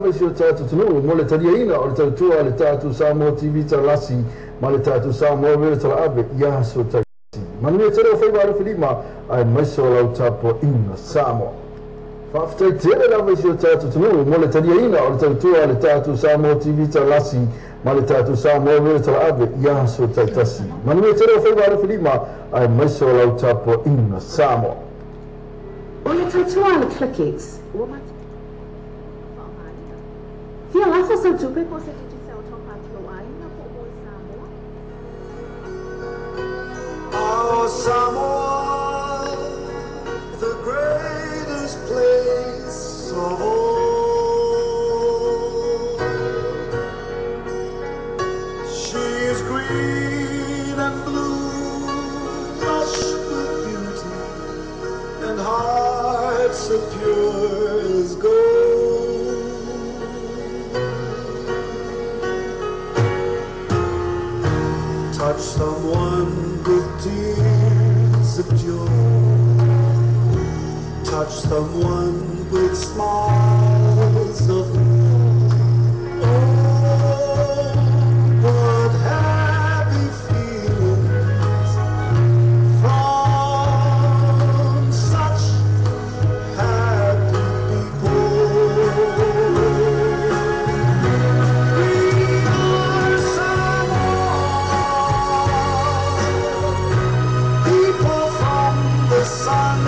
I si o tatou atunuu mo le taliaina o le tautua a le tatou Samoa TV Talasi ma le tatou Samoa Radio Talaave i aso taitasi. Manuia tele o faiva alofilima aemaise o lau tapuaiga Samoa. Faafetai tele lava i si o tatou atunuu mo le taliaina o le tautua a le tatou Samoa TV Talasi ma le tatou Samoa Radio Talaave i aso taitasi. Manuia tele o faiva alofilima aemaise o lau tapuaiga Samoa. O le tautua a le Click-X ua faaaogaina. Fia lafo sau tupe po o se Digicel top-up i lou aiga po o moe Samoa? Our Samoa, the greatest place of all. She is green and blue, lush with beauty, and hearts so pure as gold. Touch someone with tears of joy. Touch someone with smiles of love. Oh, what happy feelings from such happy people. We are Samoa, people from the sun.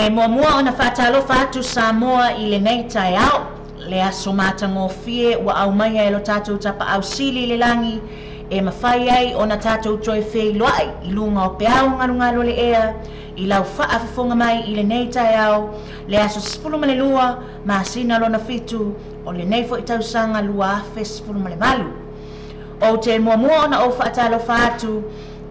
E muamua ona faatalofa atu Samoa i lenei taeao, le aso matagofie ua aumaia e lo tatou Tapaau Sili i le lagi e mafai ai ona tatou toe feiloai i luga o peau galugalu o le ea i lau faafofoga mai i lenei taeao, le aso 12 masina lona 7 o lenei foi tausaga 2018. Ou te muamua ona ou faatalofa atu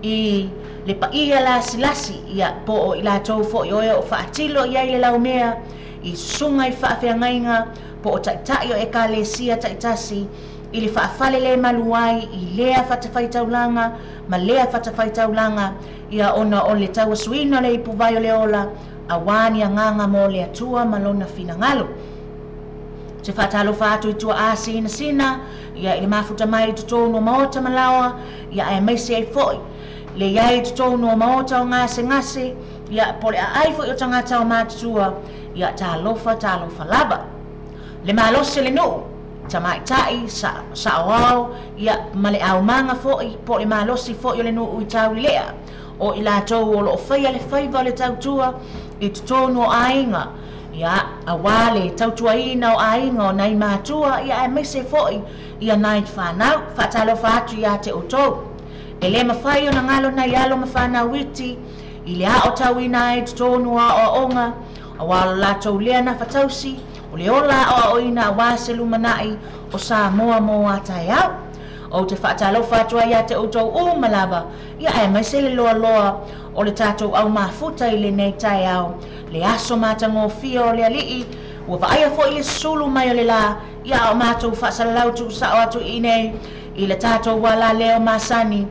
i le paia lasilasi, ia po o i latou foi o e o faatilo i ai le laumea, i susuga i faafeagaiga, po o taitai o ekalesia taitasi, i le faafale le malu ai i lea fatafaitaulaga ma lea fatafaitaulaga, ia ona o le tauasuina o le ipuvai o le ola, auā ni agaga mo le Atua ma lona finagalo. Ou te faatalofa atu i tuaa sinasina, ia i le mafuta mai i totonu o maota ma laoa, ia aemaise ai foi le iai i totonu o maota o gasegase, ia po o le aai foi o tagata o matutua, ia talofa talofa lava. Le malosi o le nuu, tamaitai, saoao, ia ma le aumaga foi, po o le malosi foi o le nuu i taulelea, o i latou o loo faia le faiva o le tautua i totonu o aiga, ia auā le tautuaina o aiga o nai matua, ia aemaise foi ia nai fanau. Faatalofa atu ia te outou. E le mafai ona galo nai alo ma fanau iti i le aotauina ai i totonu o aoaoga, auā o lo latou lea nafatausi, o le ola aoaoina auā se lumanai o Samoa mo a taeao. Ou te faatalofa atu ai ia te outou uma lava, ia aemaise le loaloa o le tatou aumafuta i lenei taeao, le aso matagofie o le Alii, ua vaaia foi le sulu mai o le lā, ia a o matou faasalalau tuusao atu i inei i le tatou alaleo masani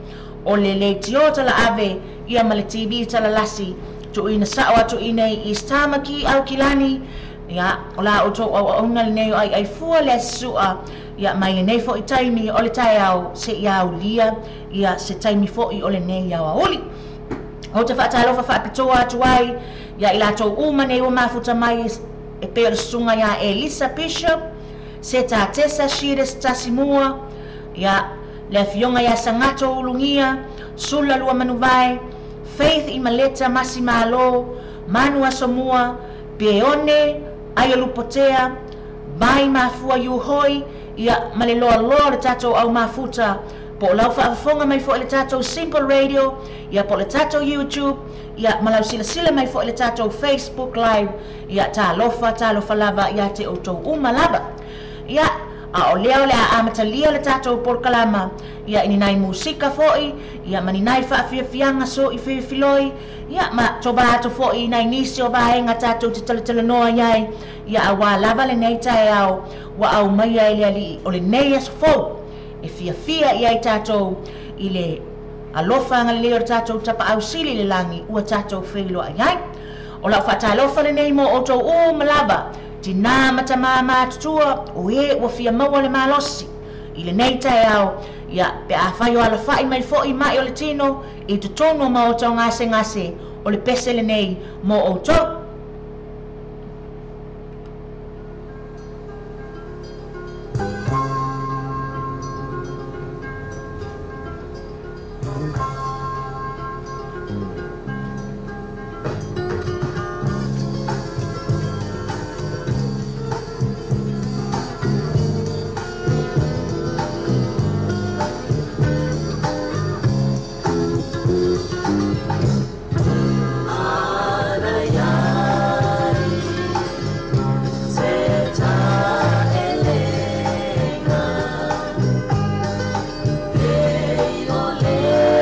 o le leitio talaave, ia ma le TV talalasi, tuuina sao atu i inei i Tamaki Aukilani, ia o la outou auauna lenei o aiaifua le asisu,a ia mai lenei foi taimi o le taeao seia aulia ia se taimi foi o lenei aoauli. Ou te faatalofa faapitoa atu ai ia i latou uma nei ua mafuta mai e pei o le susuga ia Elisa Bishop, Seta Tesa Shires Tasimua, ia le afioga ia Sagato Ulugia, Sula Lua Manuvae, Faith Imaleta Masimalo, Manu Asomua, Peone Aiolupotea, Vai Mafua Yuhoi, ia ma le loaloa o le tatou aumafuta, po o lau faafofoga mai foi i le tatou Simple Radio, ia po o le tatou YouTube, ia ma lau silasila mai foi i le tatou Facebook Live, ia talofa talofa lava ia te outou uma lava. Ia a o lea o le a amatalia le tatou polokalama, ia i ni nai musika foi, ia ma ni nai faafiafiaga so i filifiloi, ia ma tova atu foi i nai nisi o vaega tatou te talatalanoa iai, ia auā lava lenei taeao ua aumaia e le Alii o lenei aso fou e fiafia i ai tatou i le alofa agalelei o le tatou Tapaau Sili i le lagi ua tatou feiloai ai. O lau faatalofa lenei mo outou uma lava, tinā ma tamā matutua, o e ua fia maua le malosi i lenei taeao, ia pe afai o alafai mai foi mai o le tino i totonu o maota o gasegase, o le pese lenei mo outou.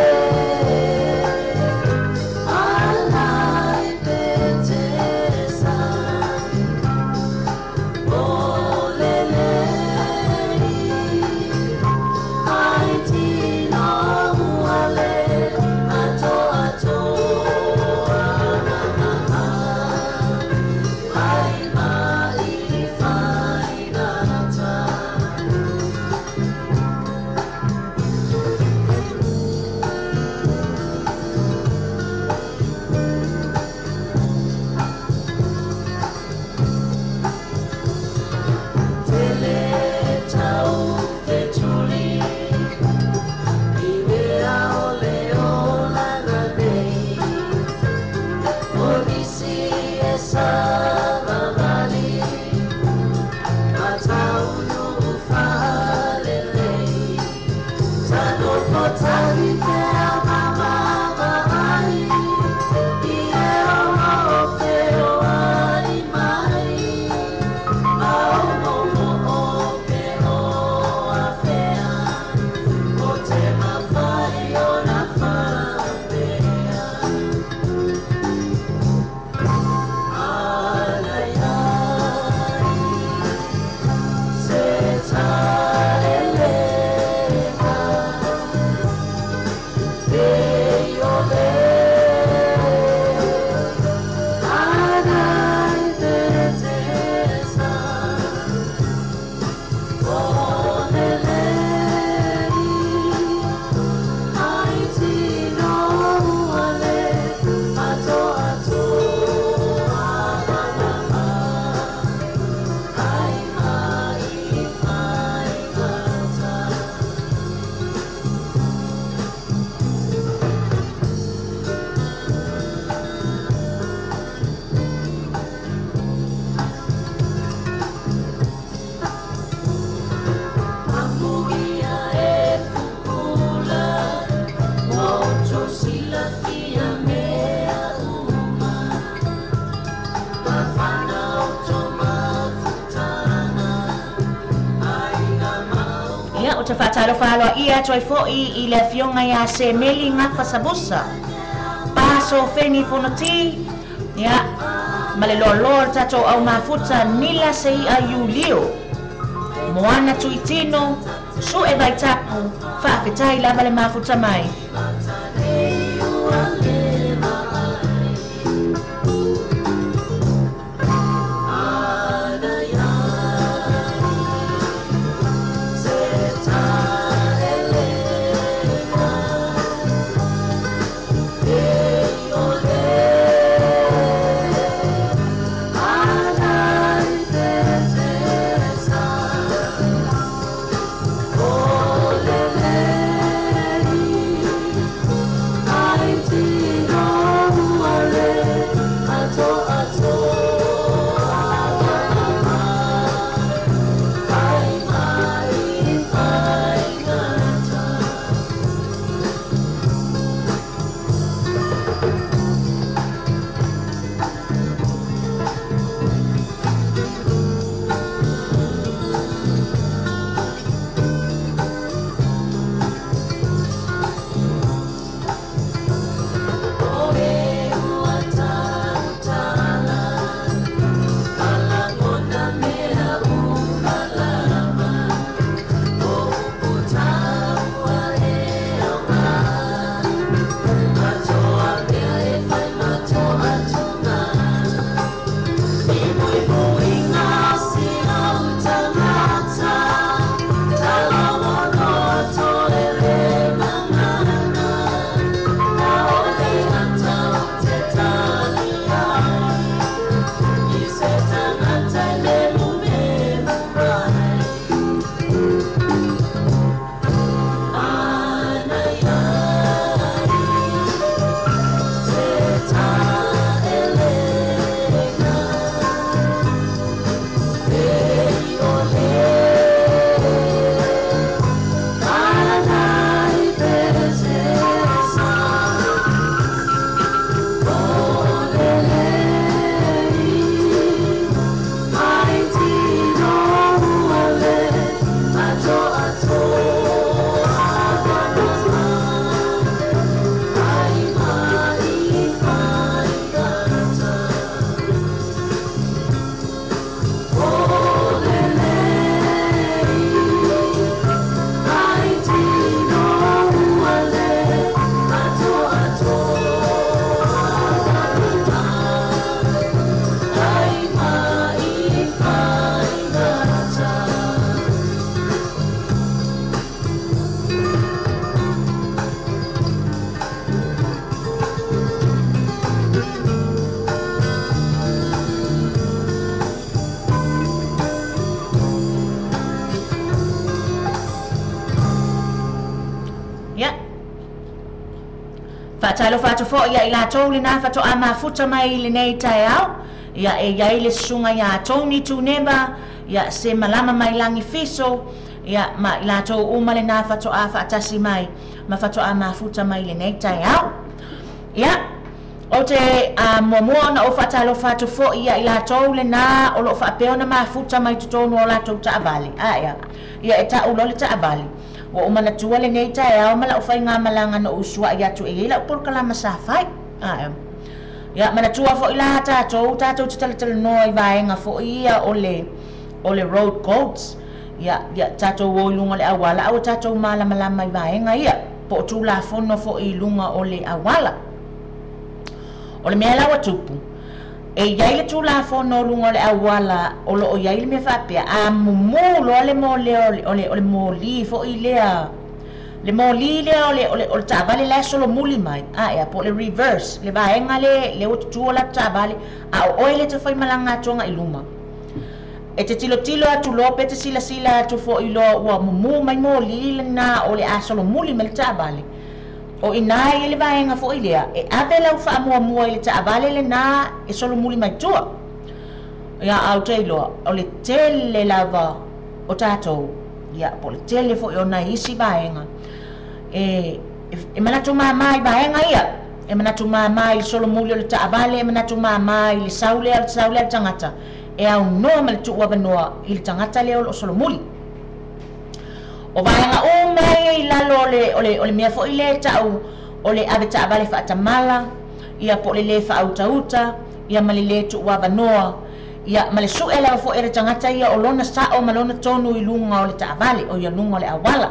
Te Whātalo ia toi foi i le fionga ia se meli ngā whasabusa. Paso wheni fonoti, ia, ma le loa tato au mafuta nila se i a Iulio. Moana tuitino, su e vaitapu, whaafetai lava le mafuta mai. Whātalo whātu ia i lātou le nā whato a mafuta mai le nei tae au. Ia e iai le sunga ia Tony Tunema, ia se malama mai langi fiso, Ia, ma i latou uma lenā faatoa faatasi mai ma faatoa mafuta mai i lenei taeao. Ia, ou te muamua ona ou faatalofa atu foi ia i latou lenā o lo o faapea ona mafuta mai totonu o latou taavale. A ea, ia e tau loa le taavale. Ua ou manatua lenei taeao ma lau faigamalaga na ou usuai atu e i ai lau polokalama sa fai. A ea. Ia, manatua foi la tatou, tatou te talatalanoa i vaega foi ia o le, o le road codes. Ia, ia tatou o i luga o le auala, a ua tatou malamalama i vaega ia, po o Tulafono foi i luga o le auala. O le mea la ua tupu, e i ai le Tulafono o luga o le auala o lo o i ai le mea faapea, a mumu loa le moli o le, o le moli foi lea, le moli lea o le, o le, o le taavale la e solomuli mai, a ea, po o le reverse, le vaega le, le ua tutu o latou taavale, a o oe lea e te faimalaga atu agai i luma. E te tilotilo atu loa pe te silasila atu foi loa ua mumu mai moli lena o le a solomuli mai le taavale. O i ina e i ai le vaega foi lea e ave lau faamuamua i le taavale lena e solomuli mai tua. Ia, a ou te iloa, o le tele lava o tatou, ia, po o le tele foi o nai isi vaega, e, e manatu māmā i vaega ia, e manatu māmā i le solomuli o le taavale, e manatu māmā i le sau lea, le sau lea o le tagata, e aunoa ma le tuuavanoa i le tagata lea o lo o solomuli. O vaega uma ia i lalo o le, o le, o le mea foi lea e tau o le ave taavale faatamala, ia po o le lē faautauta, ia ma le lē tuuavanoa, ia ma le sue lava foi a le tagata ia o lona sao ma lona tonu i luga o le taavale, o ia luga o le auala.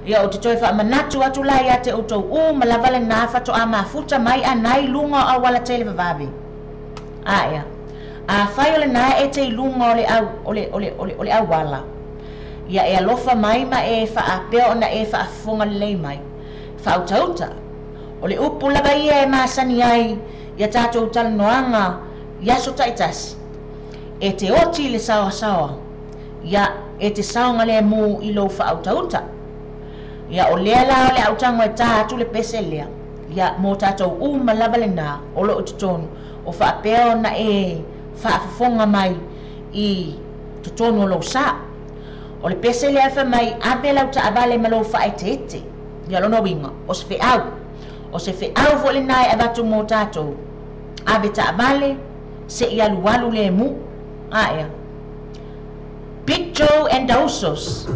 Ia ou te toe faamanatu atu la ia te outou uma lava lenā faatoa mafuta mai ana i luga o auala televavave. A ea, afai o lenā e te i luga o le au, o le, o le, o le, o le auala, ia e alofa mai ma e faapea ona e faafofoga lelei mai. Faautauta. O le upu lava ia e masani ai ia tatou talanoaga i aso taitasi, e te oti i le saoasaoa, ia e te saogalemu i lou faautauta. Ia o lea la o le a ou tago e tā atu le pese lea, ia mo tatou uma lava lenā o lo o i totonu, o faapea ona e faafofoga mai i totonu o lou sa. O le pese lea fai mai, ave lau taavale ma lou faaeteete. Ia lona uiga, o se feau. O se feau foi lenā e avatu mo tatou. Ave taavale, se i alualu lemu. A ea. Big Joe and the Usos.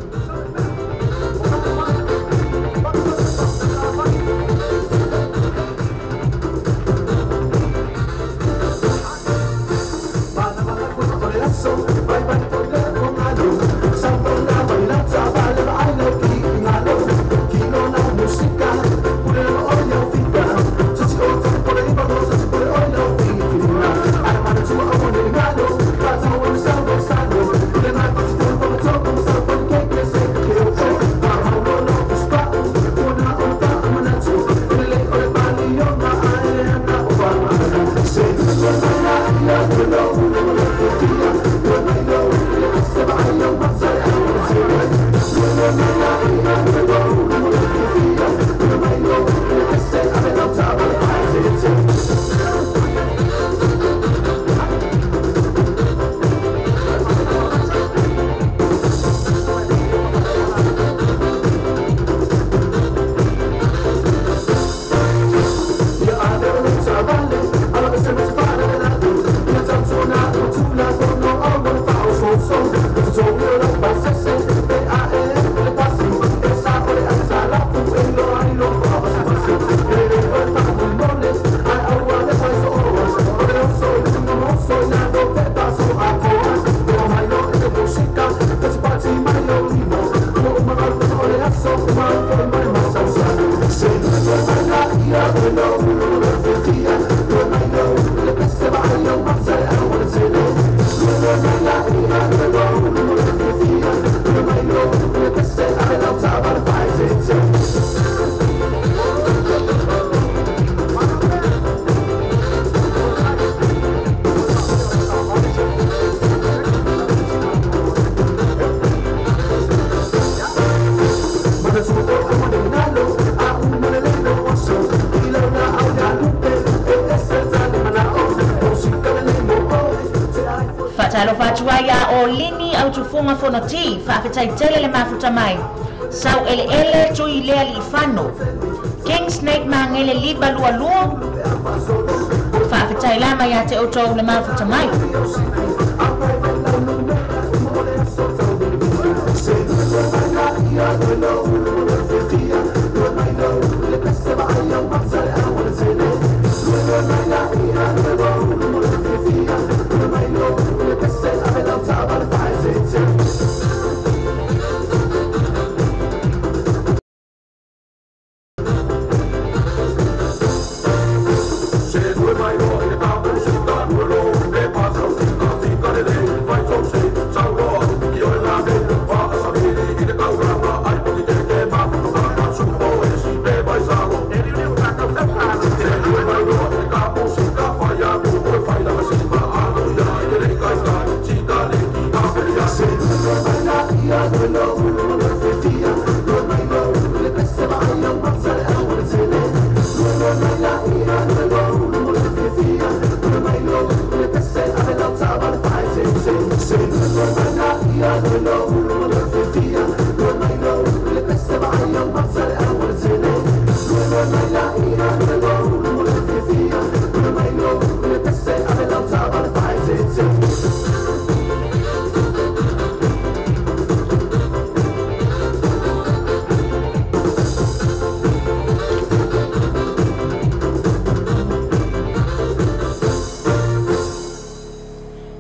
au tufuga fonoti faafetaitele le mafuta mai sau eleele tui lea liifano King Snake magele liva lualua faafetai lama ia te outou le mafuta mai.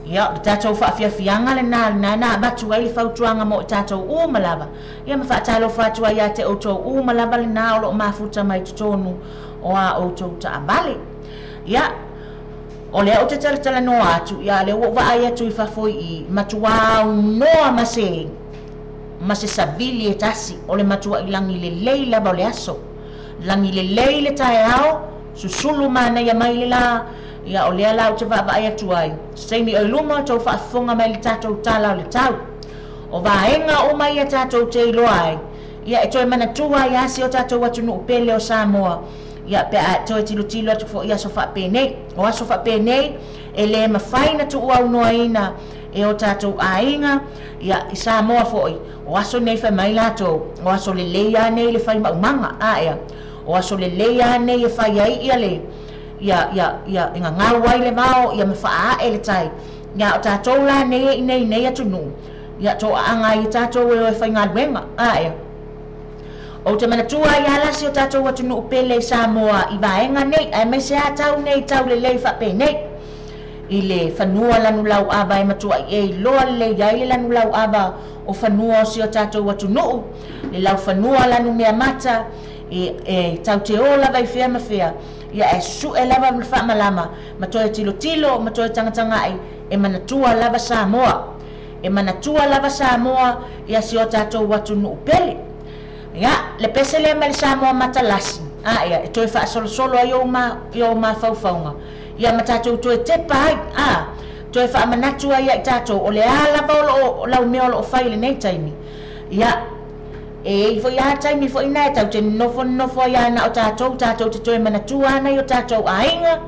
Ia o tatou faafiafiaga lenā na avatu ai le fautuaga mo i tatou uma lava. Ia ma faatalofa atu ai ia te outou uma lava lenā o loo mafuta mai totonu o a outou taavale. Ia o lea ou te talatalanoa atu ia lea ua ou vaai atu i fafo i matuā aunoa ma se savili e tasi o le matuaʻi lagi lelei lava o le aso. Lagi lelei le taeao susulu manaia mai le lā. Ia o lea la ou te vaavaai atu ai se taimi o i luma tou faafofoga mai le tatou tala o le tau. O vaega uma ia tatou te iloa ai. Ia e toe manatua ai asi o tatou atunuu pele o Samoa. Ia pe a toe tilotilo atu foʻi aso faapenei. O aso faapenei e lē mafai na tuuaunoaina e o tatou aiga. Ia i Samoa foʻi o aso nei fai mai latou. O aso lelei anei le fai maumaga aea. O aso lelei anei e fai ai ia le ia ia ia e gagau ai le vao ia ma faaae le tai. Ia o tatou la nei i nei nei atunuu. Ia toaaga ai tatou e o e faigaluega aea. Ou te manatua ia lasi o tatou atunuu pele i Samoa i vaega nei aemaise a tau nei tau lelei faapenei. I le fanua lanulau ava e matuaʻi e iloa lelei ai le lanulau ava o fanua o si o tatou atunuu. Le laufanua lanu mea mata e tau te o lava i fea ma fea. Ia e suʻe lava ma le faamalama ma toe tilotilo ma toe tagatagaʻi e manatua lava Samoa. E manatua lava Samoa ia si o tatou atunuu pele. Ia le pese lea mai le Samoa matalasi aea e toe faasolosolo ai ou mafaufauga. Ia ma tatou toe tepa ai a toe faamanatu ai ai tatou o le a lava o loo laumea o loo fai lenei taimi. Ia e foʻi a taimi foʻi na e tau te nonofo ai ana o tatou tatou te toe manatua ana i o tatou aiga.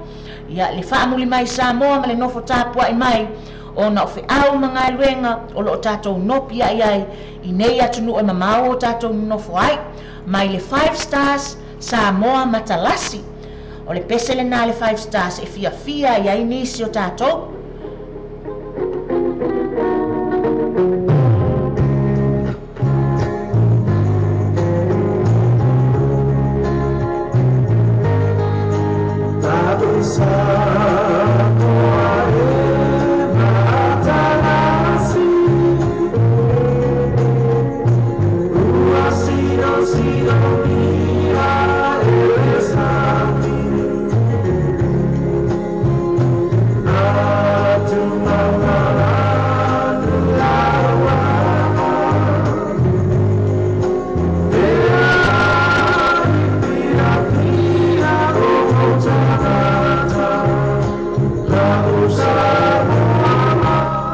Ia le faamuli mai Samoa ma le nofo tapuaʻi mai ona o feʻau ma galuega o loo tatou nopi ai ai i nei atunuu e mamao o tatou nonofo ai. Mai le 5 Stars Samoa matalasi. O le pese lenā le 5 Stars e fiafia ai ai nisi o tatou.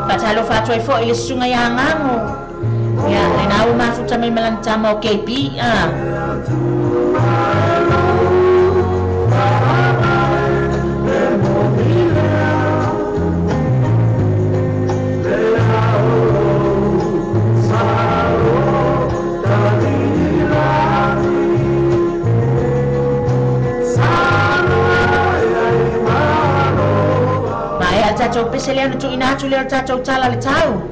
Faatalofa atu ai foʻi le susuga iā gago. Ia lenā ua mafuta mai malagitama o KB a. tatou pese lea na tuuina atu lea o le tatou tala le tau.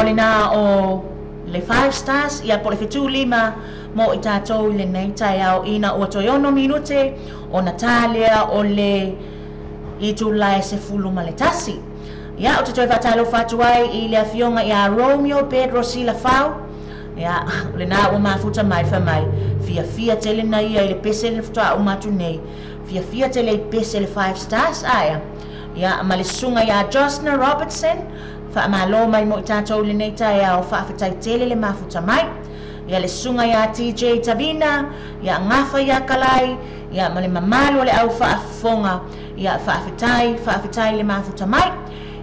Lena o le 5 stars ia po le 75 mo i tātou i lenei taeao ina ua toe 6 minute o na tālea o le itula e 11. Ia o te toe whātalo whātuai i le afionga ia Romeo Pedro Sila Fau. Ia le nā ua mafuta mai wha mai. Fia fia tele na ia i le pese le futua o matu nei. Fia fia tele i pese le 5 stars aia. Ia ma le sunga ia Josna Robertson. Wha malo mai mo i tātou le nei taeao whaafetai tele le mafuta mai. Ia le sunga ia TJ Tavina, ia ngafa ia Kalai, ia ma le mamalu o le au whaafonga, ia whaafetai le mafuta mai.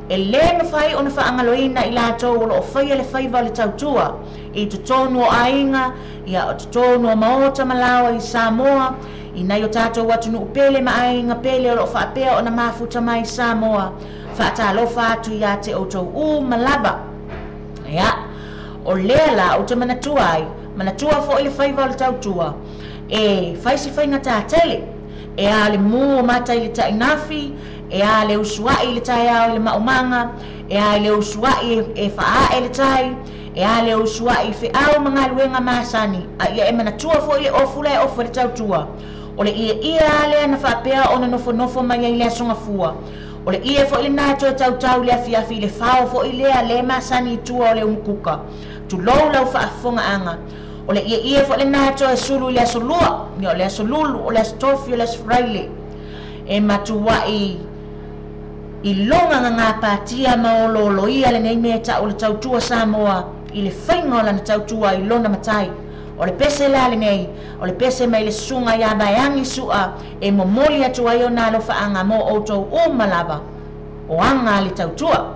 E le mawhai o na whaangaloina i lātou o loo whaia le whaiva le tautua. I totonu o ainga, ia o totonu o maota malawa i Samoa, i nai o tātou watu nuu pele ma ainga pele o loo whaapea o na mafuta mai Samoa. Faatalofa atu ia te outou uma lava. Ia, o lea la ou te manatua ai, manatua foʻi le faiva o le tautua e fai se faiga tatele e a le mū o mata i le taʻinafi e a le usuaʻi i le taeao i le maumaga e a le usuaʻi e faaae le tai e a le usuaʻi i feʻau ma galuega masani a ia e manatua foʻi le ofu la e ofu ai le tautua o le ieie a lea na faapea ona nofonofo mai ai le asogafua o le ie foʻi lenā e toe tautau i le afiafi i le fao foʻi lea lē masani i tua o le umukuka tulou lau faafofogaaga o le ieie foʻi lenā e toe sulu i le aso lua ia o le aso lulu o le aso tofi o le aso faraile e matuaʻi i loga gagāpatia ma olōlōia lenei mea e taʻu le tautua Samoa i le faiga o lana tautua i lona matai o le pese la lenei o le pese mai le susuga iā Vaeagi Su'a e momoli atu ai ona alofaaga mo outou uma lava o aga a le tautua.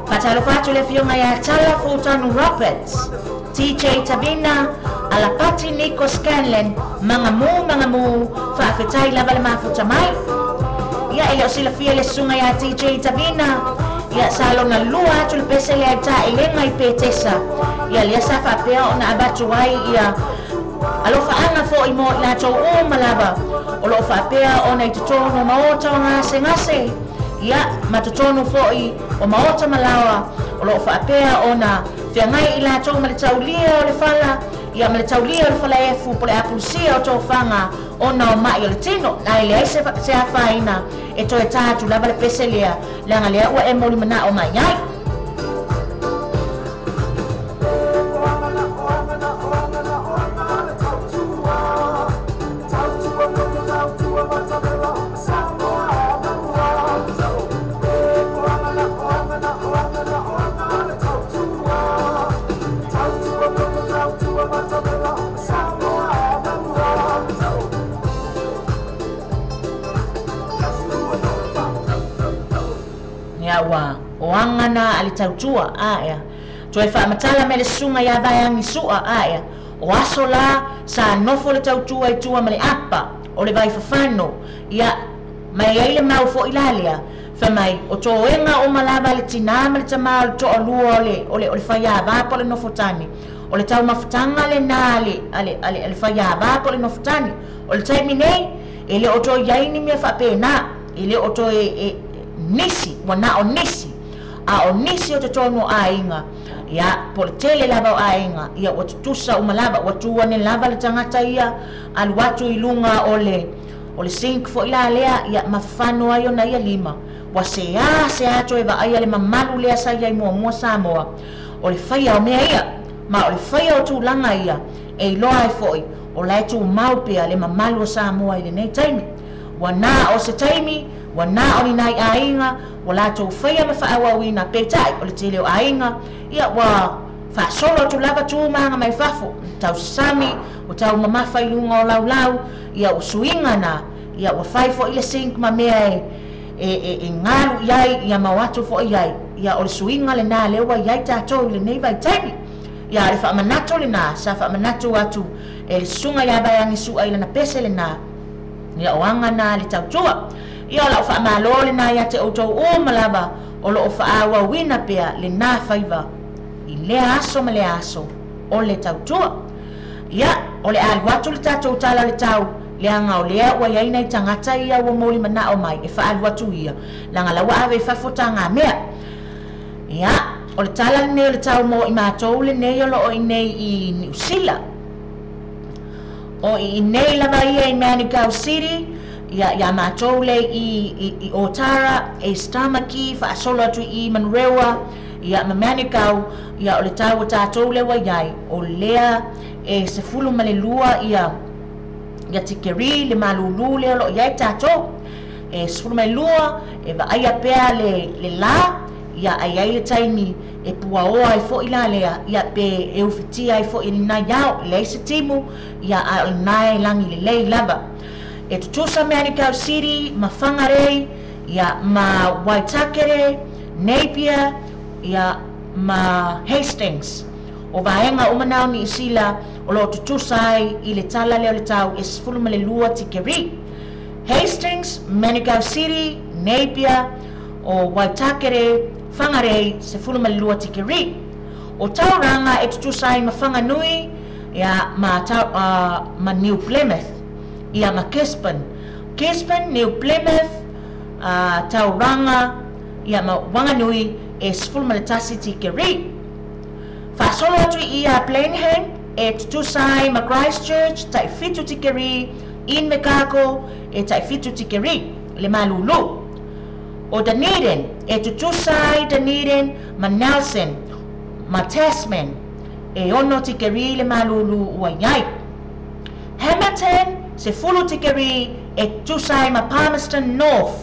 Faatalofa atu le afioga ia Tala Fultanu Roberts, TJ Tavina, Alapati Nico Scanlon, Mangamu Mangamu, faafetai lava le mafuta mai. Ia e le o silafia le susuga ia TJ Tavina, ia sa lona lua atu le pese lea i taʻelega i Petesa. Ia lea sa faapea ona avatu ai ia alofaaga foʻi mo i latou uma lava o loo faapea ona i totonu o maota o gasegase ia ma totonu foʻi o maota malaoa o loo faapea ona feagai i latou ma le taulia o le fala ia ma le taulia o le falaefu po le apulusia o tofaga ona o maʻi o le tino ae leai se afaina e toe tā atu lava le pese lea leaga lea ua e molimanao mai ai. Ia ua o aga na a le tautua aea toe faamatala me le susuga iā Vaeagi Su'a aea o aso la sa nofo le tautua i tua ma le apa o le vaifafano ia mai ai le mau foʻi la lea famai o toega uma lava le tinā ma le tamā o le toalua o le faiāvā po o le nofotane o le taumafataga lenā ale le faiāvā po o le nofotane o le taimi nei e le o toe iai ni mea faapenā e le o toe nisi ua na o nisi a o nisi o totonu o aiga ia po le tele lava o aiga ia ua tutusa uma lava ua tu ane lava le tagata ia alu atu i luga o le sink foʻi la lea ia mafafano ai ona ia lima ua seā seā toe vaaia le mamalu lea sa iai muamua Samoa o le faia o mea ia ma o le faia o tulaga ia e iloa ai foʻi O la e tumau pea le mamalu o Samoa i lenei taimi. Ua na o se taimi, ua na o ni nai aiga, ua latou faia ma faaauauina, peitai o le tele o aiga, ia ua faasolo atu lava tu ma aga mai fafo, tausasami, ua taumamafa i luga o laulau, ia ua suiga na, ia ua fai foi le sink ma mea e galu i ai, ia ma o atu foi i ai, ia o le suiga lenā lea ua i ai tatou i lenei vaitaimi. Ia le faamanatu lenā, sa faamanatu atu e le susuga ia Vaiagi Su'a i lana pese lenā, ia o aga na le tautua. Ia o lau faamalo lenā ia te outou uma lava o loo faaauauina pea lenā faiva i lea aso ma lea aso o le tautua. Ia, o le alu atu le tatou tala o le tau, leaga o lea ua i ai nai tagata ia ua molimanao mai e faalu atu ia, leaga la ua ave i fafo tagamea. Ia, o le tala lenei o le tau mo i matou lenei o loo i nei i Niu Sila. O i nei lava ia i Manukau City, ia ia matou le i Otara, e Tamaki, faasolo atu i Manurewa, ia ma Manukau, ia o le tau o tatou le ua i ai, o lea e 12 ia ia tikeri le malulu le o loo i ai tatou. E 12 e vaaia pea le la, ia ai ai le taimi e puaoa ai foi la lea, ia pe e ufitia ai foi ni nai ao, e leai se timu, ia a o lena e lagi lelei lava. E tutusa Manukau City, ma Whangarei, ia ma Waitakere, Napier, ia ma Hastings. O vaega uma na o Niu Sila o loo tutusa ai i le tala lea o le tau e 12 tikeri. Hastings, Manukau City, Napier, o Waitakere, Whangarei, 12 tikeri. O Tauranga e tutusa ai ma Whanganui, ia ma New Plymouth, ia ma Gisborne. Gisborne, New Plymouth, Tauranga, ia ma Wanganui e 11 tikeri. Faasolo atu i Blenheim e tutusa ai ma Christchurch, tai 7 tikeri, Invercargill e tai 7 tikeri, le malulu. O Dunedin e tutusa ai Dunedin ma Nelson ma Tasman e 6 tikeri le malulu ua i ai. Hamilton 10 tikeri e tutusa ai ma Palmerston North,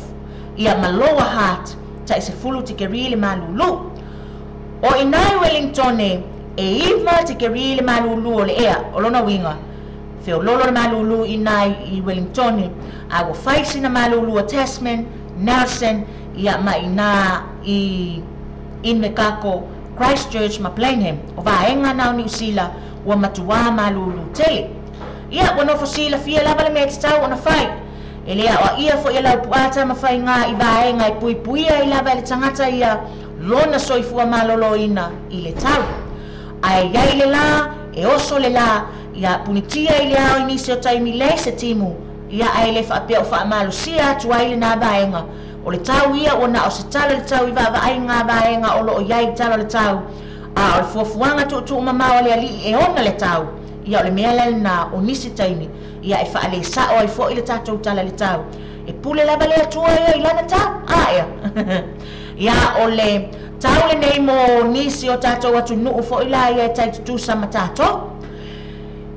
ia ma Lower Hutt tai 10 tikeri le malulu. O inai Wellington e 9 tikeri le malulu o le ea, o lona uiga, feololo le malulu inai i Wellington, a ua fai sina malulu o Tasman, Nelson, ia ma ina i Invercargill, Christchurch ma Blenheim. O vaega na o Niu Sila ua matuā malulu tele. Ia ua nofo silafia lava le mea e tatau ona fai. E le aoaia foi e laupuata ma faiga i vaega e puipuia ai lava e le tagata ia lona soifua maloloina i le tau. Ae iai le lā, e oso le lā, ia punitia i le ao i nisi o taimi leai se timu, ia ae le faapea o faamalosia atu ai lenā vaega. O le tau ia ua na o se tala le tau i vaavaai ngā vaega o loo i ai tala o le tau, a o le fuafuaga tuutuumamao a le alii e ona le tau, ia o le mea lea lenā o nisi taimi, ia e faalesao ai foi le tatou tala le tau. E pule lava le Atua ia i lana tau, a ea. Ia o le tau lenei mo nisi o tatou atunuu foi la ia e tai tutusa ma tatou.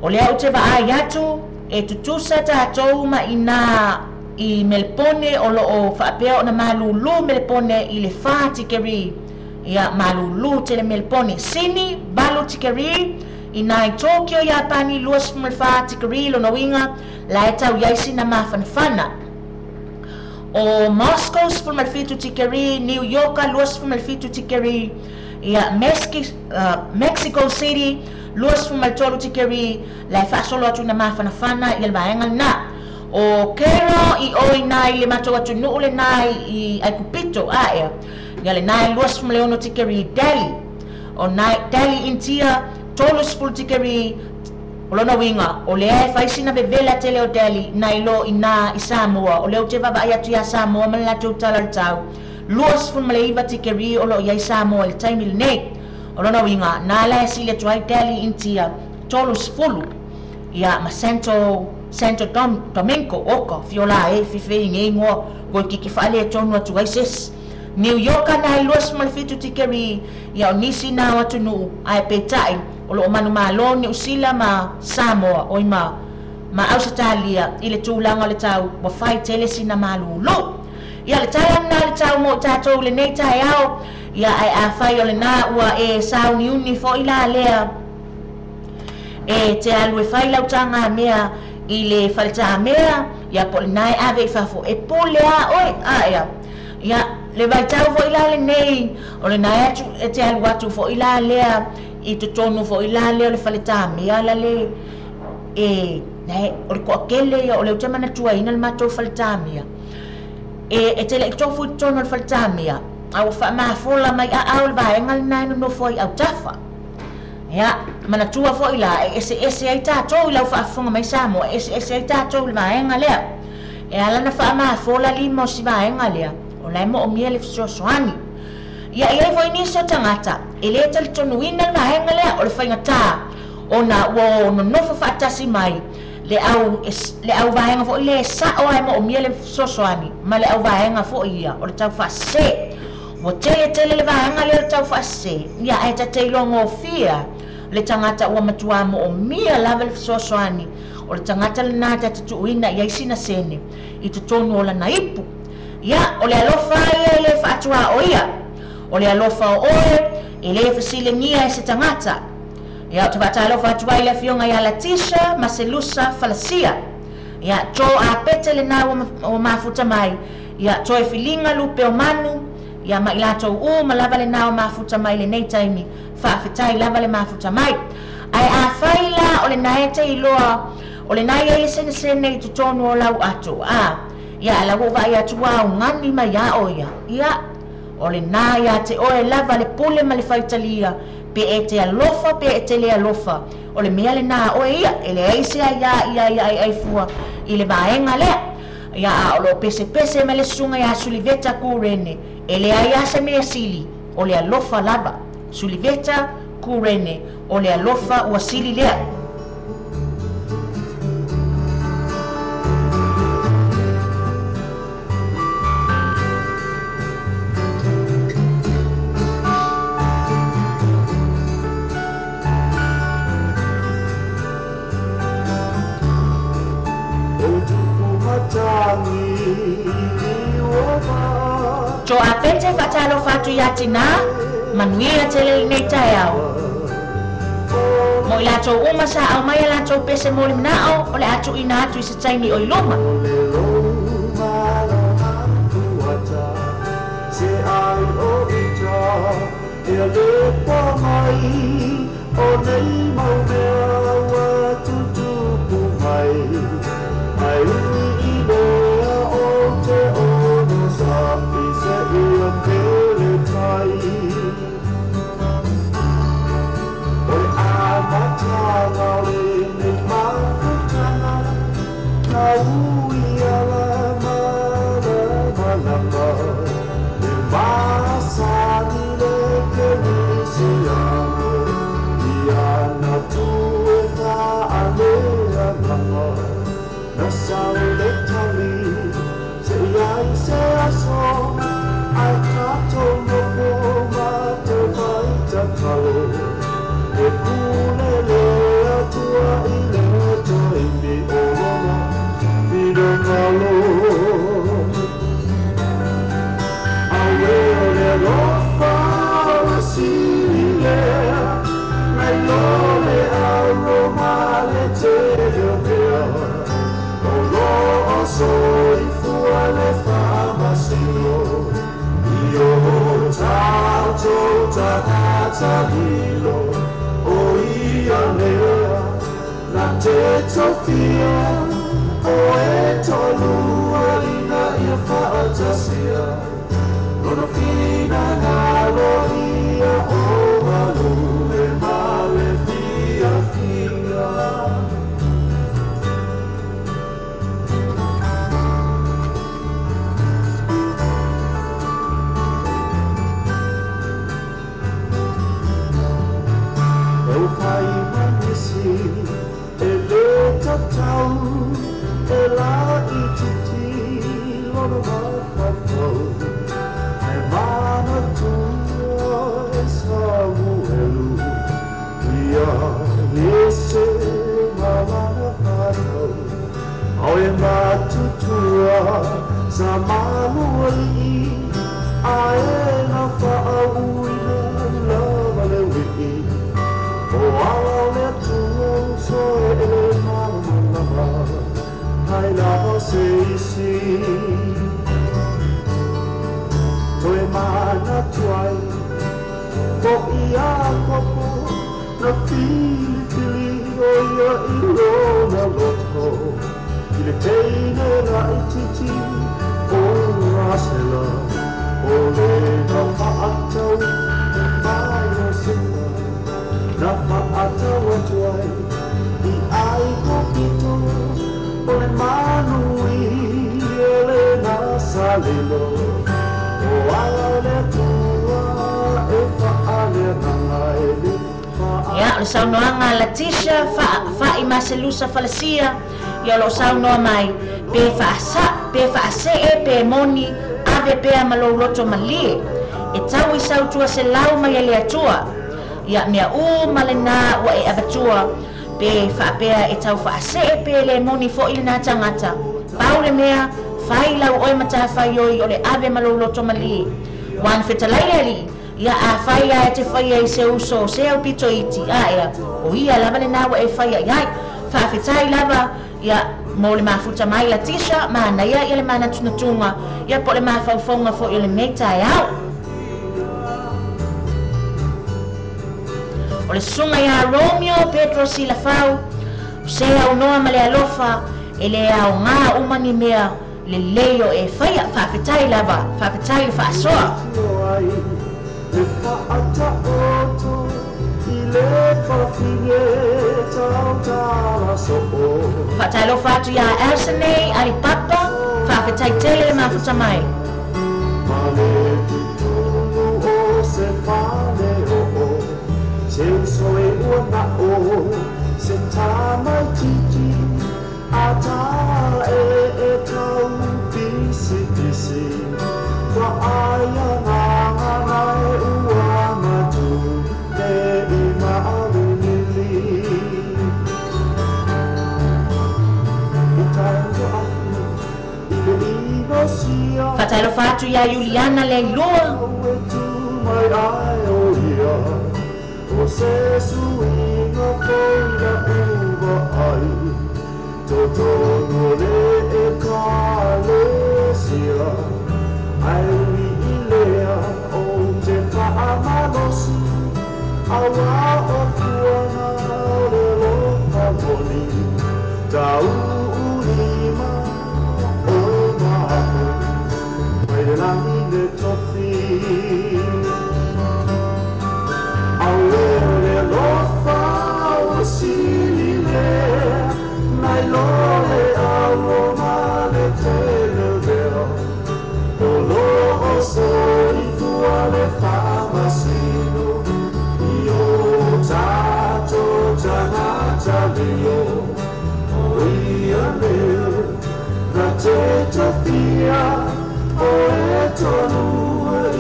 O lea ou te vaai atu e tutusa tatou ma ina i Melpone o loo faapea ona malulu Melpone i le 4 tikeri. Ia malulu tele Melpone. Sini 8 tikeri. Ina i Tokyo, Iapani 24 tikeri lona uiga, la e tau i ai sina mafanafana. O Moscow 17 tikeri, New York 27 tikeri, ia Mexico City 23 tikeri, la e faasolo atu na mafanafana ia le vaega lenā. O Cairo i o ina i le matou atunuu lenā i Aikupito a ea, ia lenā e 26 tikeri. Delhi, o nai Delhi Intia 30 tikeri. O lona uiga o lea e fai sina vevela tele o Delhi nai lo ina i Samoa, o lea ou te vaavaai atu iā Samoa ma le latou tala o le tau 29 tikeri o loo i ai Samoa i le taimi lenei. O lona uiga na la e sili atu ai Delhi Intia 30, ia ma Santo Domingo oka fiola e fifeiga igoa koi kiki faaletonu atu ai sesi. New York na e 27 tikeri, ia o nisi na o atunuu ae peitai o loo manumalo Niu Sila ma Samoa oi ma Ma Ausetalia i le tulaga o le tau ua fai tele sina malūlū. Ia le tala lena o le tau mo i tatou i lenei taeao. Ia ae afai o lena ua e sauniuni foi la lea e te alu e fai lau tagamea i le faletamea, ia po o lena e ave i fafo e pule a oe aea. Ia le vaitau foi la lenei o lena e atu e te alu atu foi la lea i totonu foi la lea o le faletamea la le e nae o le toatele ia o le ou te manatuaina le matou faletamea e te le i tofu i totonu o le faletamea a ua faamafola mai aao le vaega lena e nonofo ai autafa. Ia manatua foi la e eseese ai tatou i lau faafofoga mai Samoa, e eseese ai tatou i le vaega lea. E ala ona faamafola lima o si vaega lea, o la e moomia le fesoasoani. Ia e i ai foi nisi o tagata e le talitonuina le vaega lea o le faigata ona ua nonofo faatasi mai le au le au vaega foi lea e sao lava e moomia le fesoasoani ma le au vaega foi ia o le taufaasese. Ua tele tele le vaega lea o le taufaasese, ia ae ta te iloa gofie le tagata ua matuā moomia lava le fesoasoani o le tagata lena ta te tuuina i ai sina sene i totonu o lana ipu. Ia, o le alofa ia e le faatuaoia. O le alofa o oe e le fesilegia e se tagata. Ia, ou te faatalofa atu ai i le afioga ia Latisha ma Selusa Falasia. Ia, to apete lena ua mafuta mai. Ia, toe filiga lupe o manu, ia ma i latou uma lava lena ua mafuta mai i lenei taimi. Faafetai lava le mafuta mai. Ae afai la o lena e te iloa o lena e i ai le senesene i totonu o lau ato, a, ia, a la ua ou vaai atu ua augani mai iā oe ia, ia, o lena iā te oe lava le pule ma le faitalia, pe e te alofa pe e te le alofa, o le mea lena a oe ia, e leai se aiā ia ia aiaifua i le vaega lea. Ia, a o lo o pesepese mai le susuga iā Suliveta Kurene, e leai lava se mea sili, o le alofa lava. Suliveta Kurene, o le alofa ua sili lea. To Apete faatalofa atu iā tinā, manuia tele lenei taeao. Mo i latou uma sa aumai a latou pese mo le manao o le a tuuina atu i se taimi o i luma. matutua sa malualii ae na faauuina lava le uii o ala o le Atua uso e le malamalama ai lava se isi toe manatu ai fo'i Iakopo na filifili o ia i lona loto i le teine laitiiti o Rasela o lena fa'atau mai Iosefa na fa'atau atu ai i Aikupito o le manui e lena sa lilo o ala o le Atua e fa'aleagaga e le. Ia, o le saunoaga a Latisha Fa'i Maselusa Falasia, ia o loo saunoa mai pe fa'asa pe fa'ase'e pe moni ave pea ma lou loto malie e tau i sautua se lau mai e le Atua. Ia mea uma lenā ua e avatua pe fa'apea e tau fa'ase'e pe le moni fo'i lenā tagata. Pau le mea fai lau oe matafaioi o le ave ma lou loto malie. Ua ana fetalai le Alii, ia afai a e te faia i se uso o se aupito iti aea o ia lava lenā ua e faia i ai. Fa'afetai lava ia mo le mafuta mai Latisha manaia ia le manatunatuga ia po o le mafaufauga fo'i o lenei taeao. O le susuga iā Romeo Petro Silafau o se aunoa ma le alofa e le aogā uma ni mea lelei o e faia. Fa'afetai lava, fa'afetai le fa'asoa. Ai le fa'ata'oto i le fafine tautala so'o. Fa'atalofa atu iā Elsonei Alipapa, fa'afetai tele le mafuta mai. Ma le tutulu o se fale o'o se uso e ua na'o se tamaititi a ta'e e tau pisipisi fa'aia gagana e ua matu e i ma'alulili i taeto afi i le inosia. Fa'atalofa atu iā Iuliana Leilua. E tu mai ai o ia o se suiga foina uva ai totonu o le ekalesia ai ui i lea o te fa'amalosi auā o puana o le alofa moni tau'ulima o mako mai le lagi le tofi auē o le alofa ua sili lea nai lo le alo ma le tele mea o loo soifua le faamasino i o tatou tagata leo o ia lea na te tofia o e tonu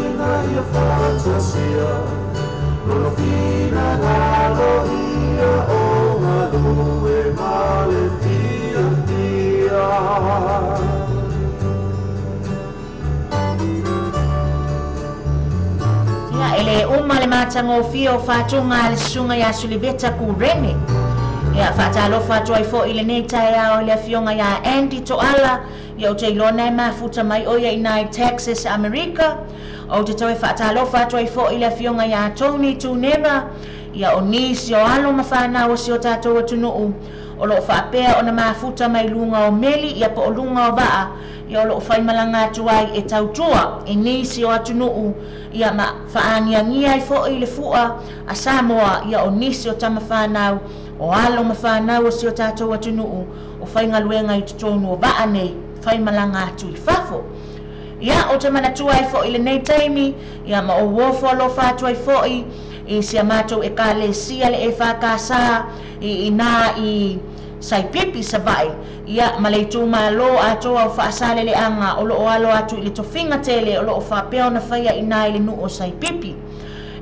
ina ia fa'atasia lona finagalo ia o galue ma le fiafia. Ia e le uma le matagofie o fatuga a le susuga iā Suliveta Kurene. Ia fa'atalofa atu ai fo'i lenei taeao i le afioga iā Andy To'ala. Ia ou te iloa e mafuta mai o ia inā i Texas, Amerika. Ou te toe fa'atalofa atu ai fo'i le afioga iā Tony Tuneva. Ia o nisi o alo ma fanau o si o tatou atunu'u o loo fa'apea ona mafuta mai luga o meli ia po o luga o va'a ia o loo faimalaga atu ai e tautua i nisi o atunu'u ia ma fa'agiagia ai fo'i le fu'a a Samoa. Ia o nisi o tama fanau o alo ma fanau o si o tatou atunu'u o faigaluega i totonu o va'a nei faimalaga atu i fafo. Ia o te manatua ai fo'i lenei taimi ia ma o uofo alofa atu ai fo'i i sia matou ekalesia le EFKS i ina i Saipipi Sava'i ia ma le itumālō atoa o Fa'asalele'aga o loo alo atu i le tofiga tele o loo fa'apea ona faia inā i le nu'u o Saipipi.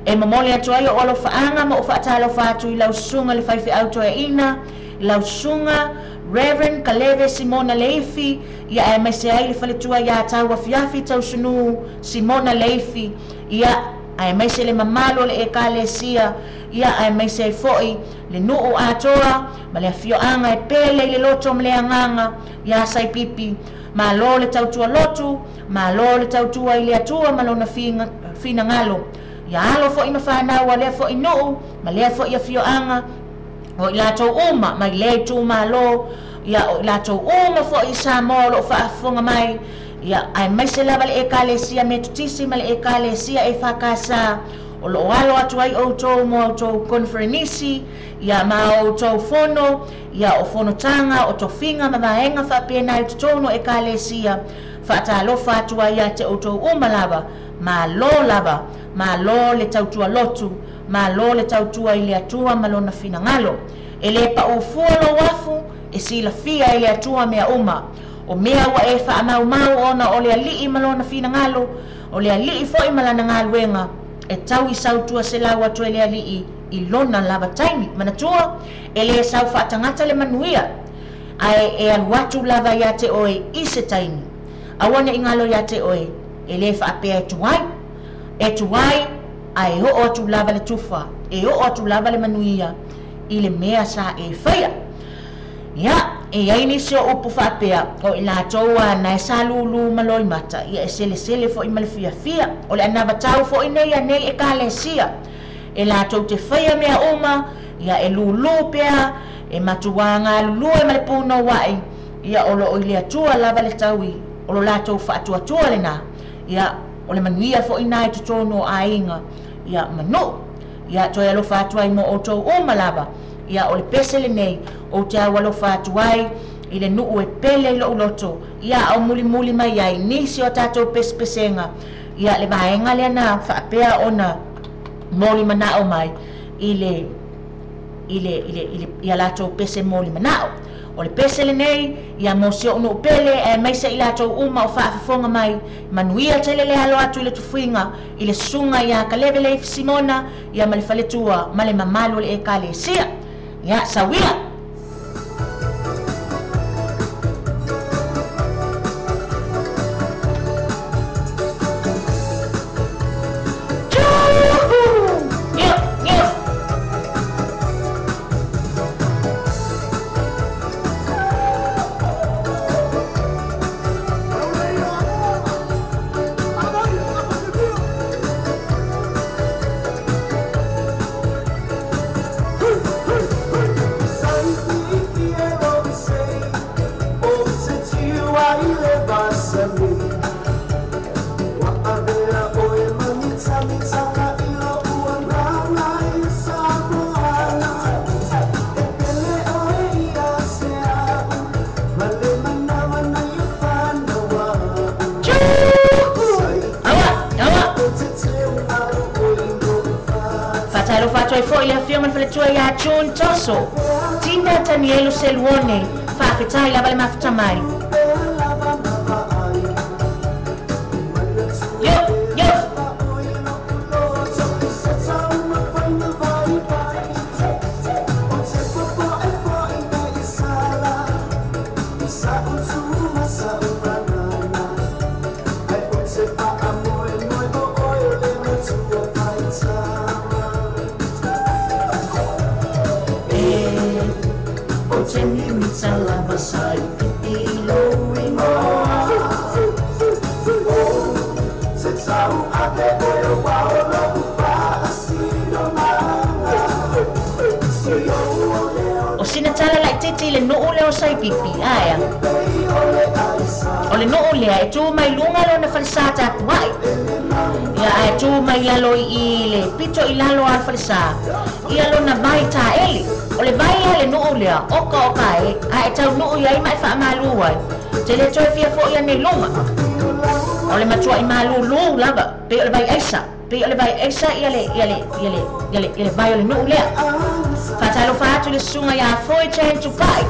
E momoli atu ai o alofaanga ma o faatalofa atu i lau susuga le faifeau toeaina, i lau susuga Reverend Kaleve Simona Leifi, ia aemaise ai le faletua iā Tauafiafi Tausunū Simona Leifi, ia aemaise le mamalu o le Ekalesia, ia aemaise ai fo'i le nuu atoa ma le afioaga e pele i le loto ma le agaga iā Saipipi. Malo le tautua lotu, malo le tautua i le Atua ma lona finagalo. Ia alo fo'i ma fanau a lea fo'i nuu ma lea fo'i afioaga, o i latou uma mai lea itumalo, ia o i latou uma fo'i i Samoa o loo faafofoga mai, ia aemaise lava le Ekalesia Metotisi ma le Ekalesia EFKS o loo alo atu ai outou mo outou konferenisi, ia ma outou fono, ia o fonotaga o tofiga ma vaega faapena i totonu o Ekalesia. Faatalofa atu ai ia te outou uma lava. Malo lava, malo le tautua lotu, malo le tautua i le Atua ma lona finagalo. E lē paʻu fua lou afu, e silafia e le Atua mea uma. O mea ua e faamaumau ona o le Alii ma lona finagalo, o le Alii fo'i ma lana galuega, e tau i sautua selau atu e le Alii i lona lava taimi. Manatua, e lē sau faatagata le manuia, ae e alu atu lava iā te oe i se taimi. Aua neʻi galo iā te oe, e lē faapea e tuai, e tuai, ae oo atu lava le tufa, e oo atu lava le manuia i le mea sa e faia. Ia, e iai nisi o upu faapea, o i latou ana e sa lūlū ma loimata, ia e selesele fo'i ma le fiafia. O le anavatau fo'i nei anei Ekalesia, e latou te faia mea uma, ia e lūlū pea, e matuā galulue ma le punoua'i, ia o loo i le Atua lava le taui, o lo latou faatuatua lenā, ia o le manuia fo'i na i totonu o aiga, ia ma nuu. Ia toe alofa atu ai mo outou uma lava. Ia o le pese lenei ou te aualofa atu ai i le nuu e pele i lou loto, ia o mulimuli mai ai nisi o tatou pesepesega. Ia le vaega lea na faapea ona molimanao mai i le i le i le i le ia latou pese molimanao. O le pese lenei ia mo si ou nuu pele, aemaise i latou uma o faafofoga mai. Manuia tele le alo atu i le tufuiga i le susuga iā Kaleve Leifi Simona, ia ma le faletua ma le mamalu o le Ekalesia. Ia sauia. Yo, yo. Aua, aua. Faatalofa atu ai fo'i le afioga le faletua iā June Toso, Tina Tanielu Seluone, faafetai lava le mafuta mai. Yo, yo. O sina tala laititi i le nuu lea o Saipipi aea. O le nuu lea e tu mai luga lona falesā tapua'i, ia ae tu mai lalo i i le pito i lalo a le falesā ia lona vai taeli. O le vai a le nuu lea oka oka e ae taunuu iai ma e faamalū ai te lē toe fia fo'i ane i luga. O le matua'i malūlū lava, pei o le vai aisa, pei o le vai aisa ia le ia le ia le ia le ia le vai o le nuu lea. Faatalofa atu le susuga iā Foi Chan Tupa'i.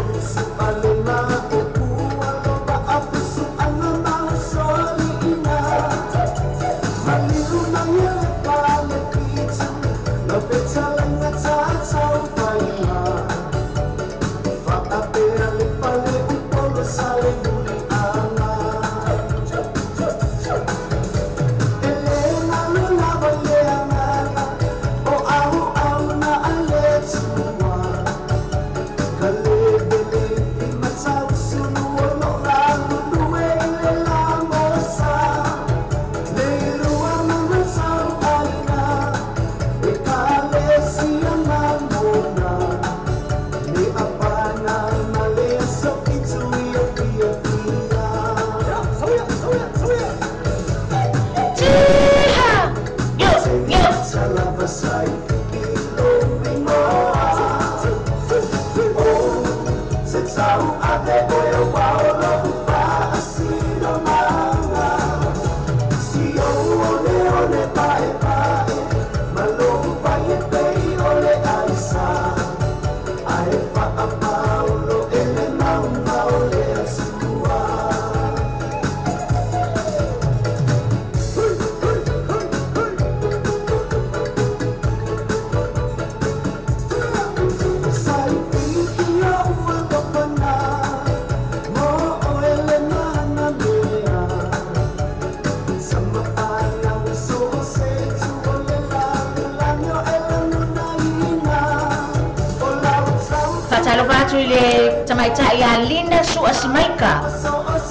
atu i le tamaitai ia Lina Suasimaika.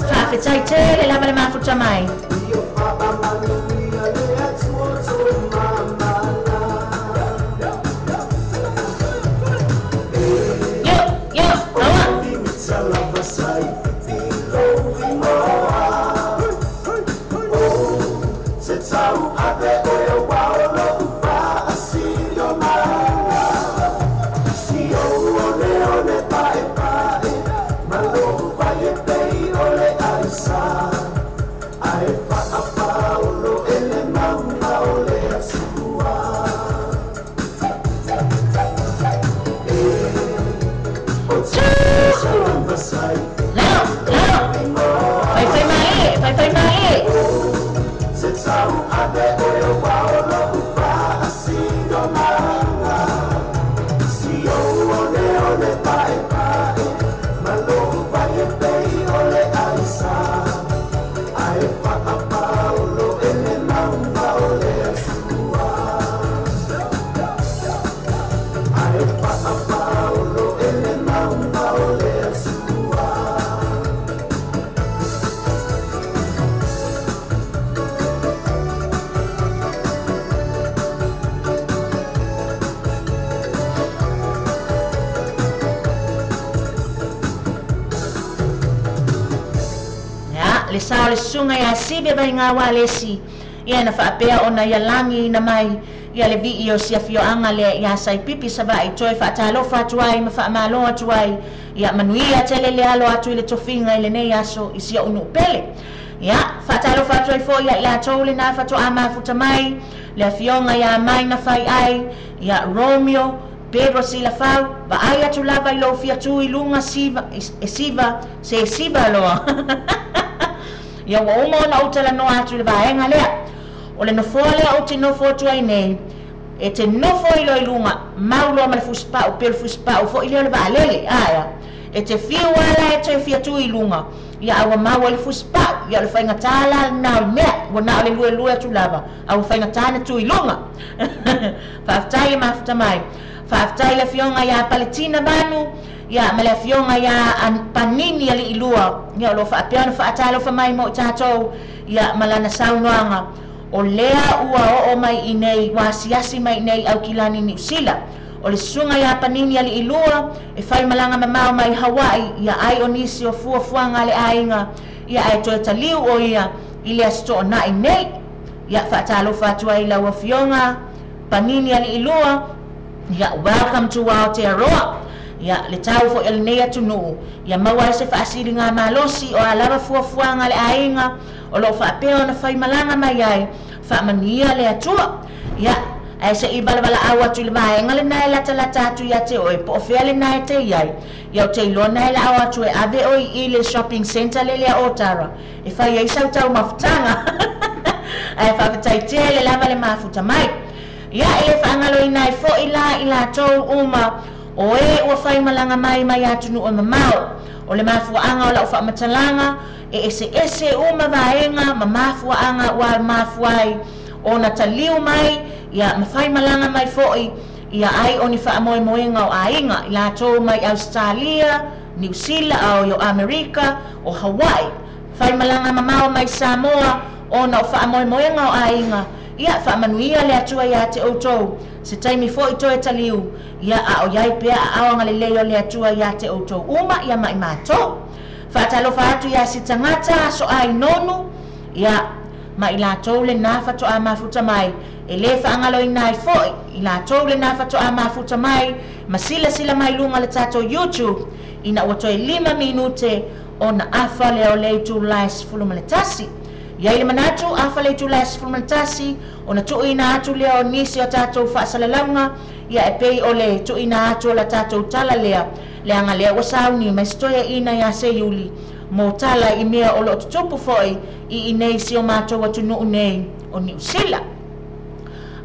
Faafetai tele lava le mafuta mai. Yo, yo, aua. Lalo, lalo. Faifai malie, faifai malie. Ia, le sa o le susuga ia Sive Vaigaualesi, ia na faapea ona ia lagiina mai ia le vi'i o si afioaga lea ia Saipipi Savaii toe faatalofa atu ai ma faamalo atu ai ia manuia tele le alo atu i le tofiga i lenei aso i si o'u nuu pele. Ia faatalofa atu ai fo'i ia i latou lenā fatoā mafuta mai le afioga iā mai na fai ai ia Romeo Pedro Silafau vaai atu lava i lou fiatū i luga siva e siva se siva loa. Ia ua uma ona ou talanoa atu i le vaega lea. O le nofoa lea ou te nofo atu ai nei, e te nofo ai loa i luga, mau loa ma le fusipau, pei o le fusipau foi lea o le vaalele, aea. E te fiu lava la e toe fia tu i luga, ia a ua mau ai le fusipau, ia o le faigata la lena o le mea, ua na o le luelue atu lava, a ua faigata na tu i luga. Faafetai le mafuta mai. Faafetai i le Afioga ia Paletina Manu, ia ma le Afioga ia Panini Aliilua, ia o lo o faapea ona faatalofa mai mo i tatou, ia ma lana saunoaga, o lea ua oo mai i nei, ua asiasi mai i nei Aukilani Niu Sila. O le susuga ia Panini Aliilua, e fai malaga mamao mai Hawaii, ia ai o nisi o fuafuaga a le aiga, ia ae toe taliu o ia i le Aso Toonai nei. Ia faatalofa atu ai i lau Afioga Panini Aliilua, Ia, welcome to Aotearoa. Ia, le tau foi o lenei atunuu, ia maua ai se faasiliga malosi o a lava fuafuaga a le aiga o lo o faapea ona faimalaga mai ai, faamanuia le Atua. Ia, ae se i valavalaau atu i le vaega lena e latalata atu ia te oe, po o fea lena e te i ai. Ia, ou te iloa na e laau atu e ave oe i le shopping centre lele a Otara e fai ai sau taumafataga. Ae faafetai tele lava le mafuta mai. Ia, e le faagaloina ai fo'i la i latou uma o e ua fai malaga mai mai atunuu e mamao. O le mafuaaga o la'u faamatalaga, e eseese uma vaega ma mafuaaga ua mafua ai ona taliu mai, ia, ma fai malaga mai fo'i, ia ai o ni faamoemoega o aiga, i latou mai Ausetalia, Niu Sila, ao i o Amerika, o Hawaii. Fai malaga mamao mai Samoa ona o faamoemoega o aiga, Ia, faamanuia le Atua iā te outou, se taimi fo'i toe taliu, ia, a o i ai pea aao agalelei o le Atua iā te outou uma, ia ma i matou. Faatalofa atu iā se tagata aso ai nonu, ia, ma i latou lenā fatoā mafuta mai, e lē faagaloina ai fo'i i latou lenā fatoā mafuta mai ma silasila mai luga le tatou YouTube, ina ua toe 5 minute ona afa lea o le itula e 11. I ai le manatu, afa le itula e 11, ona tuuina atu lea o nisi o tatou faasalalauga, ia e pei o le tuuina atu o la tatou tala lea, leaga lea ua sauni mai se toeaina ia Seiuli mo tala i mea o lo o tutupu foi i inei si o matou atunuu nei o Niu Sila.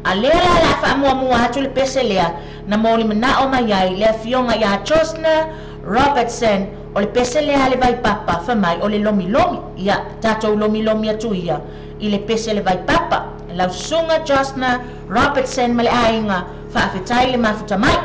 A lea la o le a faamuamua atu le pese lea na molimanao mai ai le afioga ia Josner Robertson, o le pese lea a le Vaipapa, fai mai o le lomilomi. Ia, tatou lomilomi atu ia i le pese a le Vaipapa. Lau susuga Josner Robertson ma le aiga, faafetai le mafuta mai.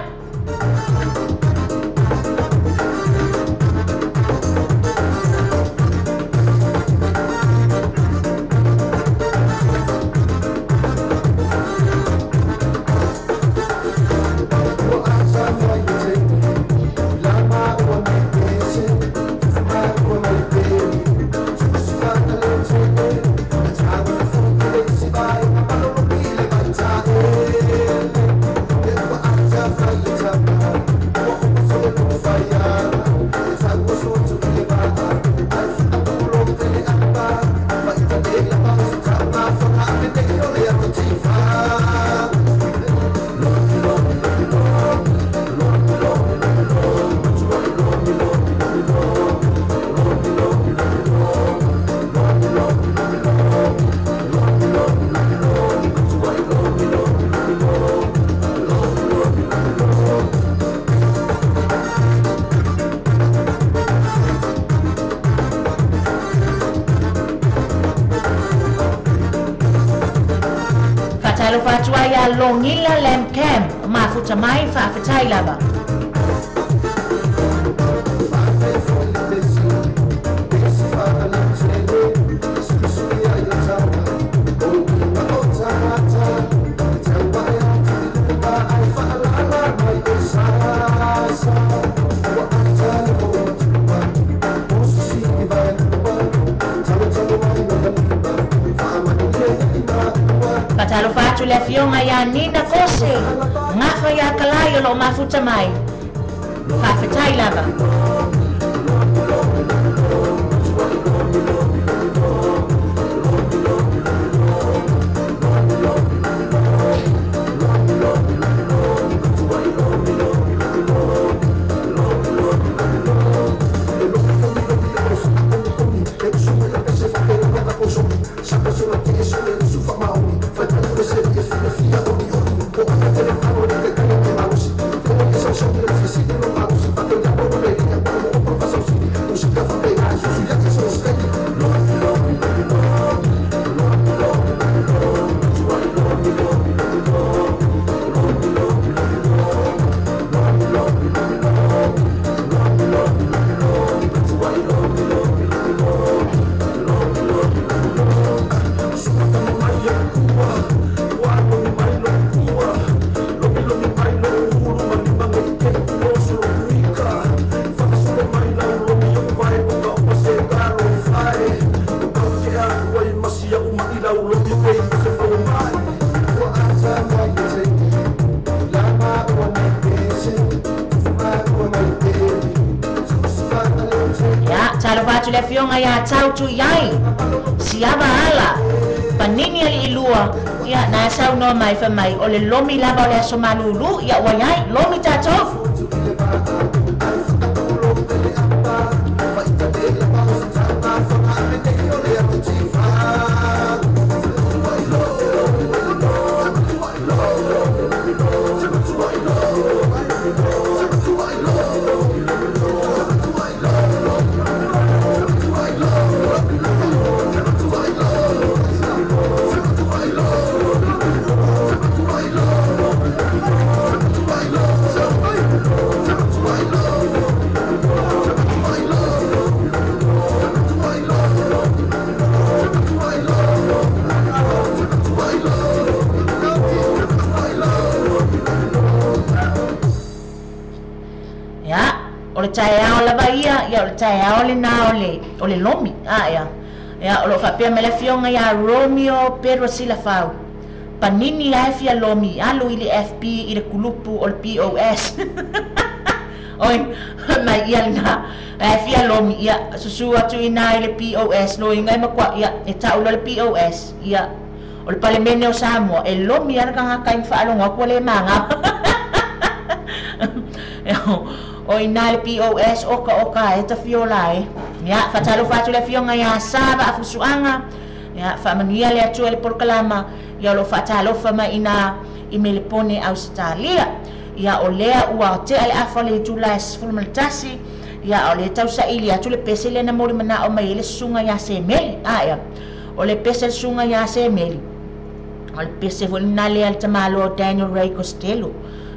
ia Logila Lamcam mafuta mai faafetai lava. Fatalofa atu le afioga ia Nina Kose, gafa iā Kalai o loo mafuta mai. Faafetai lava. Talofa atu le afioga iā Tautu iai Siava ala Panini aliʻilua ia na saunoa mai fai mai o le lomi lava o le aso malūlū ia ua iai lomi tatou. Ia, o le taeao lava ia, ia o le taeao lenā o le lomi. A ia, ia o loo faapea mai le afioga iā Romeo Pedro Silafau. Panini la e fia lomi, alu i le FB i le kulupu o le POS. Oi, mai ia lenā, e fia lomi, ia, susu atu inā i le POS, lo inga e makua, ia, e tau le POS, ia, o le palemene o Samoa, e lomi ana tagata i faalogo atu ua le maga. O ina le POS oka oka e tafiola e. Ia, faatalofa atu le afioga iā Sa Vaafusuaga. Ia, faamanuia le Atua i le polokalama. Ia o loo faatalofa mai ina i Melepone Ausetalia. Ia o lea ua tea le afa o le itula e 11. Ia o le tausaili atu le pese lea na molimanao mai ai le susuga iā Semeli. A ia, o le pese le susuga iā Semeli. O le pese foi lenā lea le tamāloa o Daniel Ray Costello.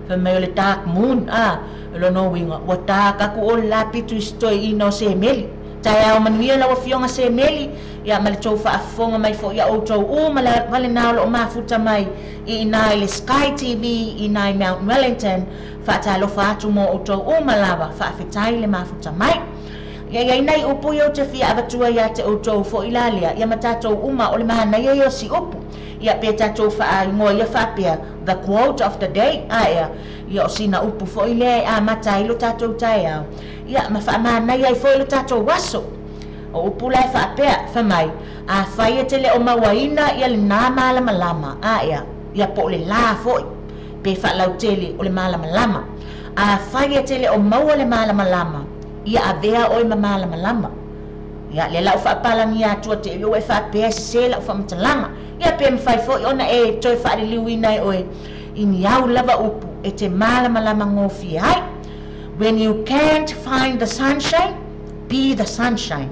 Fai mai o le Dark Moon, a, o lona uiga, ua dark aku o le la pitu i se toeaina o Semeli. Taeao manuia lau afioga Semeli, ia ma le tou faafofoga mai foi ia outou uma lava lenā o loo mafuta mai i inā i le Sky TV i inā i Mount Wellington. Faatalofa atu mo outou uma lava, faafetai le mafuta mai. Ia i ai nai upu ia ou te fia avatua ia te outou foi la lea, ia ma tatou uma o le manaia ia o si upu. Ia pe tatou faaigoa ia faapea, the quote of the day, ae ia o sina upu foi lea e amata ai lo tatou taeao, ia ma faamanaia ai foi lo tatou aso. O upu la e faapea, fai mai, afai e te le o mauaina ia lenā malamalama, ae ia po o le la foi, pe faalautele o le malamalama. Afai e te le o maua le malamalama, ia avea oe ma malamalama. Ia, lea la ou faapalagia atu a te i ua e faapea e sese lau faamatalaga. Ia pe mafai foi ona e toe faaliliuina e oe i ni au lava upu e te malamalama gofie ai. When you can't find the sunshine, be the sunshine.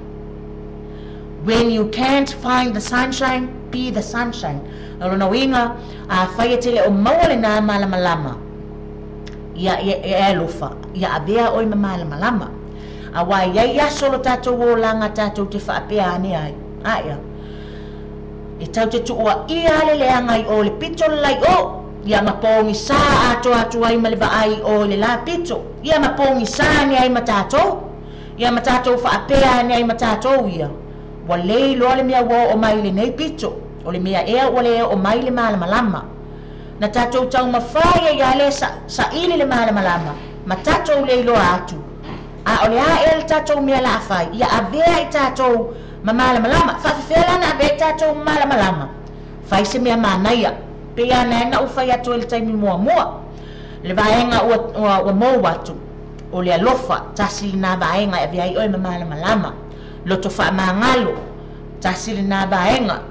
When you can't find the sunshine, be the sunshine. O lona uiga, afai e te le o maua lenā malamalama, ia e alofa, ia avea oe ma malamalama. Auā e i ai aso o lo tatou olaga tatou te faapea ane ai, aea, e tatou te tuuaia le leaga i o i le pito le la i o, ia ma pogisā atoa atu ai ma le vaai i o i le la pito, ia ma pogisā ane ai ma tatou, ia ma tatou faapea ane ai ma tatou ia, ua le iloa le mea ua oo mai i lenei pito, o le mea ea ua le oo mai le malamalama. Na tatou taumafai ai lava e saili le malamalama, ma tatou le iloa atu. A o le a ea le tatou mea la a fai? Ia avea i tatou ma malamalama. Faafefea la ona avea i tatou ma malamalama? Fai se mea manaia. Pei lava na na ou fai atu ai i le taimi muamua, le vaega ua, ua, ua mou atu, o le alofa, tasi lenā vaega e avea ai oe ma malamalama. Loto faamagalo, tasi lenā vaega.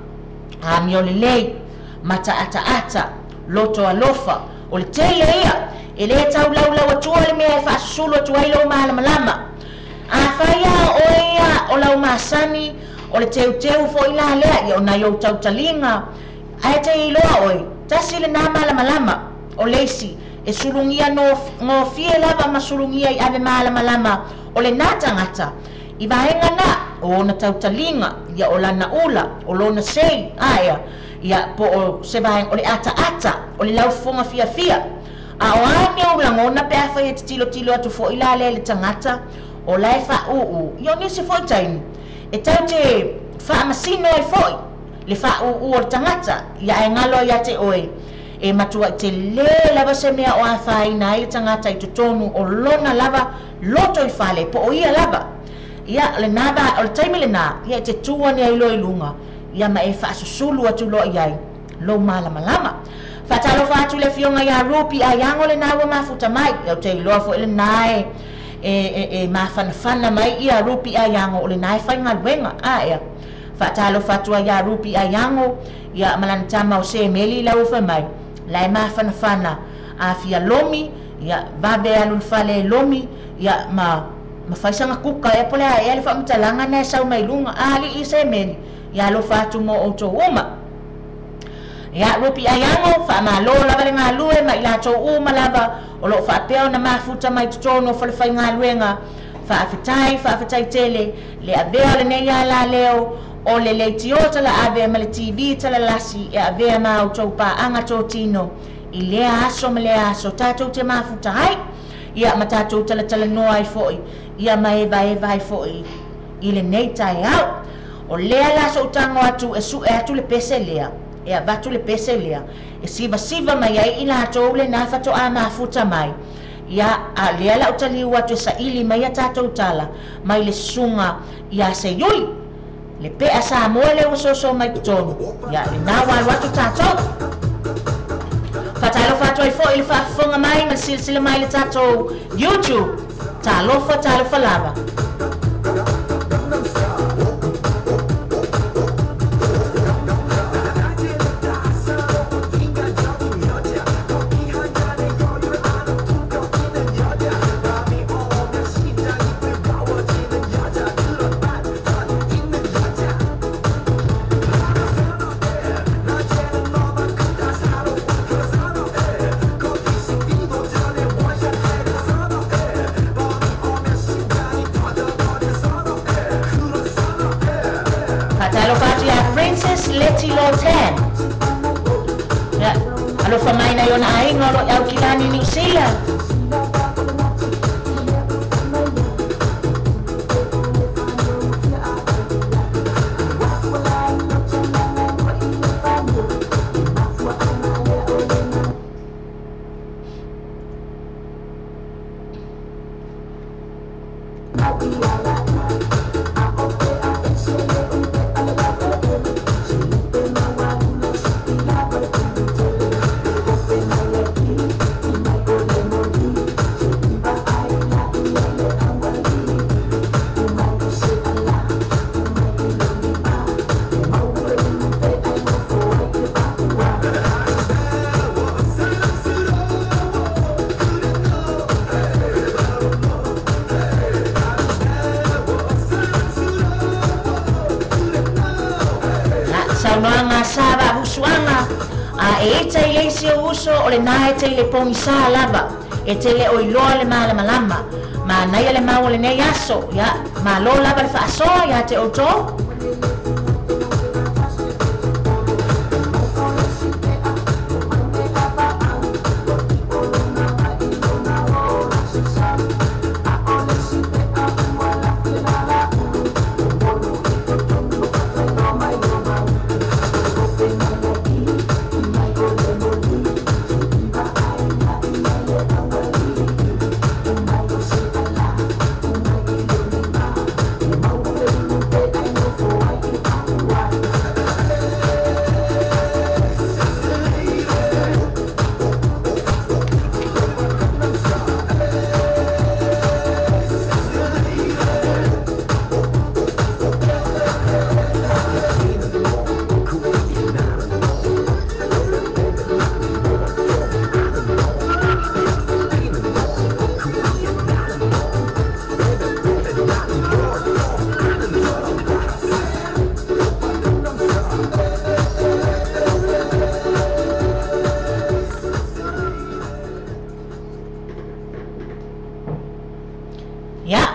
Amio lelei, mataataata, loto alofa, o le tele ia, e lē taulaulau atua le mea e faasusulu atu ai lou malamalama. Afai lava o oe ia o lau masani, o le teuteu foi la lea, ia o nai ou tautaliga, ae te iloa oe, tasi lenā malamalama, o le isi, e sulugia gofie lava ma sulugia i ave malamalama o lenā tagata, i vaega na, o ona tautaliga, ia o lana ula, o lona sei, aea, ia po o se vaega, o le ataata, o le laufofoga fiafia. A o a ni ou lagona pe afai e te tilotilo atu foi la lea i le tagata o la e faaūū, ia o nisi foi taimi, e tau te faamasino ai foi le faaūū o le tagata, ia ae galo ai ia te oe, e matuai telē lava se mea o afaina ai le tagata i totonu o lona lava loto i fale, po o ia lava. Ia, o lenā va, o le taimi lenā, ia e te tū ane ai loa i luga, ia ma e faasusulu atu loa i ai lou malamalama. Faatalofa atu i le Afioga ia Ruby Aiago lenā ua mafuta mai. Ia ou te iloa foi lenā e, e, e, e mafanafana mai ia Ruby Aiago o lenā e faigaluega. Aea. Faatalofa atu ai ia Ruby Aiago, ia ma lana tama o Semeli lau ua fai mai, la e mafanafana a fia lomi, ia vave alu i le fale e lomi, ia ma ma fai sana kuka ea po o le a ea le faamatalaga na e sau mai luga. A alii Semeli, ia alofa atu mo outou uma. Ia Ruby Aiago, faamalo lava le galue ma i latou uma lava o lo o faapea ona mafuta mai totonu o falefaigaluega. Faafetai, faafetai tele le avea o lenei alaleo o le leitio talaave ma le TV talalasi e avea ma outou paaga totino i lea aso ma lea aso tatou te mafuta ai, ia ma tatou talatalanoa ai foi, ia ma evaeva ai foi i lenei taeao. O lea la so'u tago atu e su'e atu le pese lea, e avatu le pese lea, e sivasiva mai ai i latou lenā fatoā mafuta mai. Ia, a o lea la ou taliu atu e saili mai a tatou tala mai le susuga iā Seiuli, le pe'a Samoa lea ua soso mai totonu. Ia, lenā ua alu atu tatou. Faatalofa atu ai foi i le faafofoga mai ma le silasila mai i le tatou YouTube. Talofa, talofa lava. Faatalofa atu ia Princess Letty Lotan. Ia, alofa mai nai ona aiga o lo o i Aukilani, Niu Sila. A e ita i leisi o uso o le nae te le pogisa lava e te le o iloa le malamalama ma naia le mau o lenei aso. Ia malo lava le faasoa ia te outou.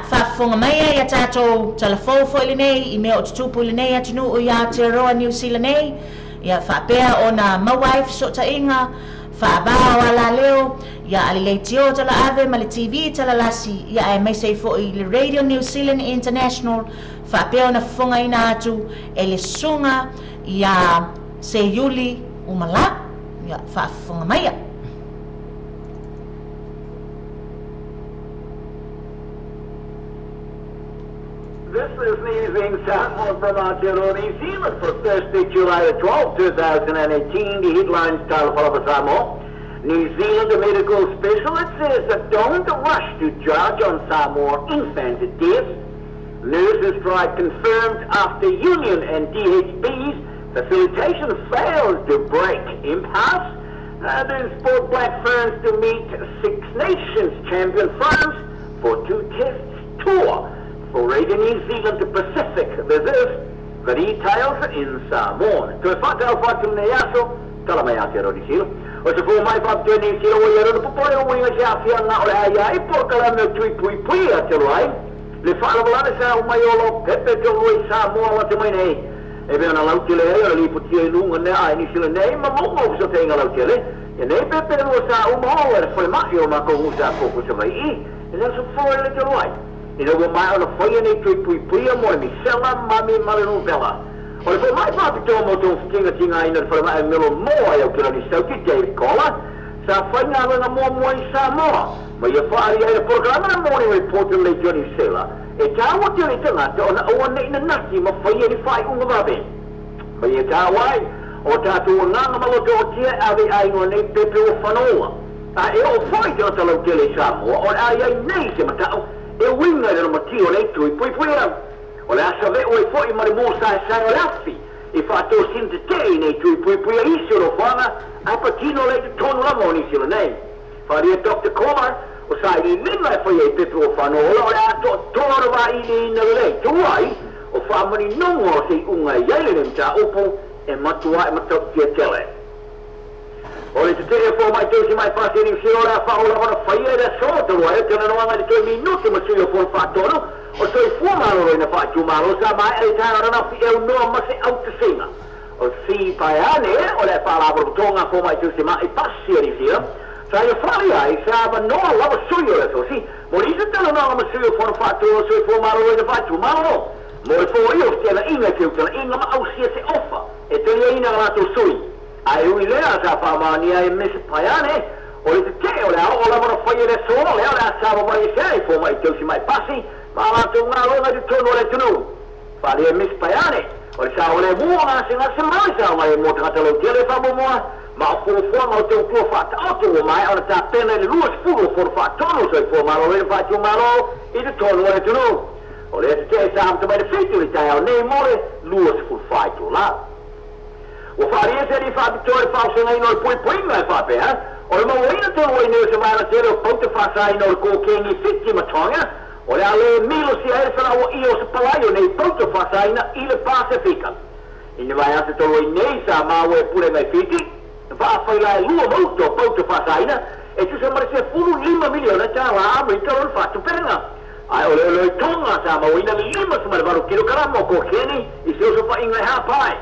Faafofoga mai ia tatou talafou foi lenei i mea o tutupu i lenei atunuu i Aotearoa New Zealand nei. Ia faapea ona maua ai fesootaiga faavao alaleo ia a le leitio tala ave ma le TV talalasi ia aemaise ai foi le Radio New Zealand International faapea ona fofogaina atu e le susuga ia Seiuli Umalā. Ia faafofoga maia. This is News in Samoa from Aotearoa, New Zealand for Thursday, July 12, 2018. The headlines, Talofa Samoa. New Zealand medical specialist says that don't rush to judge on Samoa infant deaths. Nurses strike confirmed after union and DHB's facilitation failed to break impasse. Then Sport Black Ferns to meet Six Nations champion France for 2 tests tour. For Radio New Zealand to Pacific, this is the details in Samoan. To whātau whātu nei aso, tala mai Aotearoa New Zealand. O se fō mai whāpitoa New Zealand, o ia rona popore o winga se awhia ngā o le aia i pōkala meo tui pui pui a te roai. Le whaalavalane sa o mai olo pepe te roi Samoa la te mai nei. E pea na lautele ai o le lipotia i lunga nea ai New Zealand nei, ma mongo o so te inga lautele. E nei pepe rua sa uma o e whare mai o mako ngusa koko sa vai i. E nā so fō e le te roai. Ina ua mai ona whaia nei tui pui puia mo le misela mami male novela. O le fo mai whapitoa mo tō whitinga tinga ina le whare mai melo moa e au kirani sauti David Collar sa whainga wenga moa moa i Samoa. Ma ia whaari ai le programa na morning report le Johnny Sela. E tāua te ole tangata ona aua nei na naki ma whaia ni whai unga wawe. Ma ia tāwai o tātou o nganga maloto o tia ave ai ngoa nei pepe o whanoa. A e o whai te ata tele Samoa o ai ai nei se matao e winga le matio nei tui pui pui au. O le asa veo e foi mare mō sa e o le afi. E whaato sinte te nei tui pui pui a isi o whanga a patino le te tonu lama o nisi o nei. Wharia Dr. Collar o sa i linga e whai e pepe o whanoa o le ato toro wa i ni ina le tuai o whamani nongo o se unga i aile nem tā upo e matua e matau tia tele. O le te te e fō mai tausi mai whāsi ni siro la whaola ona whaia e la sō te roa e tena noanga le toi minuti ma sui o fō whātono o toi fua malo ina whātu malo sa mai e tāna rana fi e unoa ma se au te singa. O si paiane o le whālāporo tonga fō mai tausi mai pasi e ni siro sa ia whai ai sa ma noa lava sui o le sosi mo risa tena noanga ma sui o fō whātono sui fō malo ina whātu malo mo e fō i o tena inga te utana inga ma au sia se ofa e tena ina ngā sui. Ai ui lea sa whamania e Miss Paiane, o le te te o le ao o lava na whai e le sōno, lea o le asava mai e se, fō mai tausi mai pasi, ma lātou ngā longa te tonu o le tunu. Whare e Miss Paiane, o le sa o le mua ngā se ngā se mai sa o mai e mō tangata lau tele whamua, ma o fō ngā o te utua whātaoto o mai, o le tā pena i le lua sfuru o fō whātono, so i fō malo le whātu malo i te tonu o le tunu. O le te te sa amta mai le whitu i tai au nei more, lua sfuru whāito la. O wharia se ni whapitoa e whaosenga ino e pui puinga e whapea, o le mauaina tō wai neo se maana tere o pauta whasa ino le kōkengi whiti matonga, o le ale milo si aere whana o i o se palaio nei pauta whasa ina i le Pasifika. Ina vai ase tō wai nei sa māua e pure ngai whiti, Faafai la e lua mauta o pauta faasaina e tusa ma le $15 miliona tālā Amerika lona faatupega. Ae o le oloitoga sa mauaina le 58 kilokarama o kokeni i se osofaiga e hapai.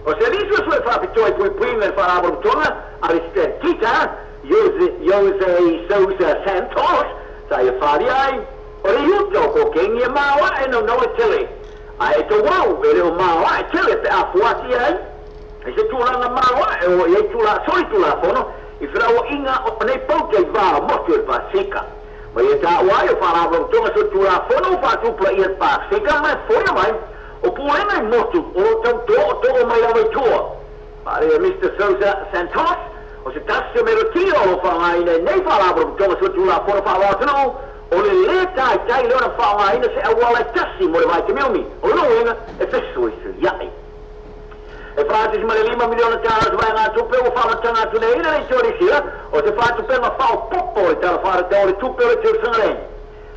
O se alii suesue faapitoa i puipuiga i le faalapotopotoga Alistair Kita Jose Sousa Santos sa ia faaalia ai o le iuta o kokeni e maoae naunau le tele. Ae e tauau e le o maoae tele pe a fuati ai i se tulaga maoae o i ai solitulafono i felauaiga o nei pauta i va o motu e le Pasefika. Ma ia taua ai o faalapotopotoga solitulafono ua faatupulaia le Pasefika ma e foia mai o pulega i motu o lo tautootoo mai lava i tua. Faaalia Mr Sousa Santos o se tasi o melotia o lo faaaogaina i nei faalapotopotoga solitulafono faavao atunuu o le lē taitai lea ona faaaogaina se auala e tasi mo le vaitamiumi o lona uiga e fesuisuiaʻi. E $4.5 miliona tālā se vaegatupe ua faamatana atu nei le leitio Nisila o se faatupega faaopopo o le tala faatatau o le tupe o le tausaga nei.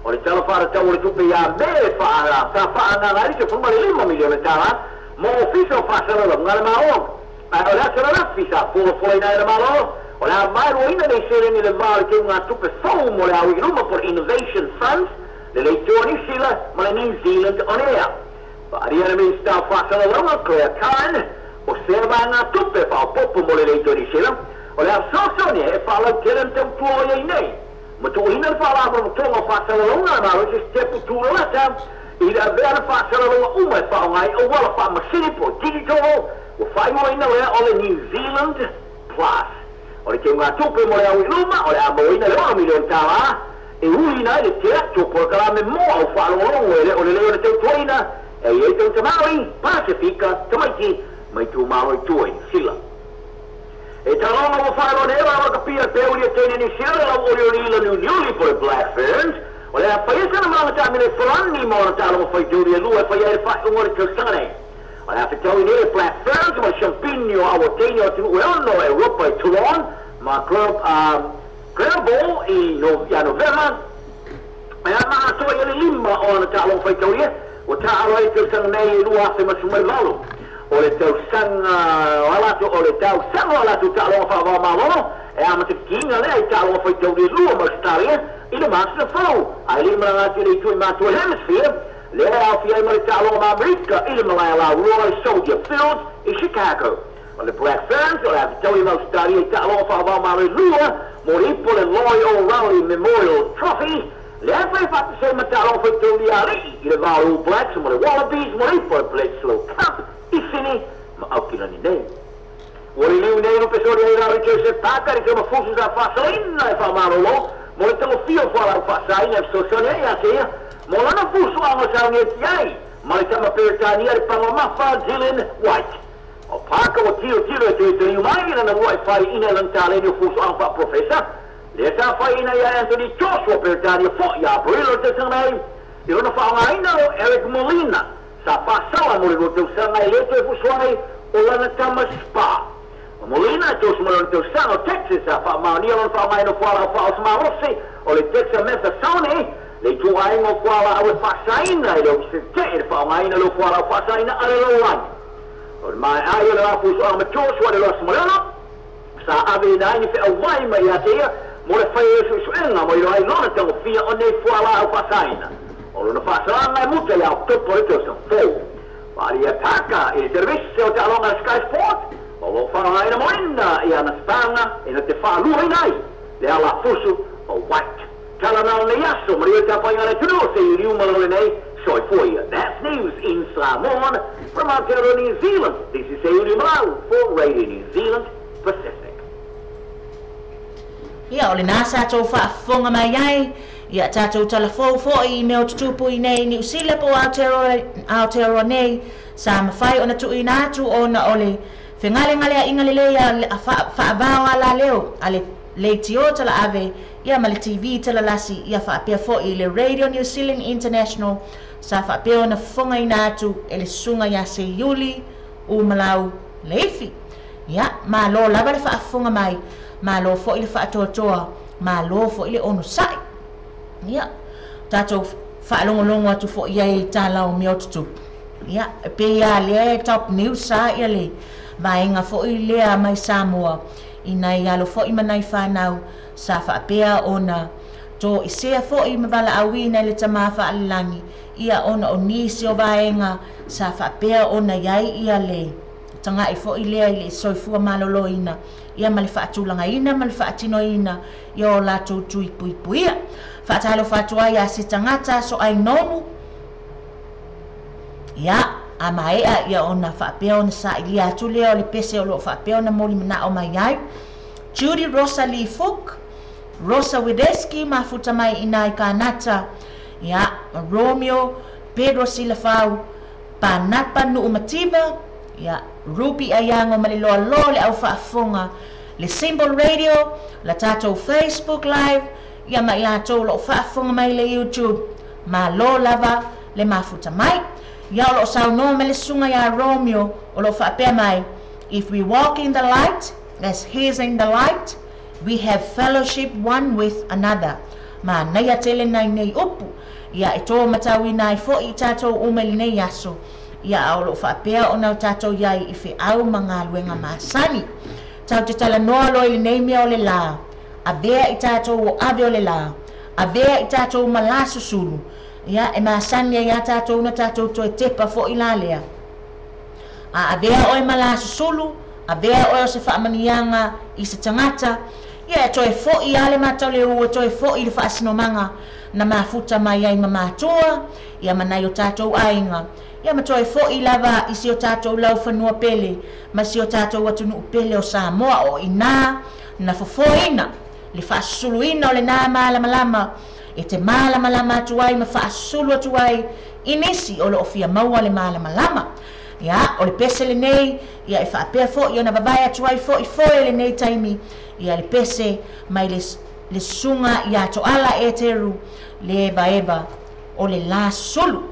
O le tala faatatau o le tupe ia Me sa faaagaga ai le $15 miliona tālā mo ofisa o faasalalauga a le Malo. Ae o le aso lalafi sa folafolaina ai le Malo o le a maeluaina nei seleni le va o le teugatupe fou mo le au i luma po le Innovation Funds le leitioa Niu Sila ma le New Zealand On Air. Faaalia le Minisita o Faasalalauga Claire Kyne o sea vaegatupe faaopopo mo le leitioa Niu Sila o le a fesoasoani e faalautele le tautua o i ai nei. Ma tuuina le faalapotopotoga o faasalalauga a le Malo i se sitepu tulalata i le avea le faasalalauga uma e faaaoga ai auala faamasini po o digital ua faaigoaina lea o le New Zealand Plus. O le teugatupe mo le au i luma o le a mauaina le $6 miliona tālā e uiina ai le teatu o polokalame mo au faalogologo e le o le leo o le tautuaina e i ai tagata Māori, Pasefika, tamaiti ma itumalo i tua i Niu Sila. E talonga ua faailoa nei la kapia pe uli e teine Niu Sila le lau olioli ila niuniuli po le Black Ferns o le a faia sana malaga taamilo i Farani ma ona taaloga faitauli e lua e faia ai le faaiuga o le tausaga nei. O le a fetaui nei le Black Ferns ma le Champini o aua teine o atunuu e ono o Europa i Toulon ma Clermont i ia Novema. E a maatoa ia le 5 o ana taaloga faitaulia ua taaalo ai le tausaga nei e 2018. O le tausaga o alatou o le tausaga o latou taaloga faavao malolo e amatakiina lea i taaloga faitauli e lua ma Australia i le masina fou ae le i malaga atu i le itu i matua Hemisphere lea e aofia ai ma le taaloga ma Amerika i le malae lauloa i Soldier Field i Chicago. O le Black Ferns o le a fetaui ma Australia i taaloga faavao malo e lua mo le ipu o le Lloyd O'Reilly Memorial Trophy lea e fai faatasai ma taaloga faitauli alii i le va o le All Blacks ma le Wallabies mo le ipu o le Bledisloe Cup i Sini ma Aukilani nei. Ua liliu nei lupe soli ai Larry Joseph Parker i tona fusu sa faasalaina e faamalolo mo le tagofia o fualaau faasaina e fesoasoani ai ia te ia mo lana fusuaga sauniati ai ma le tama Peretania le pagamafa Dylan White. O Parker ua tilotilo e toe taliu mai i lana lua e faiina i lana taleni o fusuaga faaprofesa lea sa faiina ia Anthony Joshua Peretania foʻi ia Aperila o le tausaga nei i lona faaaogaina o Eric Molina sa faasala mo le lua tausaga e lē toe fusuaga o lana tama Spa. O Molina e 31 tausaga o Texas sa faamaonia lona faaaogaina o fualaau faaosamalosi o le dexamethasone le ituaiga o fualaau e faasaina e le ofisa tetee le faaaogaina leo fualaau faasaina a le lalolagi. O le maeai o le la fusuaga ma Joshua le loasamalelo sa aveina ai ni feauai mai ia te ia mo le fai ai o suesuega mo iloa ai lona tagofia o nei fualaau faasaina. O lona faasalaga e muta ia Oketopa o le tausaga fou. Faaalia Parker i le servise o taaloga a Sky Sport o lo o faaaogaina moina i ana spaga e na te faaluaina ai le alafusu o White. Tala na o nei aso maria o tapuaiga a le atunuu o se iuliu ma lole nei soifua ia. That's news in Samoan from Aotearoa New Zealand. This is Seiuli Malau for Radio New Zealand Pacific. Ia, o lenā sa tou faafofoga mai ai ia tatou talafou foʻi i mea o tutupu i nei Niu Sila po o Aotearoa nei sa mafai ona tuuina atu ona o le fegalegaleaʻiga lelei a faavao alaleo a le leitio talaave ia ma le TV talalasi ia faapea foʻi le Radio New Zealand International sa faapea ona fofogaina atu e le susuga iā Seiuli Umalau Leifi. Ia, malo lava le faafofoga mai, malo foʻi le faatoatoa, malo foʻi le onosaʻi. Ia, tatou faalogologo atu foʻi ai i tala o mea o tutupu. Ia, e pei lava lea e top news a ia le vaega foi lea mai Samoa i nai alo foi ma nai fanau sa faapea ona toesea foi ma valaauina e le Tama Faalelagi, ia ona o nisi o vaega sa faapea ona i ai ia le taga'i foi lea i le soifua maloloina, ia ma le faatulagaina ma le faatinoina ia o latou tui puipuia. Faatalofa atu ai ia se tagata aso ainonu, ia a maea ia ona faapea ona sa'ilia atu lea o le pese o loo faapea ona molimana'o mai ai. Judy Rosalie Fook, Rosa Wideski mafuta mai ina i Kanata, ia Romeo Pedro Silafau, Panapa Nu'umativa, ia Ruby Aiago ma le loaloa le au faafofoga le Symbol Radio, la tatou Facebook Live, ia ma i latou o loo faafofoga mai le YouTube, malo lava le mafuta mai. Ia o loo saunoa mai le susuga iā Romeo o loo faapea mai, If we walk in the light as he is in the light, we have fellowship one with another. Manaia tele nai nei upu, ia e tō matauina ai fo'i i tatou uma i lenei aso, ia a o loo faapea ona o tatou i ai i feau ma galuega masani. Tatou te talanoa loa i lenei mea o le lā, avea i tatou o ave o le lā, avea i tatou ma lā susulu, ia e masani ai iā tatou na tatou toe tepa fo'i la lea. A avea oe ma lā susulu, avea oe o se faamanuiaga i se tagata, ia e toe fo'i lava le matauleu, e toe fo'i le faasinomaga na mafuta mai ai ma matua, ia ma nai o tatou aiga, ia ma toe fo'i lava i si o tatou laufanua pele ma si o tatou atunuu pele o Samoa, o i inā na fofoina le faasusuluina o lenā malamalama e te malamalama atu ai ma faasusulu atu ai i nisi o loo fia maua le malamalama. Ia, o le pese lenei, ia e faapea fo'i ona vavae atu ai fo'i foe lenei taimi, ia le pese mai le, le susuga iā Toala Eteru le evaeva o le lā sulu.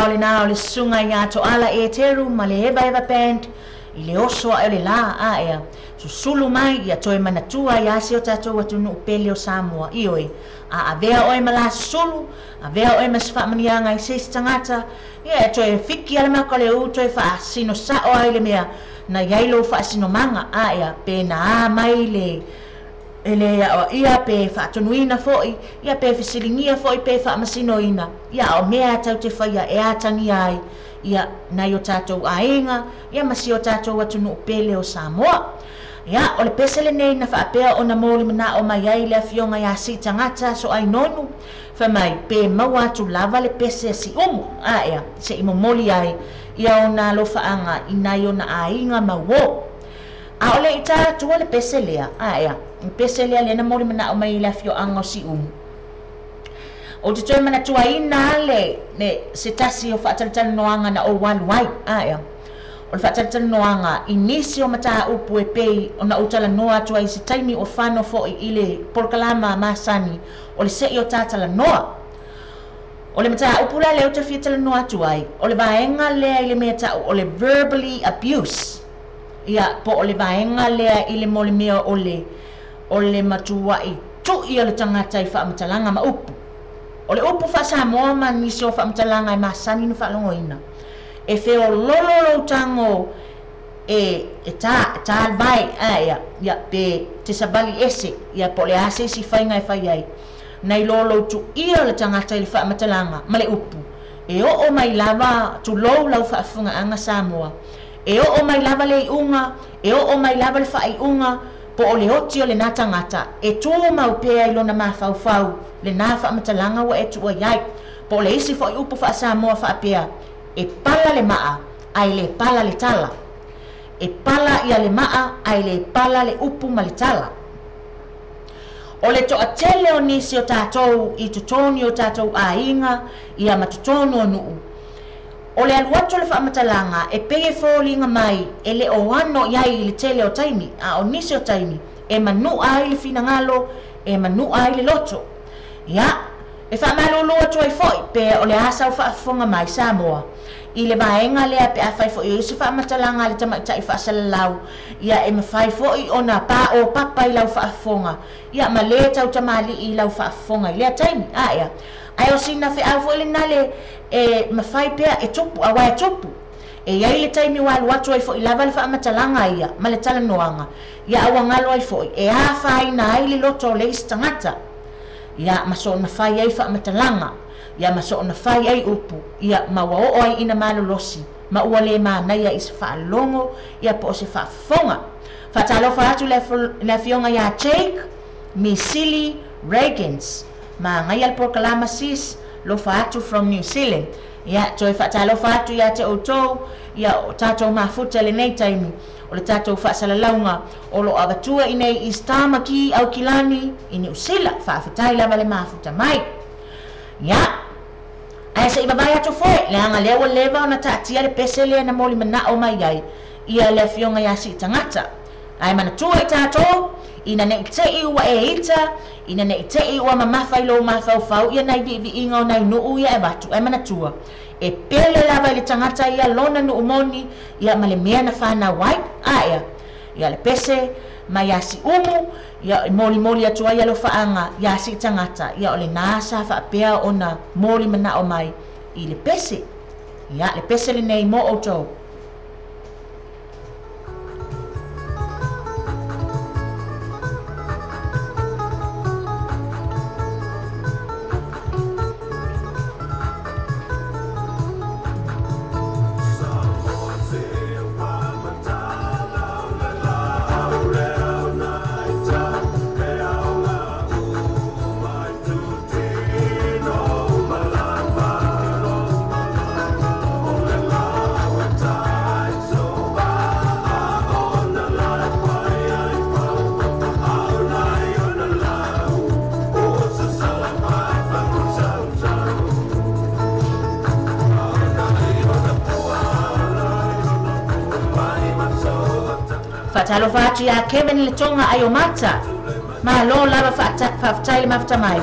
Sao lenā o le susuga iā Toala Eteru ma le Eva Eva Band i le oso ae o le lā aea susulu mai ia toe manatua iā si o tatou atunuu pele o Samoa. Ioe, a avea oe ma la susulu, avea oe ma se faamanuiaga i se isi tagata, ia e toe fiki a le maka o le ū toe faasino sao ai le mea na iai lou faasinomaga aea pe na a mai le e lē aʻoaʻia pe faatonuina foʻi ia pe fesiligia foʻi pe faamasinoina ia a o mea e tatou te faia e atagia ai ia nai o tatou aiga ia ma si o tatou atunuu pele o Samoa. Ia o le pese lenei na faapea ona molimanao mai ai le afioga iā Siitagata Soainonu fai mai pe maua atu lava le pese a Siumu aea seʻi momoli ai ia ona alofaaga i nai ona aiga ma uō. A o le i ta atua le pese lea, aea, le pese lea lea na molimanao mai i le afioaga o Siumu. Ou te toe manatuaina le, le se tasi o faatalatalanoaga na ou alu ai, aea, o le faatalatalanoaga i nisi o mataupu e pei ona ou talanoa atu ai i se taimi ua fano foʻi i le polokalama masani o le seʻi o tatalanoa. O le mataupu la lea ou te fia talanoa atu ai, o le vaega lea i le mea taʻu o le verbally abuse, ia po o le vaega lea i le mo le mea o le o le matuaʻi tuʻi o le tagata i faamatalaga ma upu. O le upu faa-Samoa ma nisi o faamatalaga e masani ona faalogoina, e feololo lou tago e e ta ta le vae ae ia pe te savali ese ia po o le a se isi faiga e fai ai nai lo lou tuʻia o le tagata i le faamatalaga ma le upu e oo mai lava tulou lau faafofogaaga Samoa e oo mai lava le iʻuga e oo mai lava le faaiuga po o le oti o lenā tagata e tumau pea i lona mafaufau lenā faamatalaga ua e tuua i ai. Po o le isi foʻi upu faa-Samoa faapea e pala le maa ae lē pala le tala. E pala ia le maa ae lē pala le upu ma le tala. O le toʻatele o nisi o tatou i totonu o tatou aiga ia ma totonu o nuu. O le alu atu o le faamatalaga e pei e foliga mai e le o ano i ai i le tele o taimi, a o nisi o taimi e manuʻa ai le finagalo, e manuʻa ai le loto. Ia, e faamalūlū atu ai foʻi pe o le a sau faafofoga mai Samoa i le vaega lea pe afai foʻi o i se faamatalaga a le tamaitaʻi faasalalau, ia e mafai foʻi ona paopapa i lau faafofoga, ia ma lē tautamaliʻi i lau faafofoga i lea taimi. Aea, ae o sina feau foʻi lenā le e mafai pea e tupu, auā e tupu. E i ai le taimi ua alu atu ai foʻi lava le faamatalaga ia ma le talanoaga, ia a ua galo ai foʻi e afaina ai le loto o le isi tagata, ia ma soona fai ai faamatalaga, ia ma soona fai ai upu, ia ma ua oo ai ina malolosi, ma ua lē manaia i se faalogo, ia po o se faafofoga. Faatalofa atu le le afioga iā Jake Misili Reagans, magaia le polokalama sis, lofa atu from New Zealand. Ia, toe faatalofa atu iā te outou, ia o tatou mafuta i lenei taimi o le tatou faasalalauga o lo o avatua i nei i Tamaki, Aukilani, i Niu Sila. Faafetai lava le mafuta mai. Ia, ae se i vavae atu foe, leaga lea ua leva ona taatia le pese lea na molimanao mai ai ia le afioga iā Siitagata. Ae manatua i tatou, ina ne i teʻi ua e ita, ina ne i teʻi ua mamafa i lou mafaufau ia nai viiviiga o nai nuu ia e avatu, ae manatua, e pele lava i le tagata ia lona nuu moni ia ma le mea na fanau ai. Aea, ia le pese mai iā Siumu, ia e molimoli atu ai alofaaga iā Siitagata, ia o lenā sa faapea ona molimanao mai i le pese. Ia, le pese lenei mo outou. Faatalofa atu iā Kevin Letoga Aiomata, malo lava faafetai le mafuta mai.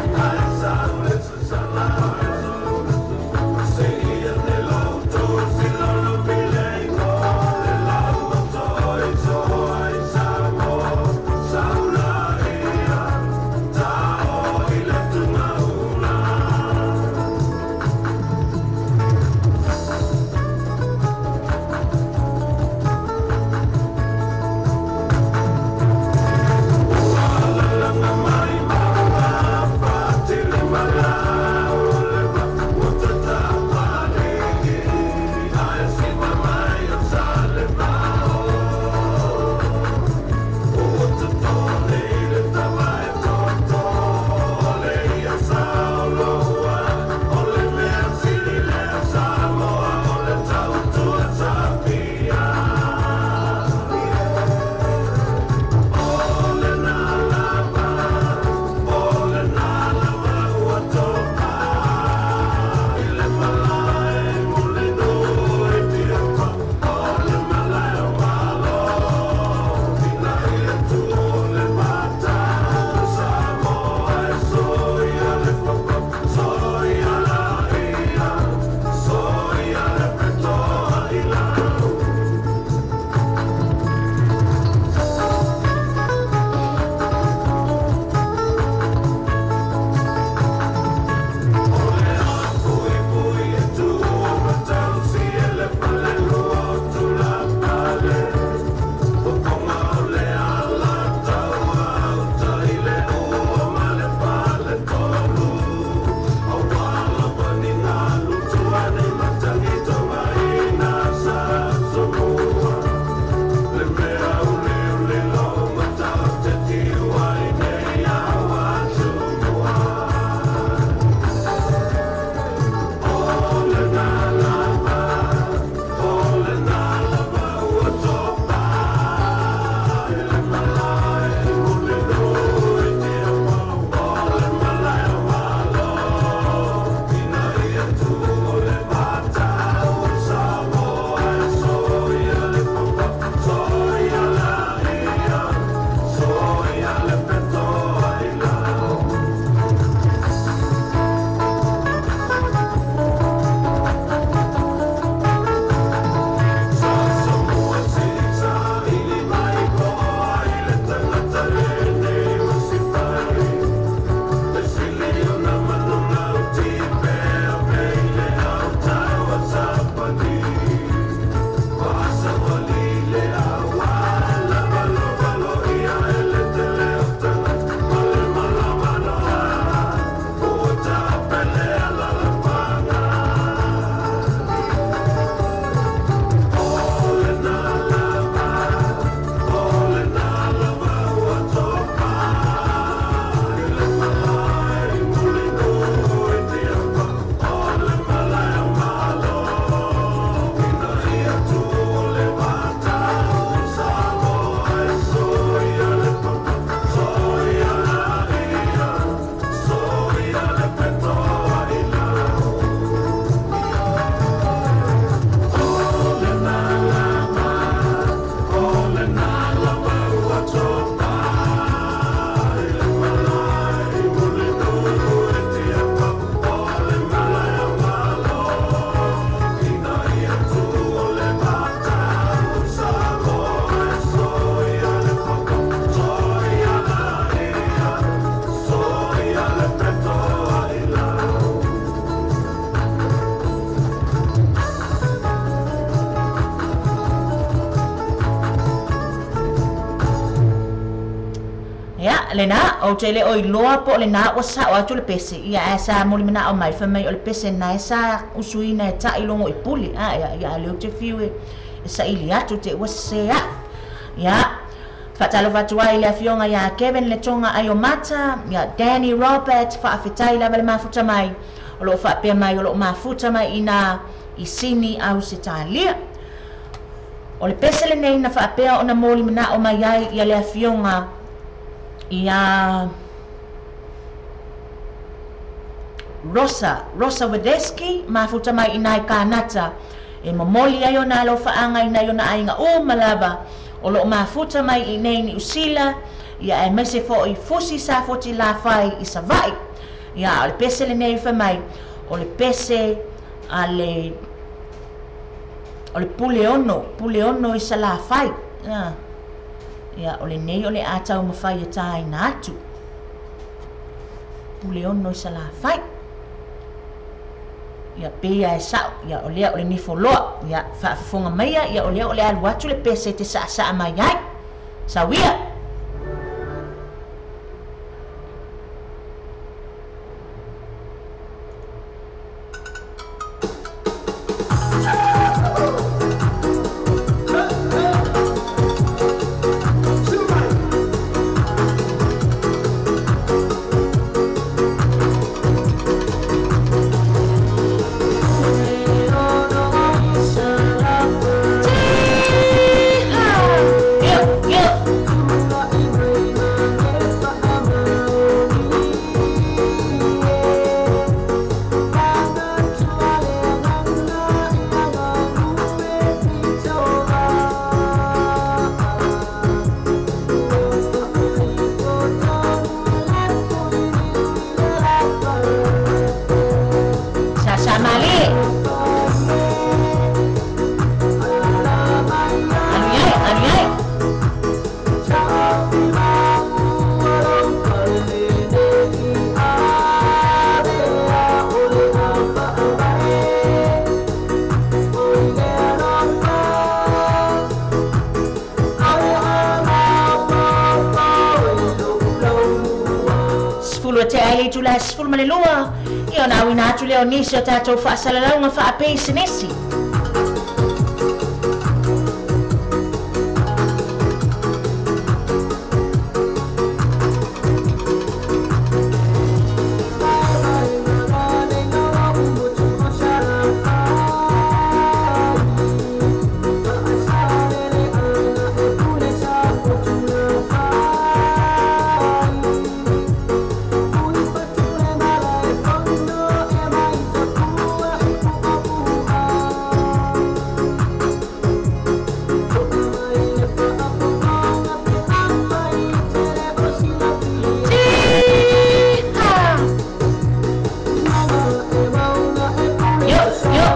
lena o te le o iloa po o lena ua sa'o atu le pese ia ae sa molimana'o mai fai mai o le pese na e sa usuina e ta'ilogo i pule a ia ia a lea ou te fiu e sa'ili atu te ua sesē a'u. Ia fa'atalofa atu ai le afioga iā Kevin Letoga Aiomata, ia Danny Robert, fa'afetai lava le mafuta mai o lo'o fa'apea mai o lo'o mafuta mai inā i Sini Ausetalia. O le pese lenei na fa'apea ona molimana'o mai ai ia le afioga ia Rosa, Rosa Wedeski, mafuta mai inā i Kanata, e momoli ai ona alofa'aga i nai ona aiga uma lava o lo'o mafuta mai i nei Niu Sila, ia aemaise fo'i fusi safoti lafai i Sava'i. Ia o le pese lenei fai mai o le pese a le o le Puleono, Puleono i Salafai. Ia o lenei o le a taumafai e tāina atu. Puleono i Salafai. Ia pei e sa'o, ia o lea o le nifoloa, ia faafofoga maia, ia o lea o le alu atu le pese te sa'asa'a mai ai. Sauia. Yo, yo. Sa'asa'a mālie. Alu i ai, alu i ai. 10 te ai le itula e 12, ia ona auina atu lea o nisi o tatou fa'asalalauga fa'apeisinisi. Tīhā! Yo, yo.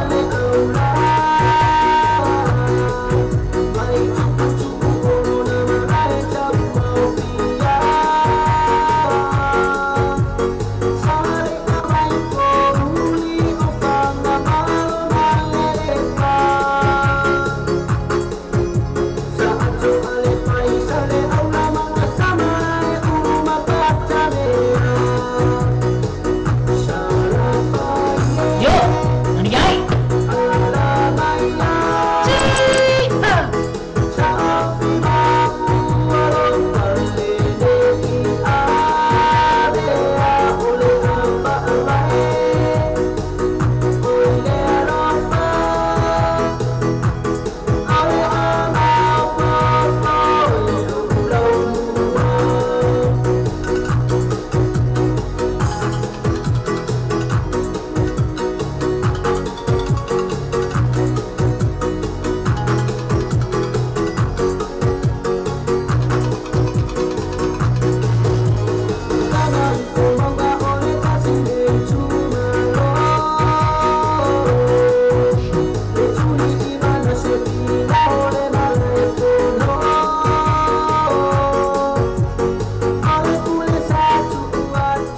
Yo, alu i ai. Tīhā!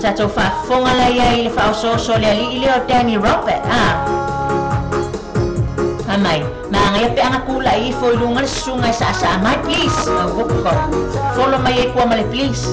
Tatou faafofoga lai ai i le faaosooso le ali'i lea o Danny Robert a. Fai mai, magaia peaga kula'i ifo i luga le susuga e sa'asa'a mai, please. Auoko. Folo mai ai kua ma le please.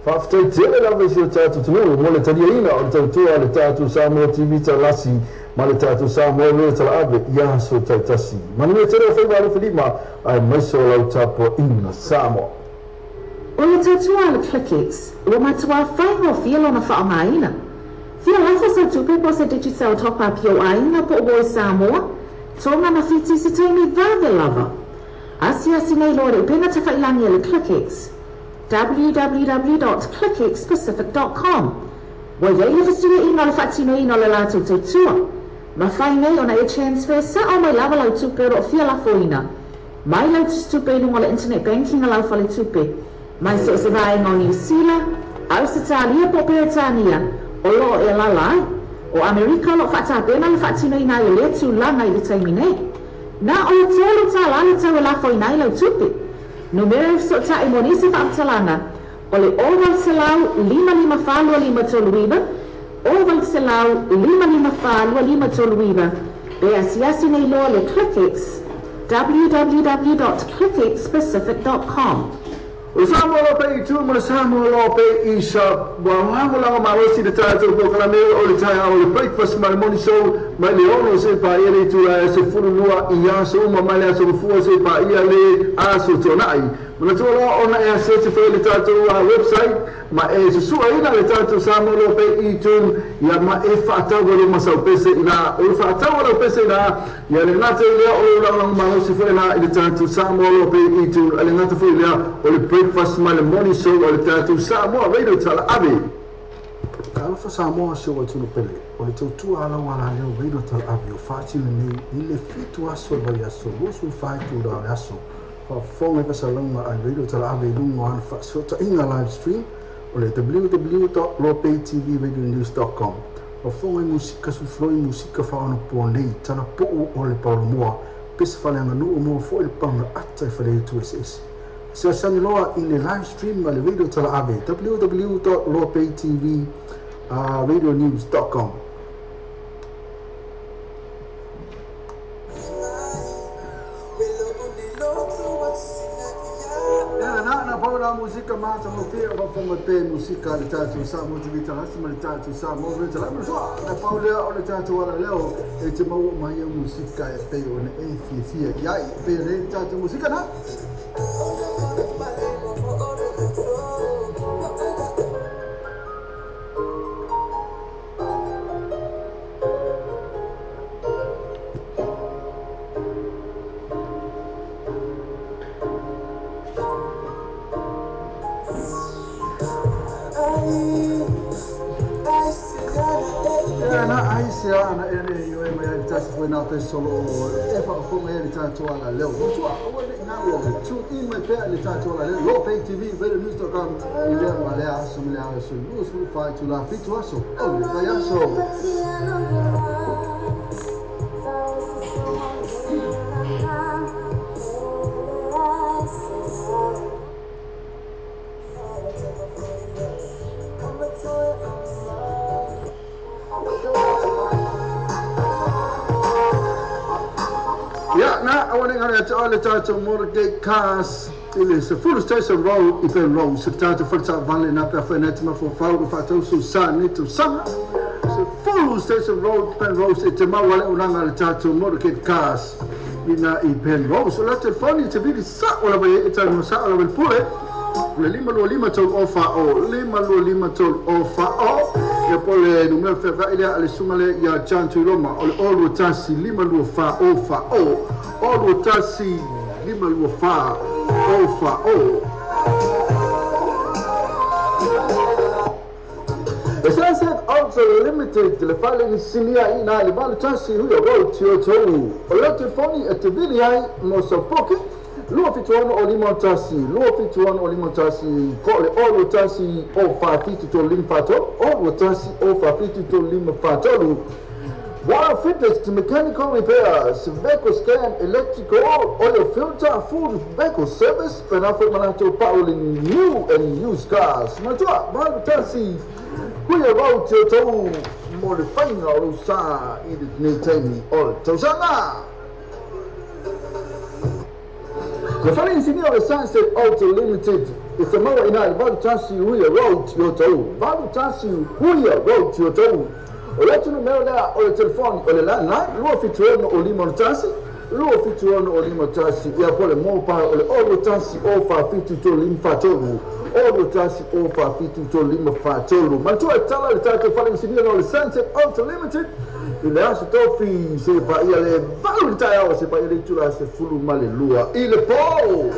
Faafetai tele lava i si o tatou atunuu mo le taliaina o le tautua a le tatou Samoa TV Talasi ma le tatou Samoa Radio Talaave i aso taitasi. Manuia tele o faiva alofa aemaise o lau tapuaiga Samoa. O le tautua a le ClickX ua matuā faigofie lona faaaogaina. Fia lafo sau tupe po o se Digicel Top Up i ou aiga po o uo i Samoa, Tonga ma Fiti i se taimi vave lava. Asiasi nei loa i le upega tafailagi a le ClickX, www.clickxpacific.com. Ua i ai le fesuiaiga o le faatinoina o le latou tautua. Mafai nei ona e transfer sa'o mai lava lau tupe o lo o fia lafoina mai lau tusitupe i luga o le internet banking a lau faletupe mai so o se vaega o Niu Sila, Ausetalia po o Peretania o lo o e alaala ai. O Amerika o lo o faatapena le faatinoina ai o lea tulaga i le taimi nei. Na o le $3 le tau e lafoina ai lau tupe. Numera e fesootai mo nisi faamatalaga o le 0800 554 2539, 0800 554 2539, pe asiasi nei loa le ClickX, www.clickxpacific.com. O le Samoa Law Pay i tu ma le Samoa Law Pay i sa ua lagolago malosi le tatou polokalame o le taeao o le breakfast ma le morning show mai le 6 seia paia le itula e 12 i aso uma mai le aso Gafua seia paia le aso Tuanai. Manatua loa ona e search foi le tatou website ma e susuaina le tatou Samoa Law Pay i tu ia ma e faatau ai ma sau pese ina o le faatau lau pese ina ia le gata i lea o le lagolago malosi foi la i le tatou Samoa Law Pay i tu a le gata foi lea o le breakfast ma le morning show o le tatou Samoa Radio Talaave. Talofa Samoa si ou atunuu pele, o le tautua a lau alaleo Radio Talaave o faatino nei i le 7 aso o le vaiaso 24 itula o le aso. Faafofoga i fasalauga a le Radio Talaave i luga o ana faasootaiga live stream o le www.lopaytvradionews.com. Faafofoga i musika sufuloi musika faaonaponei talapuu o le paolomoa pese faaleaganuu moa foi le paga ata i faleaitu eseese. Fesoasoani loa i le live stream a le Radio Talaave www.lopaytvradionews.com. Ia, na na pau la musika matagofie o faafofoga mai pea i musika a le tatou Samoa TV Talasi ma le tatou Samoa Radio Talaave. Soa, na pau lea o le tatou alaleo e te maua mai au musika e pei ona e fiafia i ai. E pei ona i ai le tatou musika na. Ia na ai se ana e le i oe mai ai le tasi foi nā pese solo o e whakafonga e le tatou alaleo. Matua, aua ne i ngalo, tune in mai pea i le tatou alaleo, Law Pay TV, radionews.com, i lea ma lea aso ma lea aso, 24 itula 7 aso, o le vaiaso. Ia, na, aua ne i ngalo ia te oe le tatou Motorgate Cars i le 10 Station Road i Penrose, le tatou fale taavale na pe afai nei te mafaufau i faatausu sa nei tausaga. 10 Station Road, Penrose, e te maua le auaunaga a le tatou Motorgate Cars ina i Penrose. O lau telefoni e te vili sa'o lava i ai e talanoa sa'o lava i le pule, o le 525 3 0 4 0, 525 3 0 4 0. Ia po o le numera feava'i lea a le susuga lea ia John Tuiloma, o le 0 2 1 5 2 4 0 4 0, 0 2 1 5 2 4 0 4 0. E Sunset Auto Limited le fale i sinia i na le valu tasi hui o road ti o tou. O lau telefoni e te vili ai mo sau poke, 276 o 51, 276 o 51, po o le 0 21 o 47 3 5 4 3, 0 21 o 47 3 5 4 3. Wild Fitness to mechanical repairs, vehicle scan, electrical, oil filter, full vehicle service, pena foi ma latou pau le new and used cars. Manatua, valu tasi, hui o rau te o tou mo le faiga o lou sa i lenei taimi o le tausaga. Le fale insinia o le Sunset Auto Limited e se maua i ina i le 81 Huia Road i Otahuhu. 81 Huia Road i Otahuhu. O le atu numera lea o le telefoni o le landline 276 o 561 276 o 51 ia po o le mobile o le 021 o 47 3 5 43 021 o 47 3 5 43. Manatua e tala le tatou fale inisinia o le Sunset Auto Limited i le aso tofi seia paia le 8 i le taeao seia paia le itula 12 i le po.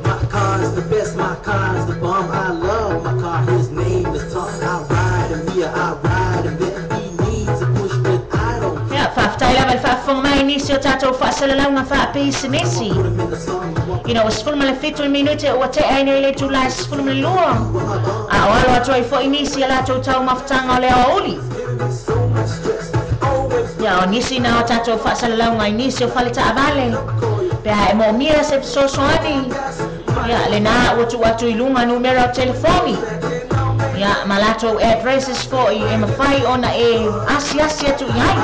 My car is the best, my car is the bomb. I love my car, his name is Tom. I ride him here, I ride him there. He needs a push, but I don't Ia, faafetai lava i le faafofoga mai i nisi o tatou faasalalauga faapisinisi. put him in the sun. Ina ua 17 minute ua tea ai nei le itula e 12, a o alo atu ai foi nisi a latou taumafataga o le aoauli. So much stress, always Ia, o nisi na o tatou faasalalauga i nisi o fale taavale. Pe a e moomia se fesoasoani, ia, lena ua tuu atu i luga numera o telefoni. Ia, ma latou addresses foi e mafai ona e asiasi atu i ai.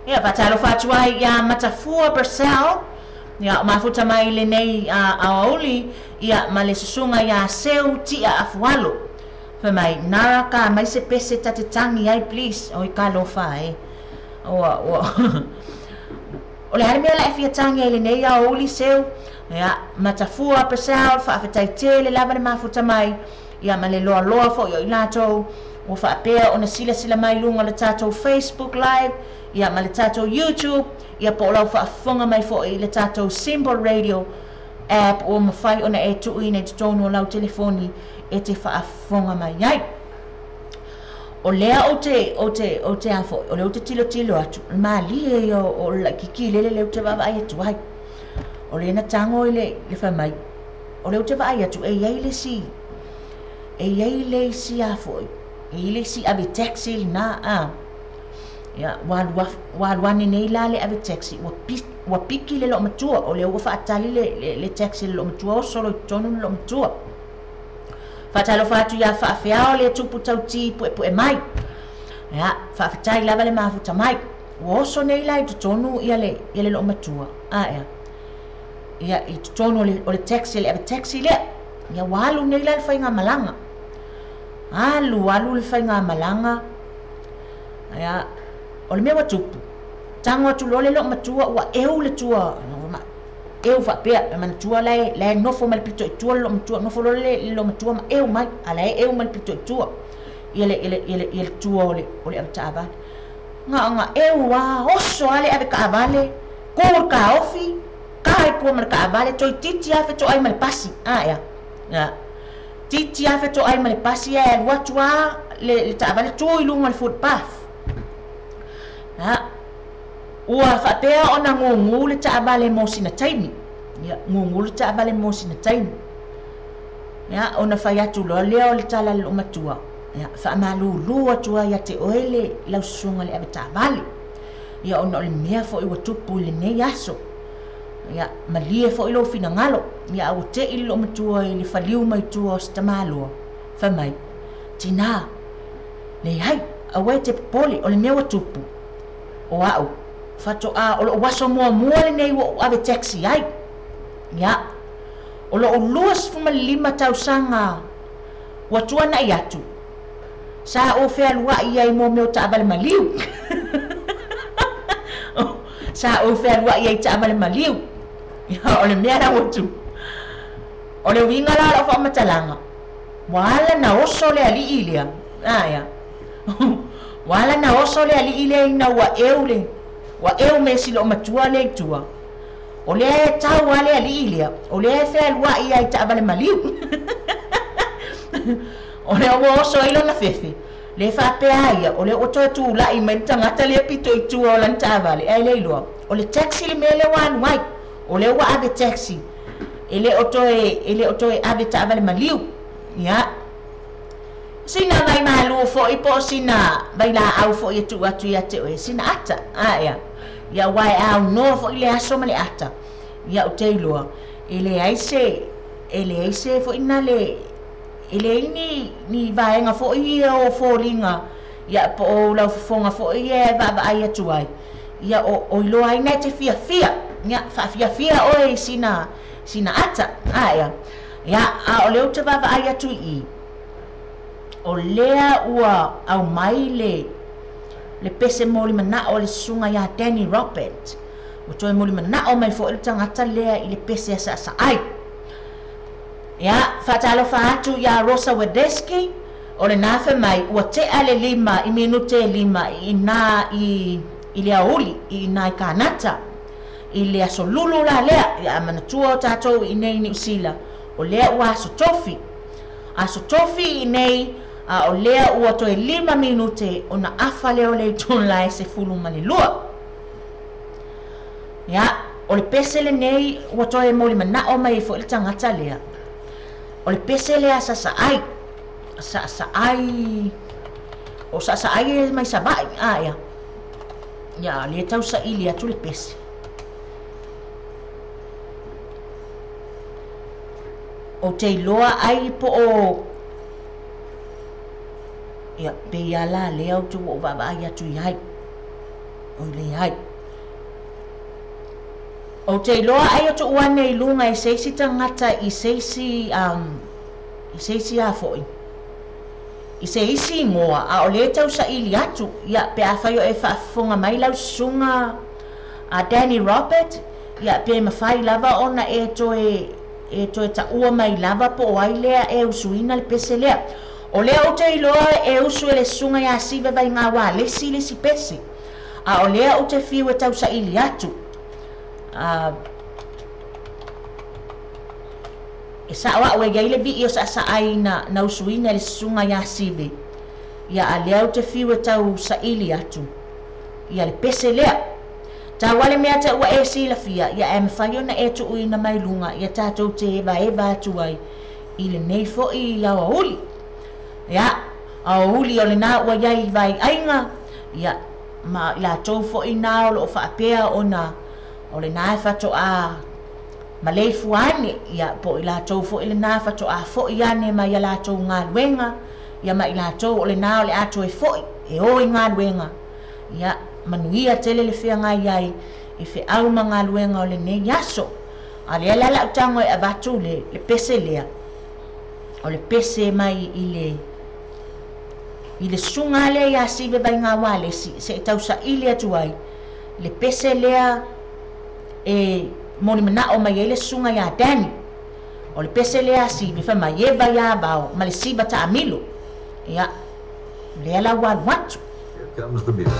Ia, faatalofa atu ai iā Matafua Purcell, ia, o mafuta mai i lenei aoauli, ia, ma le susuga iā Seu Tia Afualo. Fai mai, Nara ka mai se pese ta te tangi ai please. Oi ka lofa e. Ua, ua. O le a le mea la e fia tangi ai i lenei aoauli Seu? Ia, Matafua Purcell, faafetai tele lava le mafuta mai, ia, ma le loaloa foi o i latou ua faapea ona silasila mai i luga o le tatou Facebook Live, ia, ma le tatou YouTube, ia, po o lau faafofoga mai foi i le tatou Simple Radio app ua mafai ona e tuuina i totonu o lau telefoni e te faafofoga mai ai. O lea ou te ou te ou te a foi o lea ou te tilotilo atu o le malie ia o le laitiiti lele lea ou te vaavaai atu ai. O lea na tago i le le fai mai o lea ou te vaai atu e i ai le isi e i ai le isi a foi e i ai le isi ave taxi lena a. Ia ua alu ua alu ane nei la le ave taxi ua ua piki le loomatua o lea ua faatali le le, le taxi a le loomatua oso loa i totonu le loomatua. Faatalofa atu iā Faafeao le tupu tautī puepue mai. Ia, faafetai lava le mafuta mai. Ua oso nei la i totonu ia le, ia le loomatua. A ea. Ia, i totonu o le, o le taxi, le ave taxi lea. Ia, ua alu nei la le faigamalaga. Alu, alu le faigamalaga. Ia, o le mea ua tupu, tago atu loa le loomatua ua eu le tua, eu faapea, e manatua la e, la e nofo mai le pito i tua le loomatua, nofo loa le loomatua ma eu mai, a la e eu mai le pito i tua ia le, ia le, ia le, ia le tua o le, o le avetaavale. Na ona eu lava, oso lava le avetaavale, tu i le taofi, ta i tua ma le taavale, toeitiiti lava fetoai ma le pasi, a ea, ia. Titi lava fetoai ma le pasi ae alu atu lava le, le taavale tu i luga o le footpath. Ia, ua faapea ona gugu le taavale mo sina taimi. Ia, gugu le taavale mo sina taimi. Ia, ona fai atu loa lea o le tala a le loomatua, ia, faamalulu atu ai ia te oe le lau susuga i le avetaavale. Ia, ona o le mea foi ua tupu i lenei aso. Ia, malie foi lou finagalo. Ia, a ua tei le loomatua i le faliu mai tua o se tamaloa, fai mai, Tinā, leai, aua e te popole, o le mea ua tupu, o au, faatoa o lou aso muamua lenei ua ou ave taxi ai. Ia, o lou 25 tausaga ua tuanai atu, sa ou fealuai ai mō mea o taavale maliu. Sa ou fealuai ai i taavale maliu. Ia, o le mea la ua tupu, o le uiga la o lau faamatalaga, ua ala na oso le alii lea, ae a, ua ala na oso le alii lea ina ua eu le, ua eu me si loomatua lea i tua. O lea e tau lava le alii lea, o lea e fealuai ai i taavale maliu. O lea ua oso ai lona fefe, le faapea a ia, o lea ua toe tulai mai le tagata lea pito i tua o lana taavale, ae le iloa, o le taxi le mea lea ua alu ai, o lea ua ave taxi, e le o toe, e le o toe ave taavale maliu. Ia, sina vaimalu foi po o sina vailaau foi e tuu atu ia te oe, sina ata, a ea. Ia aua e aunoa foi le aso ma le ata. Ia ou te iloa, e leai se, e leai se foi na le, e leai ni, ni vaega foi ia o foliga, ia po o lau fofoga foi ia e vaavaai atu ai, ia o, o iloa ai na e te fiafia, ia faafiafia oe i sina, sina ata, a ea. Ia, a o lea ou te vaavaai atu i i, o lea ua aumai le, le pese molimanao a le susuga ia Danny Robert. Ua toe molimanao mai foi le tagata lea i le pese a Saasaai. Ia, faatalofa atu iā Rosa Wedeski, o lena fai mai, ua tea le lima i minute e lima i inā i, i le aoauli, i inā i Kānata, i le aso lulu la lea, ia a manatua o tatou i inei i Niu Sila, o lea ua aso tofi. Aso tofi i inei, a o lea ua toe lima minute ona afa lea o le itula e 12. Ia, o le pese lenei ua toe molimanao mai ai foi le tagata lea. O le pese lea a Sasaai, Sasaai, o Sasaai e mai Savaii, a ia. Ia, lea e tau saili atu le pese. Ou te iloa ai po o ia pei a la lea ou te ua ou vaavaai atu i ai. Oi leai. Ou te iloa ai o tuu ane i luga e se isi tagata i se isi i se isi a foi i se isi igoa a o lea e tau saili atu ia pe afai o e faafofoga mai lau susuga a Danny Robert ia pe mafai lava ona e toe e toe taua mai lava po o ai lea e usuina le pese lea. O lea ou te iloa e usu e le susuga ia Siva Vaigaualesi le isi pese, a o lea ou te fiu e tausaili atu. A, e sao au e i ai le vii o saasaai na, na usuina e le susuga ia Sive. Ia a lea ou te fiu e tau saili atu ia le pese lea. Tau lava le mea te ua e silafia, ia ae mafai ona e tuuina mai luga ia tatou te evaeva atu ai i lenei foi aoauli. Ia, aoauli o lena ua i ai i vaiaiga, ia, ma i latou foi na o lo o faapea ona o lena e faatoa maleifua ane, ia, po o i latou foi lena faatoa foi ane mai a latou galuega, ia ma i latou o lena o le a toe foi e o i galuega, ia, manuia tele le feagai ai i feau ma galuega o lenei aso. A lea la lau tago e avatu le pese lea, o le pese mai i le susuga lea ia Sive Vaigaualesi, se i tausaili atu ai le pese lea e molimanao mai ai le susuga ia Danny. O le pese lea a Sive fai mai e vai avao ma le siva taamilo. Ia, lea la ua alu atu. Here comes the music.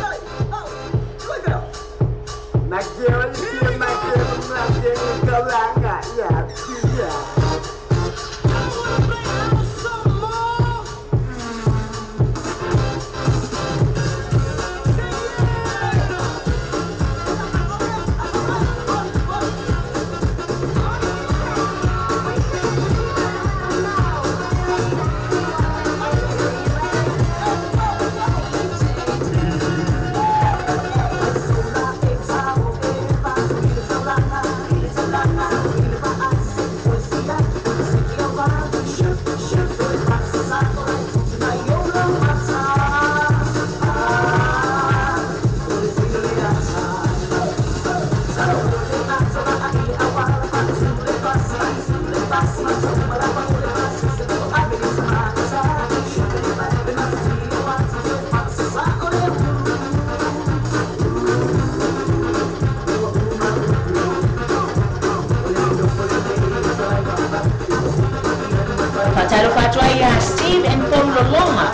Faatalofa atu ai ia Steve and Paul Lolonga,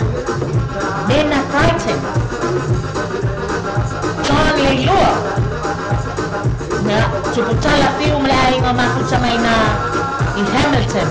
Nena Crichton, John Leiloa, na Tuputala Fiu ma le aiga o mafuta mai na i Hamilton.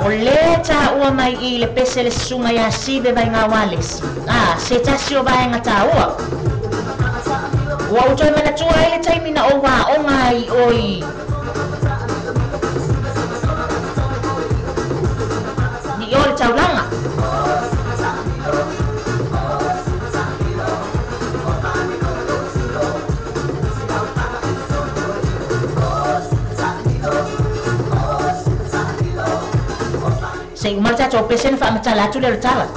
O lea taua maua mai i le pese le susuga ia Sive Vaigaualesi. Se tasi o vaega tāua. Ua ou toe manatua ai le taimi na ou aoga ai oi i o le taulaga. Se i uma le tatou pese na faamatala atu lea o le tala.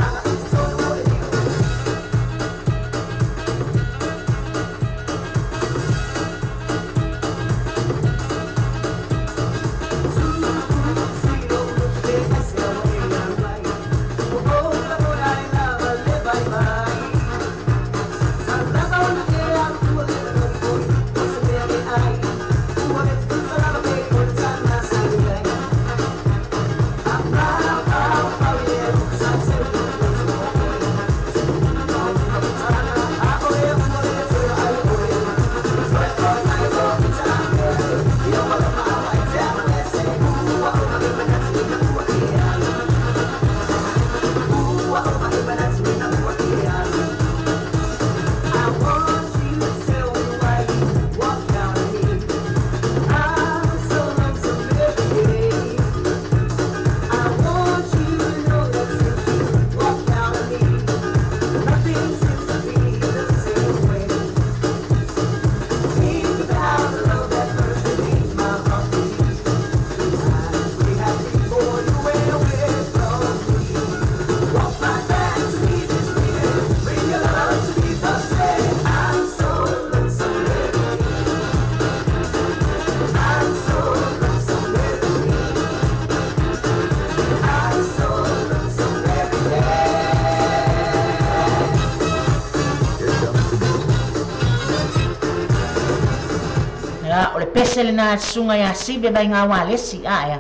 O le pese lena susuga ia Sive Vaigaualesi aea.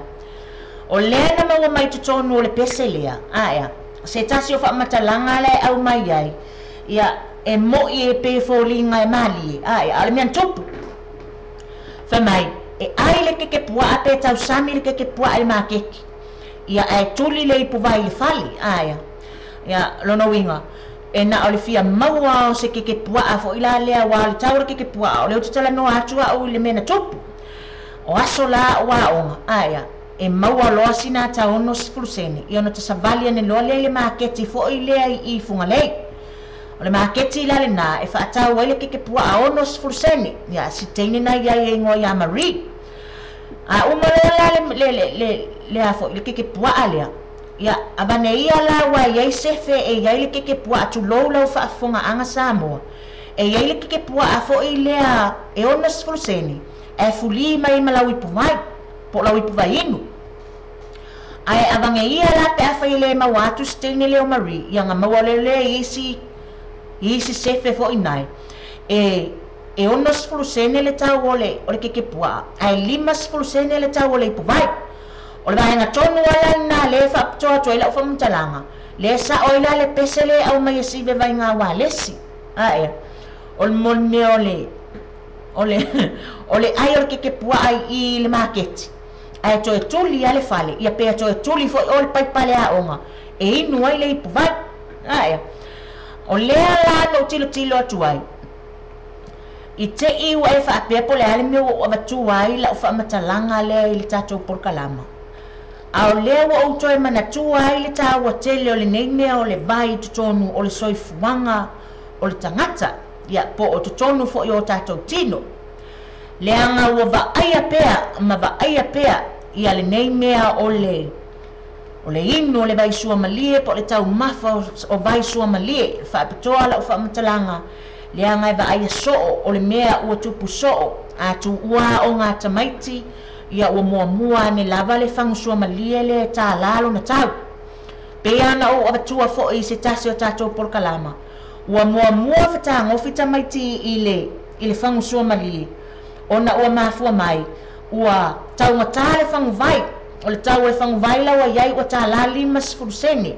O lea na maua mai totonu o le pese lea aea. Se tasi o faamatalaga lea e aumai ai ia e mo'i e pe foliga e malie aea. A o le mea na tupu fai mai e ai le kekepuaa pe tausami le kekepuaa i le makeki ia ae tuli le ipuvai i le fale aea. Ia lona uiga e na o le fia maua o se kekepuaa fo'i la lea ua o le tau o le kekepuaa o lea ou te talanoa atu a'u i le mea na tupu. O aso la o aoga aea e maua loa sina ata 60 sene ia ona tasavali ane loa lea i le maketi fo'i lea i Fugalei. O le maketi la lenā e faatau ai le kekepuaa 60 sene ia si teine na iai e igoa ia Marie. A uma loa la le a fo'i le kekepuaa lea. Ia avane ia la ua iai sefe e iai le kekepuaa tulou lau faafofogaaga Samoa. E iai le kekepuaa fo'i lea e 60 sene ae fulī mai ma lau ipuvai po o lau ipuvainu. Ae avage ia la pe afai e lē maua atu se teine lea o Marie ia ga maua lea lea i isi sefe fo'i nai e 60 sene le tau o le kekepuaa ae 50 sene le tau o le ipuvai. O le vaega tonu ala lena lea e faapitoa atu ai la'u faamatalaga lea sa'o ai la le pese le aumai e Sive Vaigaualesi aea. O le molimea o le ai o le kekepuaa i le maketi ae toe tuli a le fale ia pe toe tuli fo'i o le paipa le aoga e inu ai le ipuvai aea. O lea la na ou tilotilo atu ai i te'i ua e faapea po o le a le mea ua ou avatua ai la'u faamatalaga lea i le tatou polokalama. A o lea ua ou toe manatua ai le tāua tele o lenei mea o le vai i totonu o le soifuaga o le tagata ia po o totonu fo'i o tatou tino. Leaga ua vaaia pea ma vaaia pea ia lenei mea o le inu o le vaisuamalie po o le taumafa o vaisuamalie. Faapitoa la'u faamatalaga leaga e vaaia so'o o le mea ua tupu so'o a tuua aoga a tamaiti ia ua muamua ane lava le fagusuamalie le tālā lona tau. Pei ana ou avatua fo'i i se tasi o tatou polokalama ua muamua fatagofi tamaiti i le fagusuamalie ona ua mafua mai ua taugatā le faguvai. O le tau o le faguvai lau ai ua tālā 50 sene.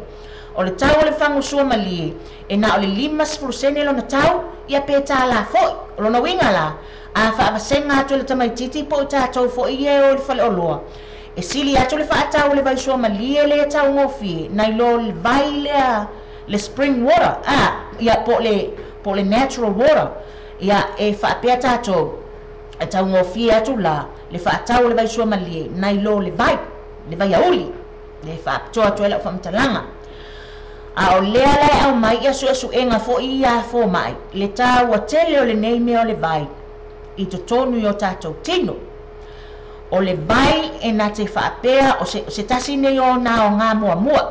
O le tau o le fagusuamalie e na o le 50 sene lona tau ia pe tālā fo'i. O lona uiga la a faavasega atu e le tamaititi po o tatou fo'i e o le faleoloa E sili atu le fa'atau o le vaisuamalie lea taugofie nai lo le vai lea le spring water a ia po o le natural water. Ia e fa'apea tatou e taugofie atu la le fa'atau o le vaisuamalie nai lo le vai le vaiauli le fa'apitoa atu ai la'u fa'amatalaga. A o lea la e aumai ia su'esu'ega fo'i ia foma'i le tāua tele o lenei mea o le vai i totonu i o tatou tino. O le vai e na te fa'apea o se tasi nei o na o ngā muamua.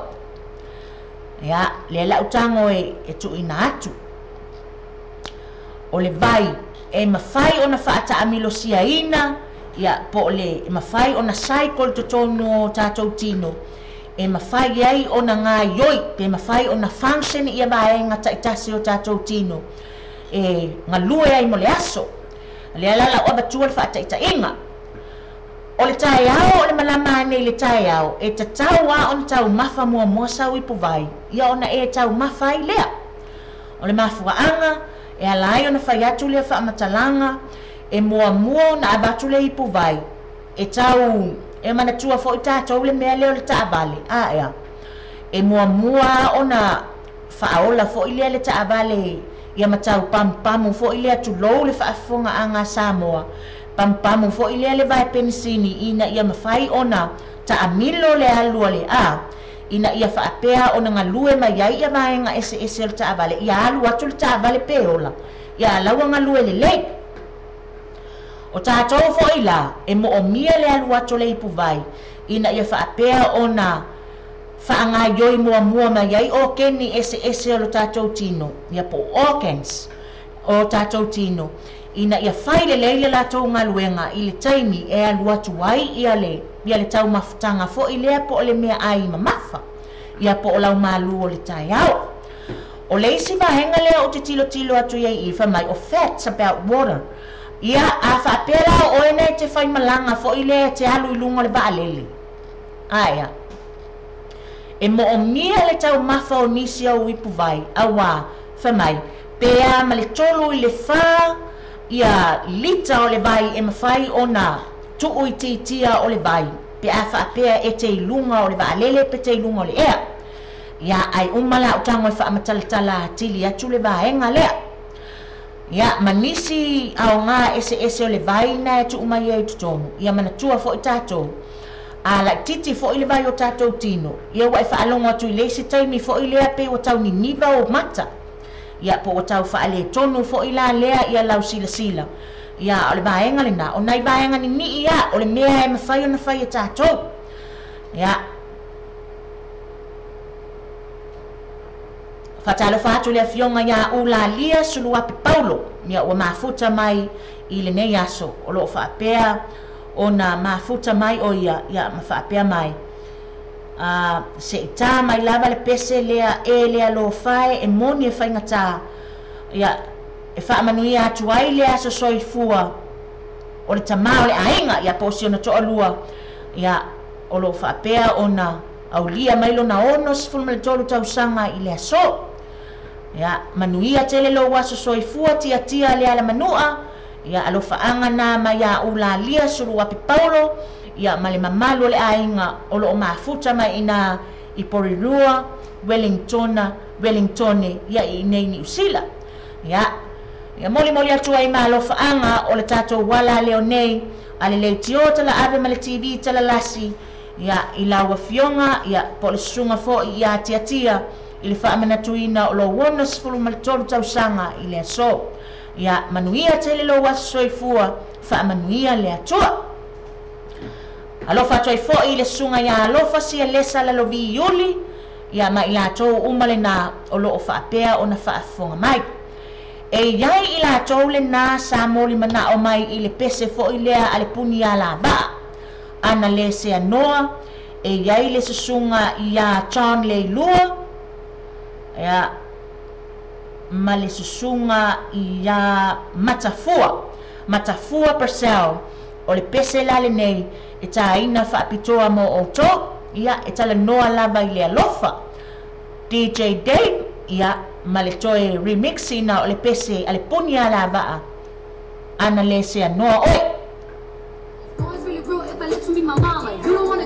Ia lea la'u tago e tu'uina atu. O le vai e mafai ona fa'ata'amilosiaina ia po o le e mafai ona cycle totonu o tatou tino e mafai ai ona gaioi pe mafai ona function ia vaega ta'itasi o tatou tino e galue ai mo le aso. Lea la la'u avatua le fa'ata'ita'iga. O le taeao o le malama ane i le taeao e tatau a ona taumafa muamua sau ipuvai ia ona e taumafa ai lea. O le mafua'aga e ala ai ona fai atu lea fa'amatalaga e muamua ona avatu le ipuvai e tau e manatua fo'i tatou le mea lea o le ta'avale a ea e muamua ona fa'aola fo'i lea le ta'avale ia matau pamupamu fo'i lea tulou le fa'afofoga'aga a Samoa pamupamu fo'i lea le vae penisini ina ia mafai ona ta'amilo le alu a le a ina ia fa'apea ona galue mai ai ia vaega eseese o le ta'avale ia alu atu le ta'avale pe ola ia alaua galue lelei. O tatou fo'i la e mo'omia le alu atu o le ipuvai ina ia fa'apea ona fa'agaioi muamua mai ai okeni eseese o lo tatou tino ia po organs o tatou tino ina ia fai lelei le latou galuega i le taimi e alu atu ai ia le taumafutaga fo'i lea po o le mea ai mamafa ia po o laumalū o le taeao. O le isi vaega lea ou te tilotilo atu iai i fai mai o facts about water. Ia a fa'apea la o oe na e te faimalaga fo'i lea te alu i luga o le va'alele aea e mo'omia le taumafa o nisi au ipuvai auā fai mai pe a ma le 3 i le 4 ia lita o le vai e mafai ona tu'u i titia o le vai pe a fa'apea e te i luga o le va'alele pe te i luga o le ea. Ia ai uma la'u tago e fa'amatalatala atili atu le vaega lea. Ia ma nisi aogā eseese o le vai na e tu'u mai ai totonu. Ia manatua fo'i tatou a la'ititi fo'i le vai o tatou tino ia ua e fa'alogo atu i le isi taimi fo'i lea pe ua tauniniva o mata ia po ua tau fa'aletonu fo'i la lea ia lausilasila. Ia o le vaega lenā o nai vaega nini'i ia o le mea e mafai ona fai e tatou. Ia fa'atalofa atu le afioga iā Ulalia Suluape Paulo ia ua mafuta mai i lenei aso o lo'o fa'apea ona mafuta mai o ia ia ma fa'apea mai se'itā mai lava le pese lea e le alofae e moni e faigatā ia e fa'amanuia atu ai le aso soifua o le tamā o le aiga ia po o si ona to'alua ia o lo'o fa'apea ona aulia mai lona 63 tausaga i le aso. Ia manuia tele lou aso soifua tiatia le alamanu'a. Ia alofa'aga na mai iā Ulalia Suluape Paulo ia ma le mamalu o le aiga o lo'o mafuta mai ina i Porirua Wellingtona Wellingtone ia i nei Niusila. Ia molimoli atu ai ma alofa'aga o le tatou ala leo nei a le leitio tala'ave ma le TV talalasi ia i lau afioga ia po o le susuga fo'i ia tiatia i le fa'amanatuina o lou 63 tausaga i le aso. Ia manuia tele lou aso soifua fa'amanuia le Atua. Alofa atu ai fo'i le susuga iā Alofa Sialesa lalovi Iuli ia ma i latou uma lenā o lo'o fa'apea ona fa'afofoga mai. E iai i latou lenā sa molimana'o mai i le pese fo'i lea a le puni alava'a ana lē seanoa e iai le susuga iā John Leilua ia ma le susuga iā Matafua Purcell. O le pese la lenei e tāina fa'apitoa mo outou ia e talanoa lava i le alofa. DJ Dave ia ma le toe remixina o le pese a le puni alava'a ana lē seanoa oe. It's really real if I let you be my mama. You don't wanna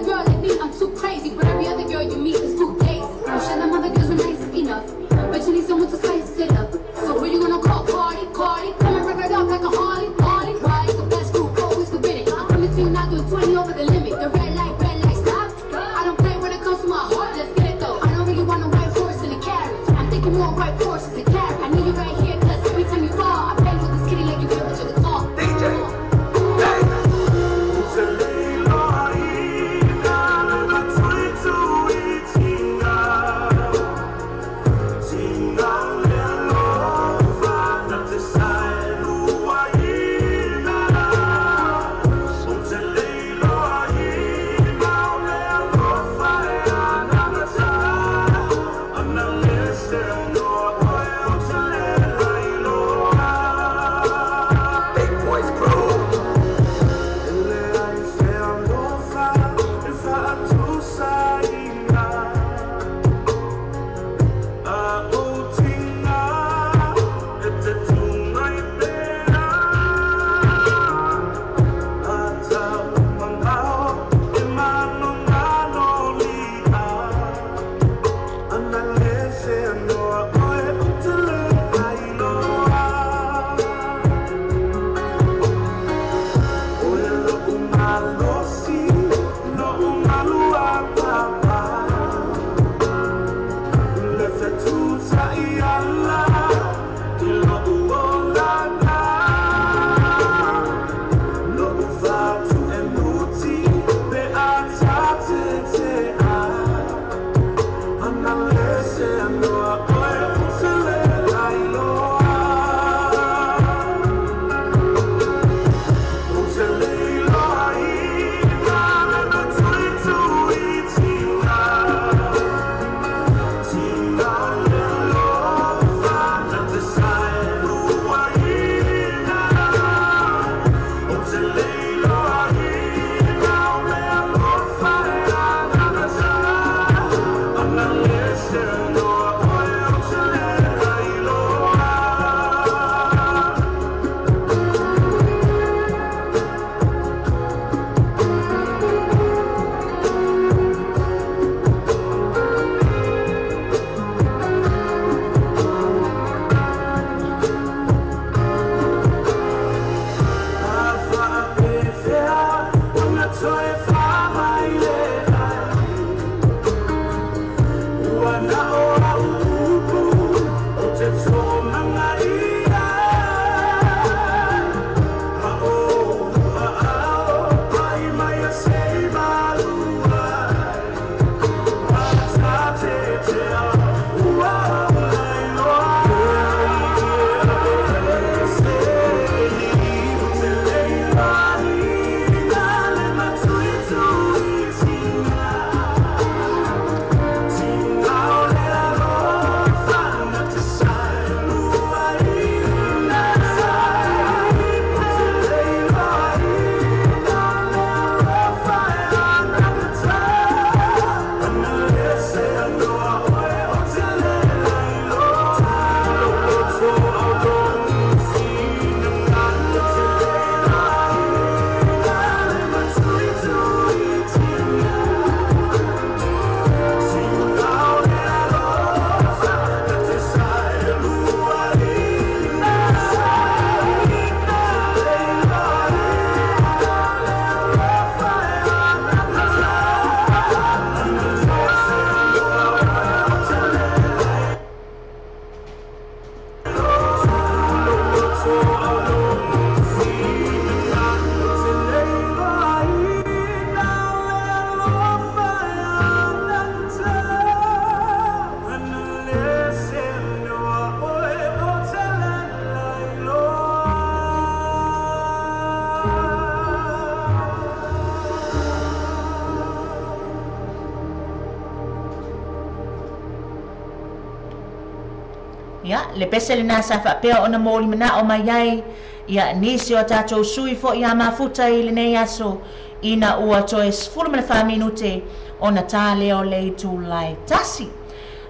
Ia, le pese lenā sa faapea ona molimanao mai ai ia nisi o tatou sui fo'i a mafuta i lenei aso ina ua toe 14 minute ona tā lea o le itulā e 1.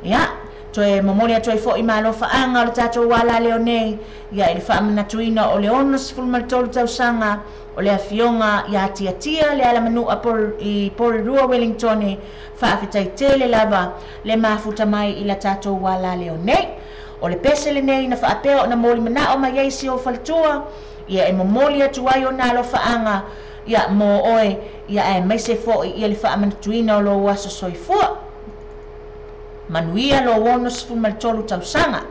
Ia, toe momoli atu ai fo'i malofa'aga o le tatou alaleo nei ia i le fa'amanatuina o le 63 tausaga o le afioga iā Tiatia le alamanu'a i Porirua Wellingtone. Fa'afetaitele lava le mafuta mai i la tatou alaleo nei. O le pese lenei na fa'apea ona molimana'o mai ai si ou faletua ia e momoli atu ai ona alofa'aga ia mo oe ia aemaise fo'i ia le fa'amanatuina o lou aso soifua. Manuia lou 63 tausaga.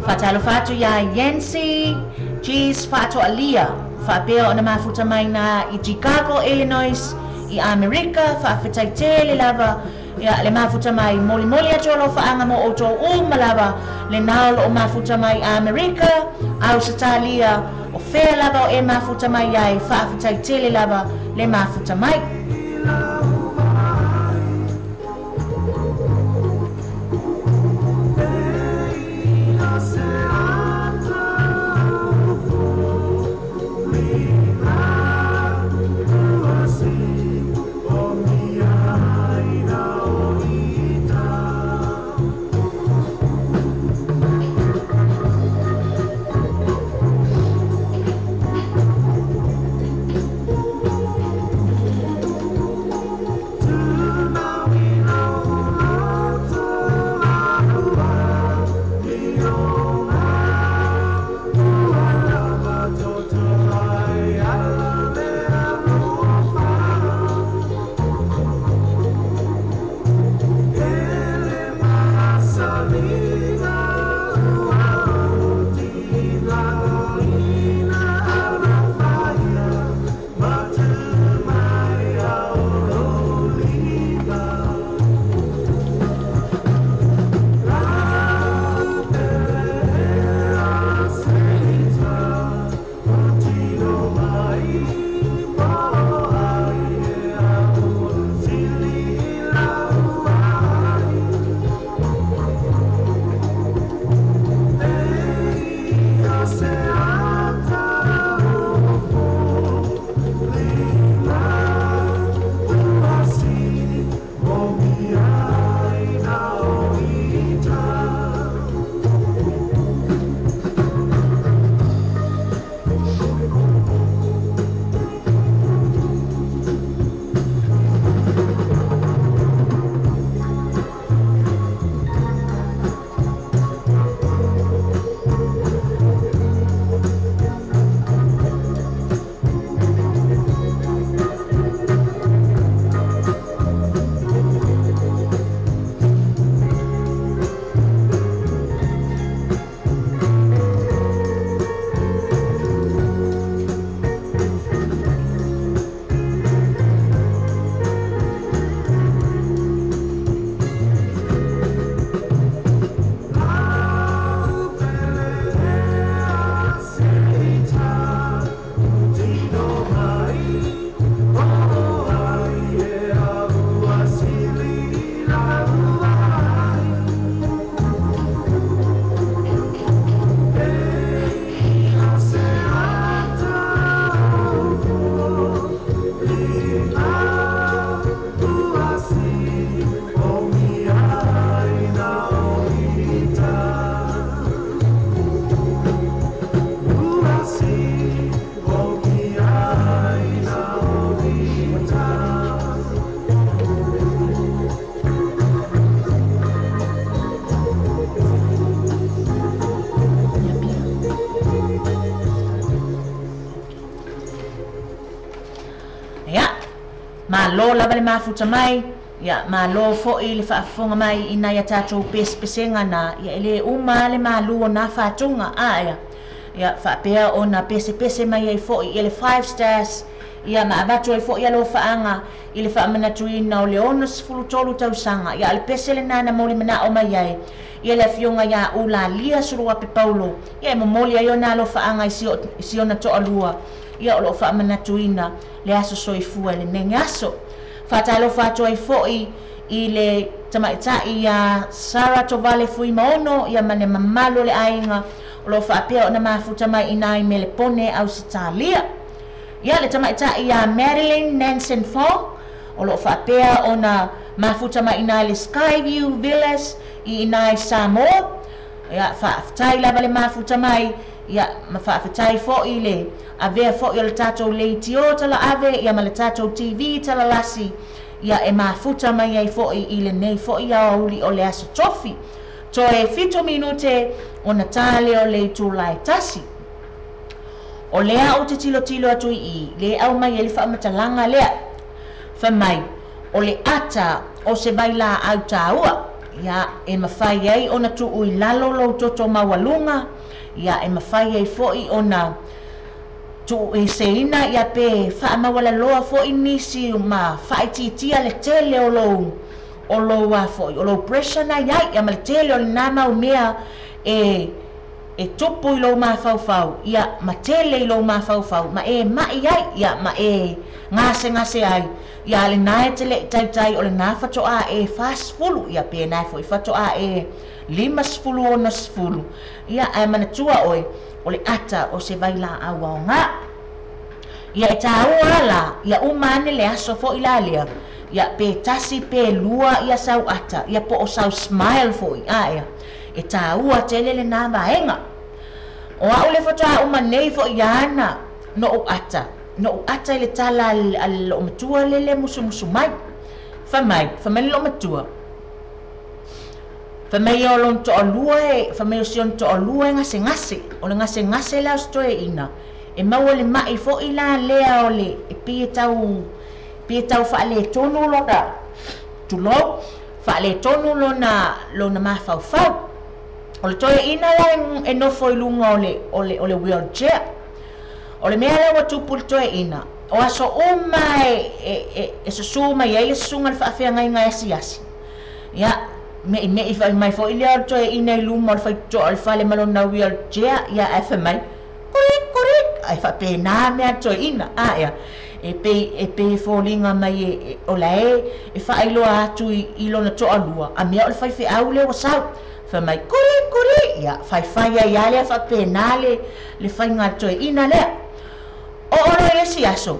Faatalofa atu iā Yancy Cheese Faatoalia faapea ona mafuta mai na i Chicago, Illinois i Amerika. Faafetaitele lava ia le mafuta mai, molimoli atu alofa'aga mo outou uma lava lenā o lo'o mafuta mai Amerika, Ausetalia, o fea lava o e mafuta mai ai. Faafetaitele lava le mafuta mai. Malo lava le mafuta mai, ia malo fo'i le faafofoga mai ina ia tatou pesepesega na, ia e lē uma le malu o na fatuga aea. Ia faapea ona pesepese mai ai fo'i ia le Five Stars, ia ma avatu ai fo'i alofaaga i le faamanatuina o le 63 tausaga. Ia a le pese lenā na molimanao mai ai ia le afioga iā Ulalia Suluape Paulo, ia e momoli ai ona alofaaga i si ona toalua, ia o loo faamanatuina le aso soifua i lenei aso. Faatalofa atu ai fo'i i le tamaita'i iā Sara Tovale Fuimaono, ia ma le mamalu o le aiga o loo faapea ona mafuta mai inā i Melepone Ausetalia. Ia le tamaita'i iā Madeline Nansen Fong o loo faapea ona mafuta mai inā i le Skyview Villas i inā i Samoa. Ia faafetai lava le mafuta mai, ia ma faafetai fo'i le avea fo'i o le tatou leitio talaave, ia ma le tatou TV talalasi, ia e mafuta mai ai fo'i i lenei fo'i aoauli o le aso tofi. Toe 7 minute ona tā lea o le itulā e 1. O lea ou te tilotilo atu i i, le au mai ai le faamatalaga lea. Fai mai, o le ata o se vailaau tāua, ia e mafai ai ona tuu i lalo lou toto maualuga, ia e mafai ai fo'i ona tuueseina, ia pe faamaualaloa fo'i nisi ma faaitiitia le tele o lou a fo'i o lou pressure na iai, ia ma le tele o lenā mau mea e tupu i lou mafaufau, ia ma tele i lou mafaufau ma e ma'i ai, ia ma e gasegase ai, ia lenā e te le'i taitai o lenā fatoā e 40, ia pe nā fo'i fatoā e 50 60. Ia ae manatua oe o le ata o se vailaau aogā. Ia e tāua la, ia uma ane le aso fo'i la lea, ia pe 1 pe 2 ia sau ata, ia po o sau smile fo'i aea. E tāua tele le nā vaega. O au le fatoā uma nei fo'i ana no u ata. No u ata i le tala a le loo matua lele musumusu mai. Fai mai le loo matua. Fai mai o lona toalua e, fai mai o si ona toalua e gasegase. O le gasegase lea o se toeaina. E maua le ma'i fo'i la lea o le e pei tau faaletonu lona tulou, faaletonu lona mafaufau. O le toeaina la e nofo i luga o le wheelchair. O le mea lea ua tupu le toeaina, o aso uma e susū mai ai le susuga le faafeagaiga e asiasi. Ia me'ime'i fai mai fo'i lea o le toeaina i luma o le faitotoa o le fale ma lona wheelchair, ia ae fai mai kurik kurik, ae faapenā mea toeaina aea. E pei foliga mai o la e faailoa atu i lona toalua, a mea o le faifeau lea ua sau. Fai mai kurik kurik, ia faifai ai a lea faapenā le faiga toeaina lea. O olo i le isi aso,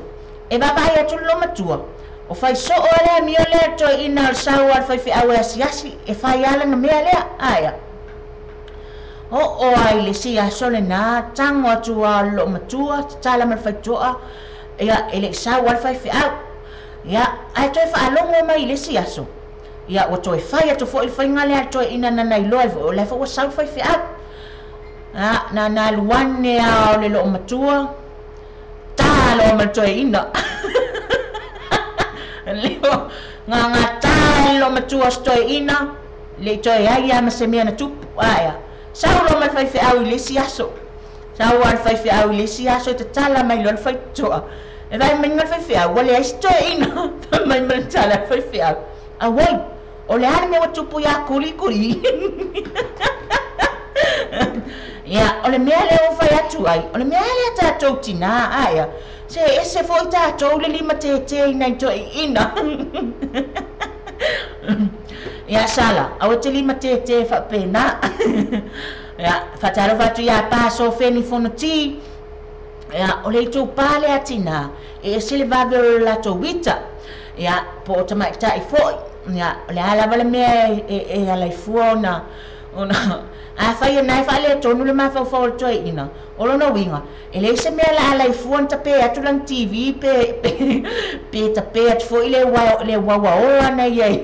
e vavaai atu le lomatua. O fai soo lea mio lea toeaina o le sau a le faifeau e asiasi, e fai ala na mea lea aea. O o ai le isi aso lenā, tago atu a o le loomatua, tatala ma le faitotoa, ia e le'i sau a le faifeau. Ia ae toe faalogo mai i le isi aso, ia ua toe fai atu fo'i le faiga lea le toeaina nana iloa ai fo'i o lea foi ua sau le faifeau. Na na alu ane a o le loomatua, tā loa ma le toeaina. Leo gagatā le loomatua o se toeaina, le'i toe ai a ma se mea na tupu aea. Sau loa ma le faifeau i le isi aso. Sau a le faifeau i le isi aso e tatala mai loa le faitotoa. E vaai mai le faifeau, ua leai se toeaina. Fai mai ma le tala le faifeau, auoi, o le a le mea ua tupu iā Kulikuli. Ia, o le mea lea ua fai atu ai, o le mea lea tatou tinā aea. Se ese fo'i tatou le lima tētē ina i toeaina. Ia sala, aua te lima tētē faapenā. Ia, faatalofa atu iā pā sofeni fonoti. Ia, o le itupā lea tinā, e ese le vave o le latou ita. Ia, po o tamaita'i fo'i. Ia, o le a lava le mea e alaifua ona afai e nai faaletonu le mafaufau o le toeaina. O lona uiga, e leai se mea la alaifua na tapē atu lana TV pe tapē atu fo'i le uauaola na iai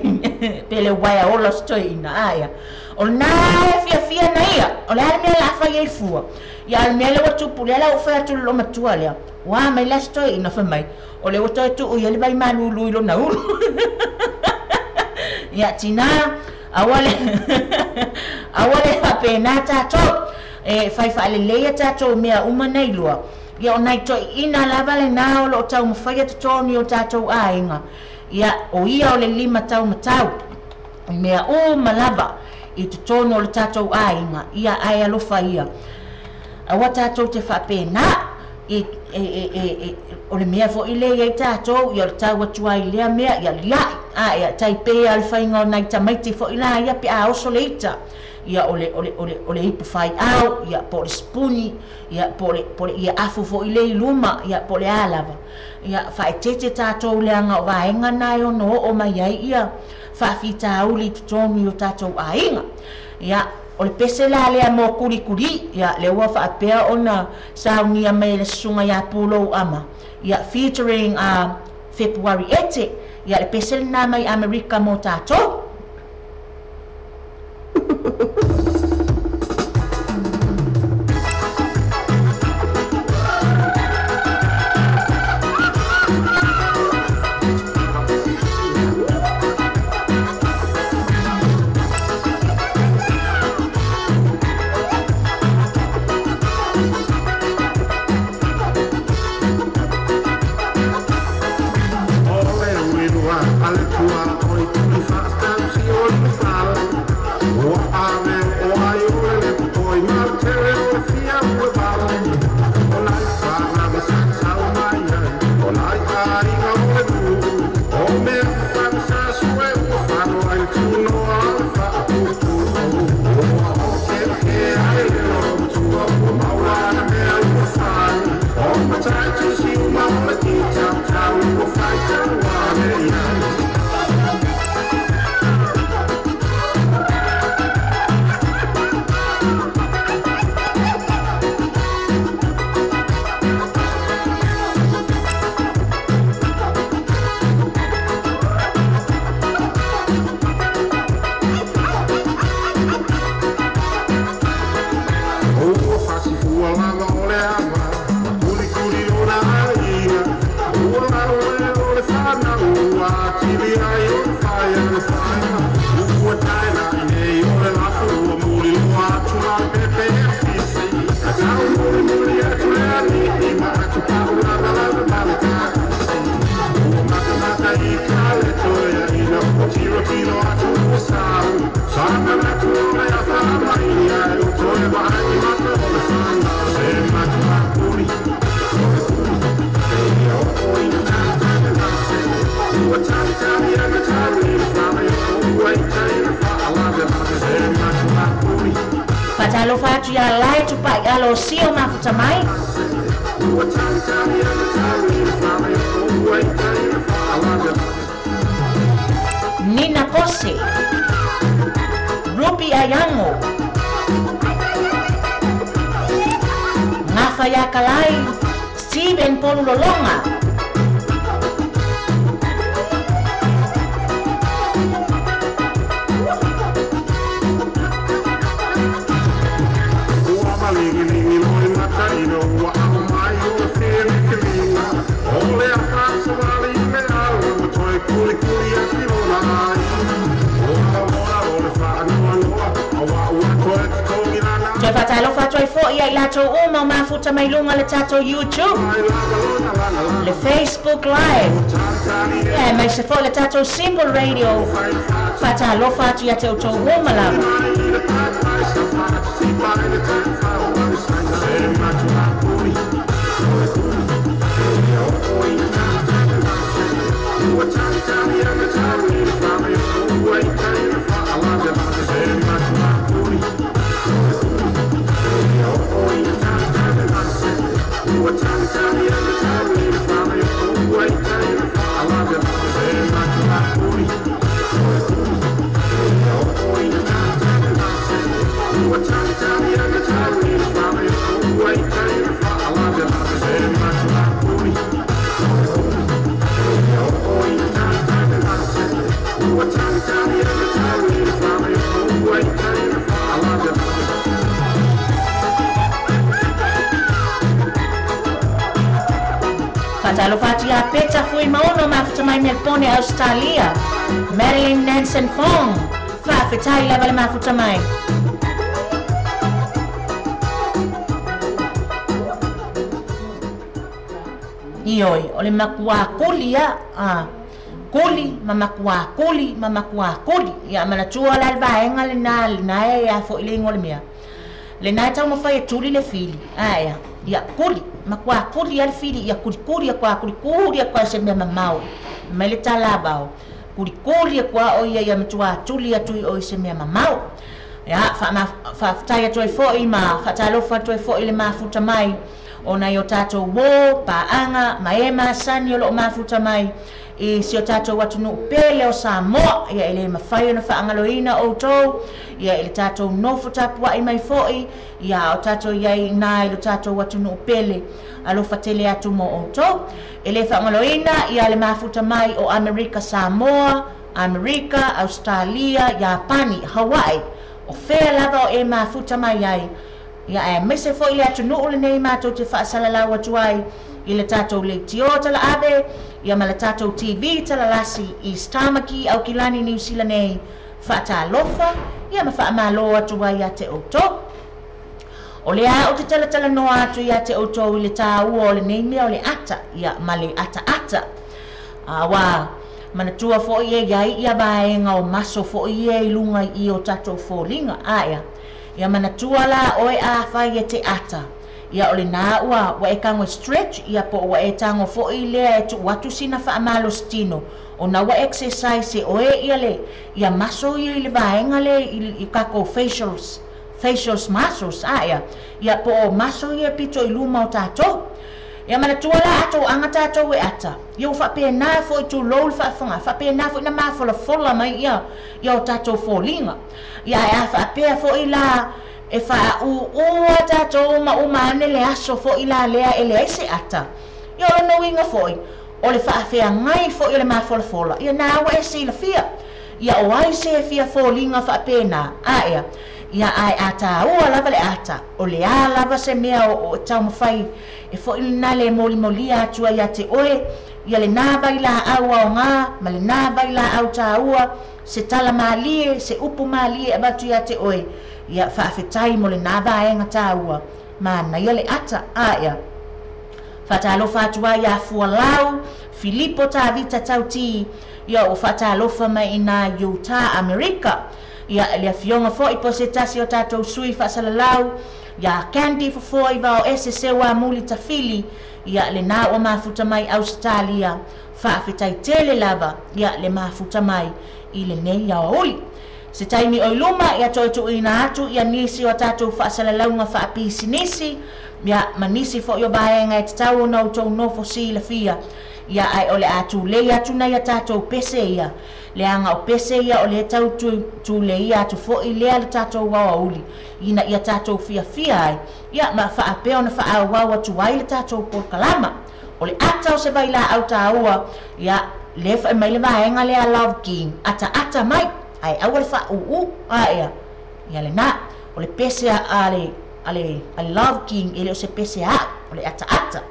pe le uaeaola o se toeaina aea. O lenā e fiafia na ia o le a le mea la fai ai fua ia le mea le ua tupu lea la ua fai atu le matua lea ua mai la se ina fai mai o le ua toe tuu ia le vai malulu i lona ulu ia tina aua le aua le faapena tatou e fai faaleleia tatou mea uma nei lua ia o nai toeaiina lava lenā o loo taumafaia totonu o tatou aiga ia o ia o le lima taumatau mea uma lava i totonu o le tatou aiga ia ae alofa ia aua tatou te faapena i e o le mea foʻi le iai tatou ia o le tau atu ai lea mea ia liaʻi a ia taipei a le faiga o nai tamaiti foʻi la ia pe a oso le ita ia o le o le o le o le ipu faiao ia po o le sipuni ia po o le ia afu foʻi le i luma ia po o le a lava ia faaeteete tatou leaga o vaega na e ono oo mai ai ia faafitauli i totonu i o tatou aiga ia o le pese la lea mo kulikuli ia le ua faapea ona saunia mai le susuga ia Pulou Ama ia featuring February Ete ia le pese lenā mai Amerika mo tatou. Fatalofa atu ia lai tupai alo sio mafuta mai. Nina Pose, Ruby Ayango, Ngafa Yakalai, Steven Polulolonga, Toe fatalofa atu ai foʻi ai latou uma o mafuta mai luga le tatou YouTube, le Facebook Live, ia mai se foʻi le tatou Simple Radio. Fatalofa atu ia te outou uma lava. Faatalofa atu ia Peta Fuimaono mafuta mai Melbourne, Australia. Madeline Nansen Fong, faafetai lava le mafuta mai. Ioi, o le makuakuli ia, kuli, ma makuakuli, ma makuakuli. Ia manatua la le vaega lena, lena e ia fo'i le igoa o le mea. Lena e taumafai e tuli le fili, aea, ia kuli, makuakuli ia le fili, ia kulikuli akua, kulikuli akua se mea mamao. Mai le talavao, kulikuli akua o ia ia matua tuli atu i o i se mea mamao. Ia, faafetai atu ai fo'i ma faatalofa atu ai fo'i le mafuta mai ona i o tatou uō, paaga, ma e masani o loo mafuta mai i si o tatou atunuu pele o Samoa. Ia e le mafai ona faagaloina outou, ia i le tatou nofo tapuai mai fo'i, ia o tatou iai iná i lo tatou atunuu pele. Alofa tele atu mo outou. E le faagaloina ia le mafuta mai o Amerika Samoa, Amerika, Australia, Iapani, Hawaii, o fea lava o e mafuta mai ai. Ia aemaise fo'i le atunuu lenei matou te faasalalau atu ai i le tatou leitio talaave, ia ma le tatou TV talalasi i Tamaki, Aukilani, Niu Sila nei. Faatalofa ia ma faamālō atu ai ia te outou. O lea ou te talatalanoa atu ia te outou i le tāua o lenei mea o le ata, ia ma le ataata. Auā manatua fo'i e iai ia vaega o maso fo'i ia i luga i o tatou foliga. Aea, ia manatua la oe afai e te ata, ia o lenā ua ua e tago e stretch, ia po o ua e tago fo'i lea e tuu atu sina faamalositino, ona ua exercise e oe ia le ia maso ia i le vaega lea i tatou facials facials muscles, aea, ia po o maso ia pito i luma o tatou. Ia manatua la a toaga tatou e ata, ia ua faapena fo'i tulou le faafofoga, faapena fo'i na mafolafola mai ia ia o tatou foliga. Ia ae a faapea fo'i la e faaūū a tatou ma uma ane le aso fo'i la lea e leai se ata, ia o lona uiga fo'i o le faafeagai fo'i o le mafolafola, ia na ua e silafia. Ia o ai se fia foliga faapena, aea, ia ae a tāua lava le ata, o le a lava se mea o taumafai e fo'i lenā le molimolia atu ai ia te oe, ia lenā vailaau aogā ma lenā vailaau tāua, se tala mālie, se upu mālie e avatu ia te oe, ia faafetai mo lenā vaega tāua, manaia le ata, aea. Faatalofa atu ai ia Fualau, Filipo Tavita Tautī, ia ua faatalofa mai inā i Utah, Amerika. Ia, le afioga fo'i po o se tasi o tatou sui faasalalau, ia Candy Fofoa i Vaoese Seuamuli Tafili, ia lenā ua mafuta mai Ausetalia. Faafetai tele lava, ia le mafuta mai i lenei aoauli. Se taimi o i luma, ia toe tuuina atu ia nisi o a tatou faasalalauga faapisinisi, ia ma nisi fo'i o vaega e tatau ona outou nofo silafia. Ia ae o le a tulei atu nai a tatou pese ia, leaga o pese ia o lea tau tuleia atu fo'i lea le tatou aoauli, ina ia tatou fiafia ai, ia ma faapea ona faaauau atu ai le tatou polokalama. O le ata o se vailaau tāua, ia lea fai mai le vaega lea a Love King, ataata mai, ae aua le faaūū, aea, ia lenā, o le pese a le a le a le Love King e le o se pese a'u, o le ataata.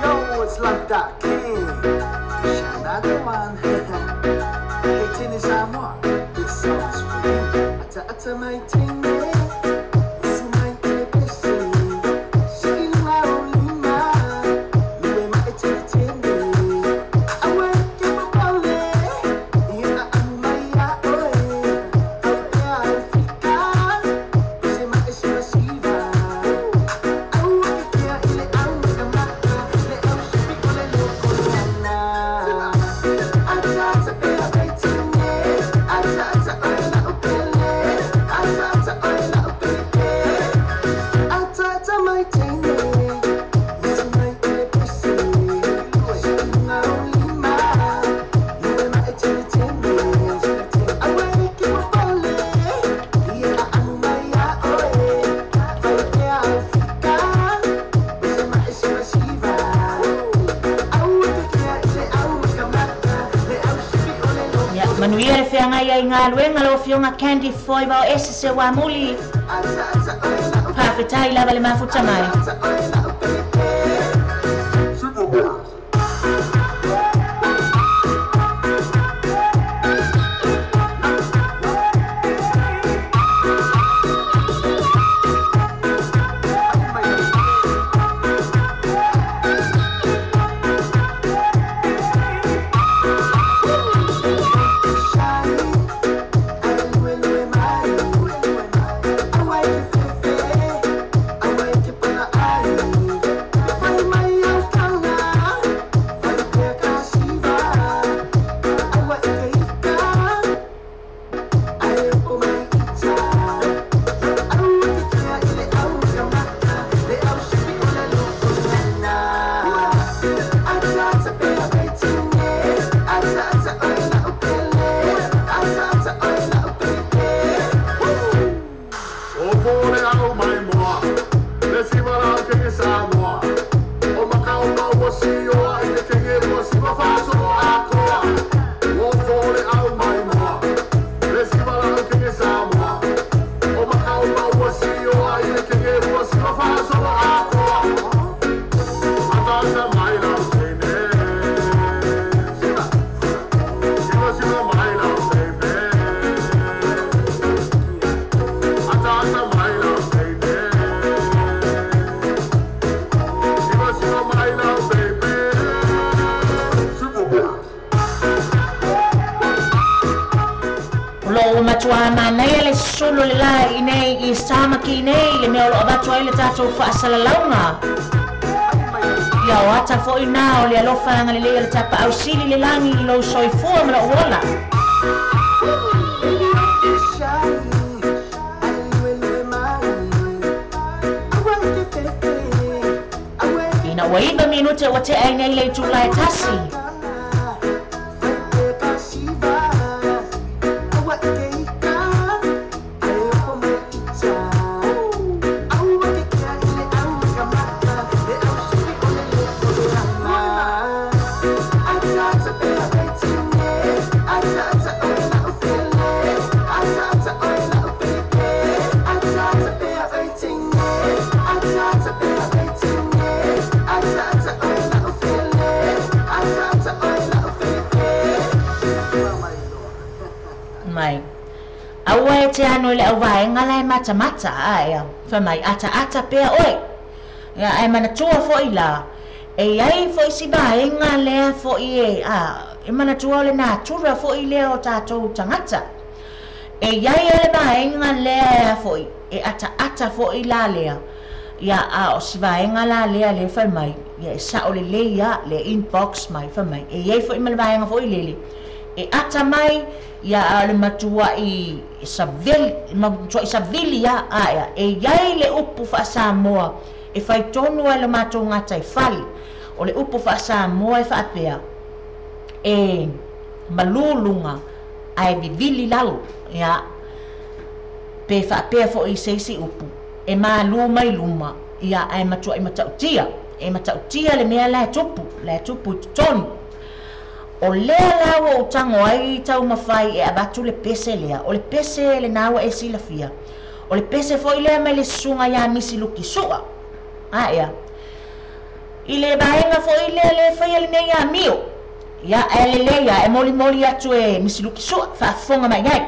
Yo, it's like that king. Another one. Hey, Tini Samoa, this song's for you. Ata ata mai tini, usu mai tini pesi. Shiki lunga o lima, lue mai tini tini. Awe ke popole, ia amu mai a oe. Ai pea ai fika, se mai siva siva. Aua ke kea i le au makamaka, le au sipi o le loko lana. Ata ata pea mai tini, ata ata oe la upele, ata ata oe la upele pe. Ata ata mai tini, usu mai tini pesi. Shiki lunga o lima, lue mai tini tini. Awe ke popole, ia amu mai a oe. Vai pea ai fika, se mai siva siva. Aua ke kea i le au makamaka, le au sipi o le Ia loko manuia le feagai ai i galuega lau afioga Candy Foivaoese Seuamuli. Ata ata oe la Faafetai lava le mafuta mai. ata oe la upele pe. Matua manaia le sulu le la i nei i samaki nei le mea o lo avatu ai le tatou faasalalauga. Ia o ata fo'i na o le alofa agalelei o le tapaau sili le lagi i lou soifua ma lou ola. Ina ua 9 minute ua tea ai nei le itulā e 1. Mai. Aua e te ano i le auvaega la e matamata ae fai mai ataata pea oe. Ia ae manatua fo'i la e iai fo'i si vaega lea fo'i e a e manatua o le natura fo'i lea o tatou tagata. E iai a le vaega lea e a fo'i e ataata fo'i la lea. Ia a o si vaega la lea le fai mai ia e sa'o lelei a le inbox mai fai mai e iai fo'i ma le vaega fo'i lele. E ata mai ia a le matua'i saveli matua'i savili a ae e iai le upu faasamoa e faitonu ai le matou gataifale. O le upu faasamoa e faapea e malū luga ae vivili lalo. Ia pe faapea fo'i i se isi upu e malū mai luma ia ae matua'i matautia e matautia le mea la e tupu i totonu. O lea la ua ou tago ai taumafai e avatu le pese lea. O le pese lenā ua e silafia. O le pese fo'i lea mai le susuga iā Misi Lukisu'a. Aea. I le vaega fo'i lea le faia lenei amio. Ia ae lelei a e molimoli atu e Misi Lukisu'a faafofoga mai ai.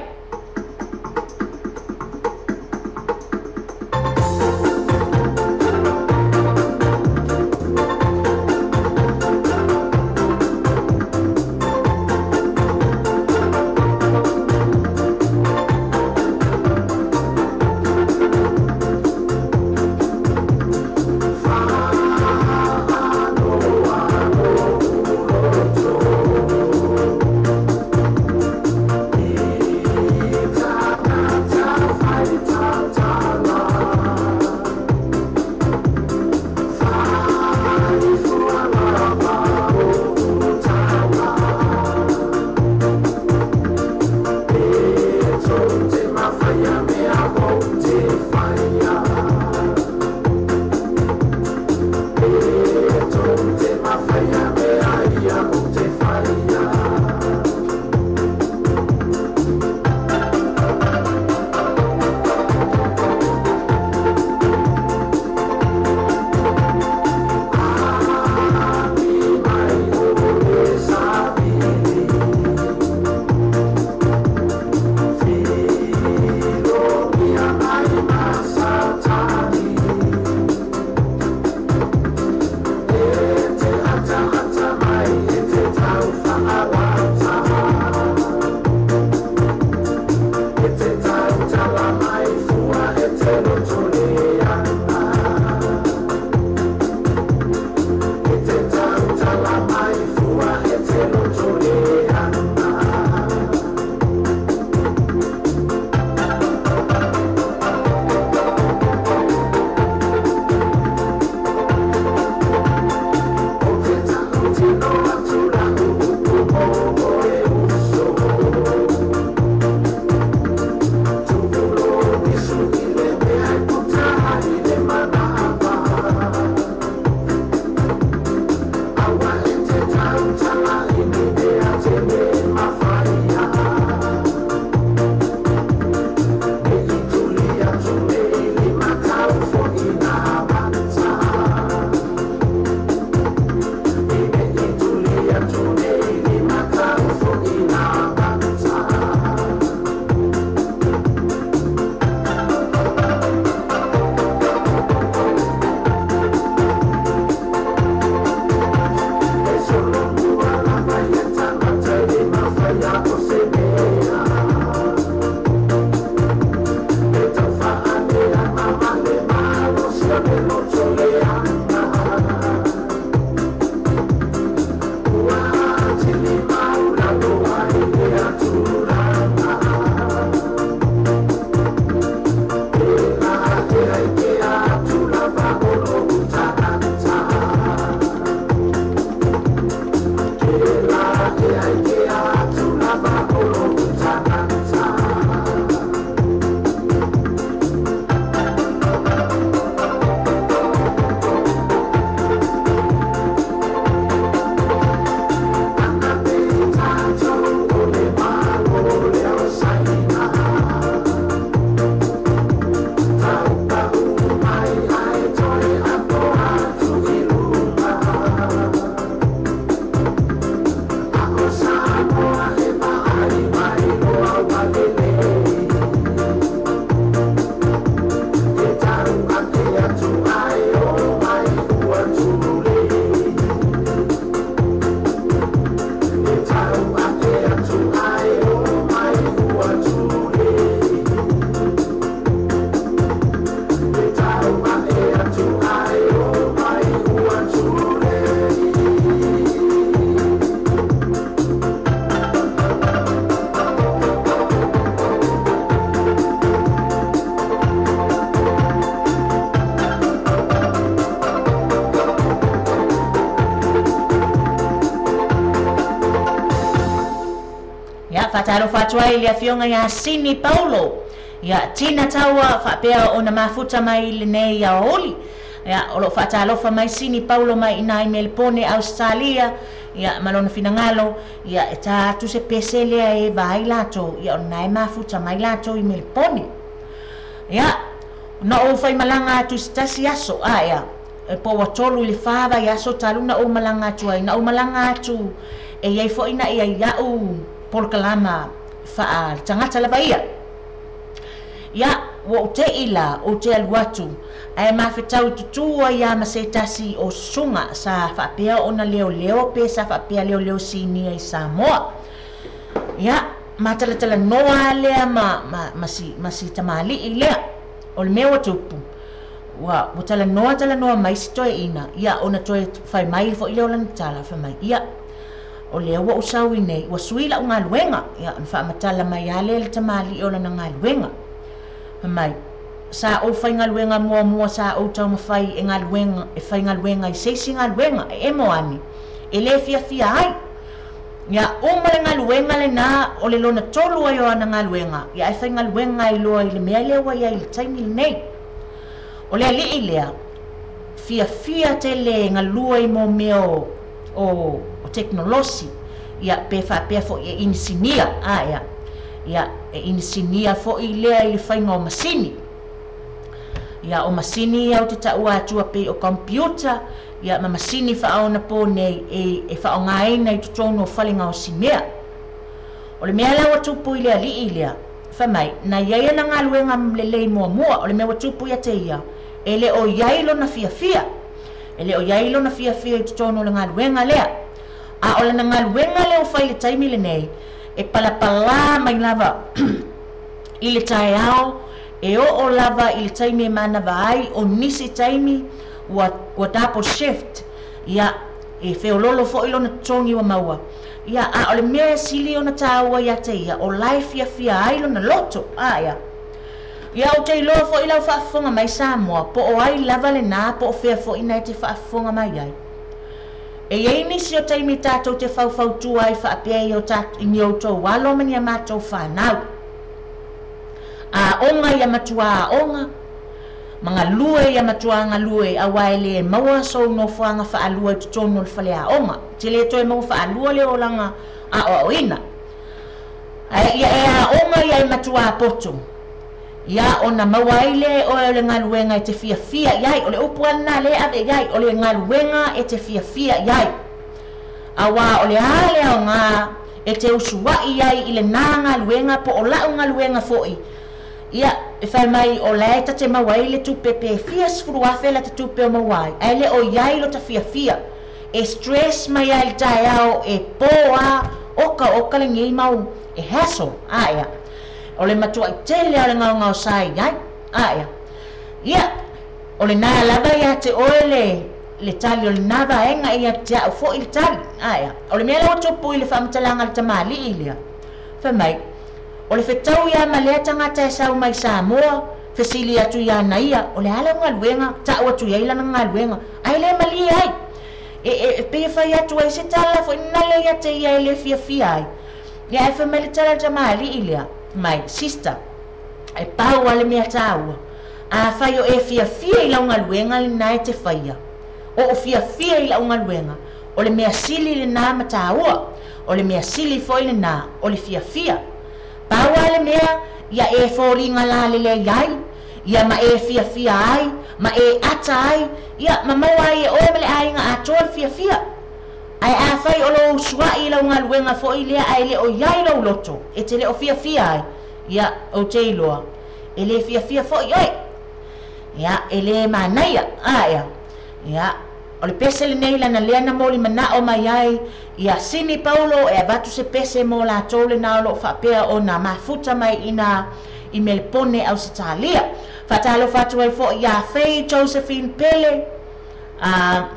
Faatalofa atu ai le afioga ia Sini Paulo. Ia Tina Taua faapea ona mafuta mai i lenei aoauli. Ia o loo faatalofa mai Sini Paulo mai ina i Melepone Ausetalia. Ia ma lona finagalo ia e ta atu se pese lea e vaai latou ia o lena e mafuta mai latou i Melepone. Ia na ou faimalaga atu i se tasi aso a ia e po ua 3 i le 4 vaiaso talu na ou malaga atu ai. Na ou malaga atu e iai foi na ia ia'u polokalama faaletagata lava ia. Ia ua ou te'i la ou te alu atu ae mafetau i tutū ai a ma se tasi o susuga sa faapea ona leoleo pe sa faapea leoleo sinia i Samoa. Ia ma talatalanoa lea ma, ma, ma, si, ma si tamalii lea. O le mea ua tupu, ua, ua talanoa talanoa mai si toeaina, ia ona toe fai mai foi lea o lana tala, fai mai, ia, o lea ua ou sau i nei, ua sui lau galuega. Ia ona faamatala mai lava lea le tamalii o lana galuega. Fai mai, sa ou faigaluega muamua sa ou taumafai e galuega, e faigaluega i se isi galuega, e emo ane, e lē fiafia ai. Ia uma le galuega lenā, o le lona tolu ai o ana galuega, ia ae faigaluega ai loa i le mea lea ua i ai i le taimi lenei. O le alii lea, fiafia tele e galue i mō mea o, o, o tekonolosi, ia pe faapea foi e inisinia, a ia, ia e inisinia foi lea i le faiga o masini. Ia o masini ia ou te taua atua pei o computer, ia ma masini faaonapō nei e, e faaaogaina i totonu o fale gaosi mea. O le mea la ua tupu i le alii lea, fai mai, na iai ana galuega lelei muamua, o le mea ua tupu ia te ia, e le o iai lona fiafia. E le o iai lona fiafia i totonu o le galuega lea. A o lana galuega lea ua fai i le taimi lenei, e palapalā mai lava i le taeao, e oo lava i le taimi e manava ai, o nisi taimi ua, ua double shift, ia, e feololo foi lona totogi ua maua. Ia, a o le mea e sili ona tāua ia te ia, o la e fiafia ai lona loto. A, ia. Ia, ou te iloa foi lau faafofoga mai Samoa, po o ai lava lenā, po o fea foi na e te faafofoga mai ai. E i ai nisi o taimi tatou te faufautua ai faapea i o i ni outou alo ma ni a matou fanau. Aoga ia matuā aoga, ma galue ia matuā galue, auā e lē maua sou nofoaga faalua i totonu o le faleaoga. E te lē toe maua faalua le olaga aoaoina. Ae ia e aoga ia e matuā poto, ia ona maua ai lea e oe o le galuega e te fiafia i ai. O le upu lava lenā lea e ave i ai, o le galuega e te fiafia i ai. Auā o le a le aogā e te usuaʻi ai i lenā galuega po o laʻu galuega foi, ia, e fai mai o la e ta te maua ai le tupe pe fia 10,000 la te tupe o maua ai, ae le o i ai lota fiafia. E stress mai ai le taeao e pō a, oka oka lenei mau e hassle, a ia. O le matuaʻi tele a o le gaogao sa i ai, a ia. Ia, o lenā lava ia te oe le, le tali o lenā vaega ia te aʻu foi le tali, a ia. O le mea la ua tupu i le faamatalaga a le tamalii lea, fai mai, o le fetau ia ma lea tagata e sau mai Samoa, fesili atu iā na ia, o le a lau galuega, taʻu atu i ai lana galuega, ae lē malie ai. E, e, e pei e fai atu ai se tala foi nale ia te ia e lē fiafia ai. Ia ae fai mai le tala a le tamalii lea, mai, sister, e pau lava le mea tāua. Afai o e fiafia i lau galuega lenā e te faia, o o fiafia i lau galuega, o le mea sili lenā ma tāua, o le mea sili foi lenā, o le fiafia. Pau lava le mea, ia e foliga lalelei ai, ia ma e fiafia ai, ma e ata ai, ia ma maua ai e oe ma le aiga atoa le fiafia. Ae afai o lou usuaʻi i lau galuega foi lea ae le o i ai lou loto e te le o fiafia ai, ia, ou te iloa, e lē fiafia foi oe. Ia, e lē manaia, a ia. Ia, o le pese lenei lana lea na moli manaʻo mai ai ia Sini Paulo e avatu se pese mo latou lenā o loo faapea ona mafuta mai ina i Melepone Ausetalia. Faatalofa atu ai foi iā Faye Josephine Pele, a,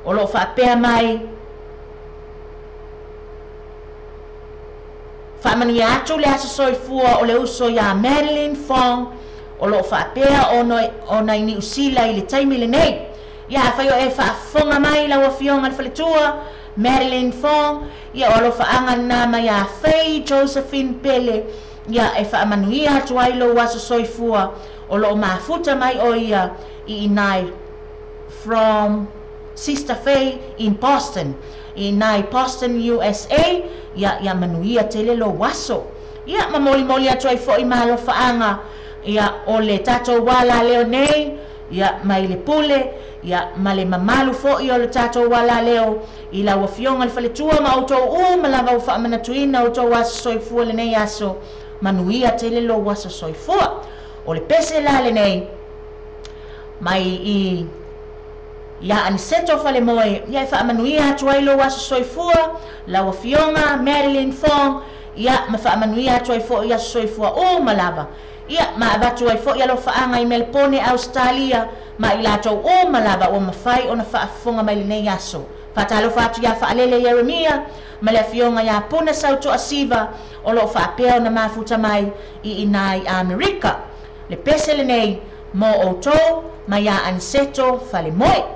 o loo faapea mai, Faamanuia atu le aso soifua o le uso iā Madeline Fong o loo faapea ona i Niu Sila i le taimi lenei. Ia afai o e faafofoga mai lau afioga le faletua, Madeline Fong, ia o alofaaga lenā mai iā Faye Josephine Pele, ia e faamanuia atu ai lou aso soifua o loo mafuta mai o ia i inai from Sister Faye in Boston, i inai Boston USA, ia ia manuia tele lou aso. Ia ma molimoli atu ai foʻi ma alofaaga ia o le tatou alaleo nei ia mai le pule ia ma le mamalu foʻi o le tatou alaleo i lau afioga le faletua ma outou uma lava ua faamanatuina outou aso soifua lenei aso manuia tele lou aso soifua. O le pese la lenei mai i ia Aniceto Falemoe ia e faamanuia atu ai lou aso soifua lau afioga Madeline Fong ia ma faamanuia atu ai foʻi aso soifua uma lava. Ia ma avatu ai foʻi alofaaga i Melbourne Australia ma i latou uma lava ua mafai ona faafofoga mai lenei aso. Faatalofa atu iā Faalele Ieremia ma le afioga iā Puna Sautoasiva o loo faapea ona mafuta mai i inā i Amerika. Le pese lenei mo outou mai iā Aniceto Falemoe.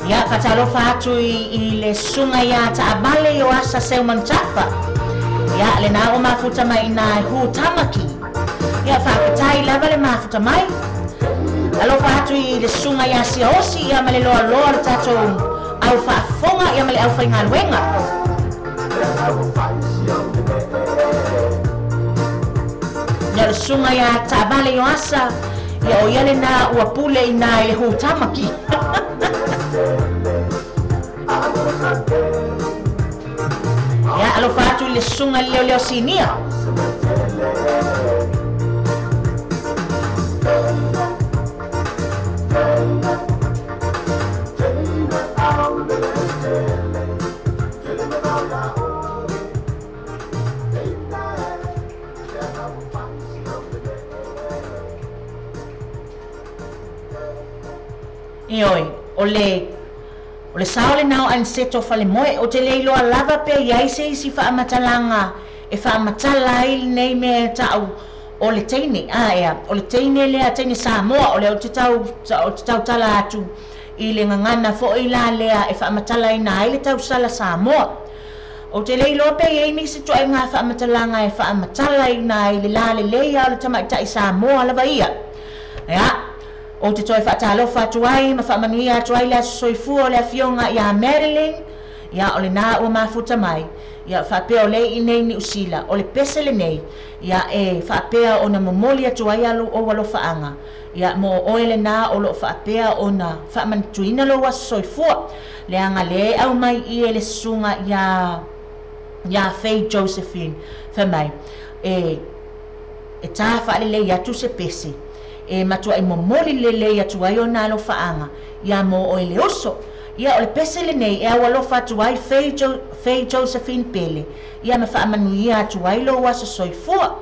Ia faatalofa atu i le susuga iā Taavale o asa Seumanutafa. Ia lenā ua mafuta mai inā e hu tamaki. Ia faafetai lava le mafuta mai. Alofa atu i le susuga iā Siaosi ia ma le loaloa le tatou au faafofoga ia ma le aufaigaluega. Ia o le susuga iā Taavale o asa ia o ia lenā ua pule inā i le hu tamaki. Ia alofa atu i le susuga i le leoleo sinia. Ioe, o le o le sao lenā o Aniceto Falemoe. Ou te le iloa lava pe i ai se isi faamatalaga e faamatala ai lenei mea e ta'u o le teine, a ea, o le teine lea teine Samoa, o lea ou te tau ou te tautala atu i le gagana fo'i la lea e faamatalaina ai le tausala Samoa. Ou te le iloa pe i ai nisi ituaiga faamatalaga e faamatalaina ai le lalelei a o le tamaita'i Samoa lava ia. Ia, ou te toe faatalofa atu ai ma faamanuia atu ai le aso soifua o le afioga iā Madeline, ia o lenā ua mafuta mai, ia faapea o lea i inei Niu Sila, o le pese lenei, ia e faapea ona momoli atu ai alu ou alofaaga, ia mo oe lenā o loo faapea ona faamanatuina lou aso soifua, leaga lea e aumai i e le susuga iā iā Faye Josephine, fai mai, e e tā faalelei atu se pese e matuai momoli lelei atu ai ona alofaaga iā mo oe le uso. Ia o le pese lenei e aualofa atu ai Faye, jo, Faye Josephine Pele, ia ma faamanuia atu ai lou aso soifua.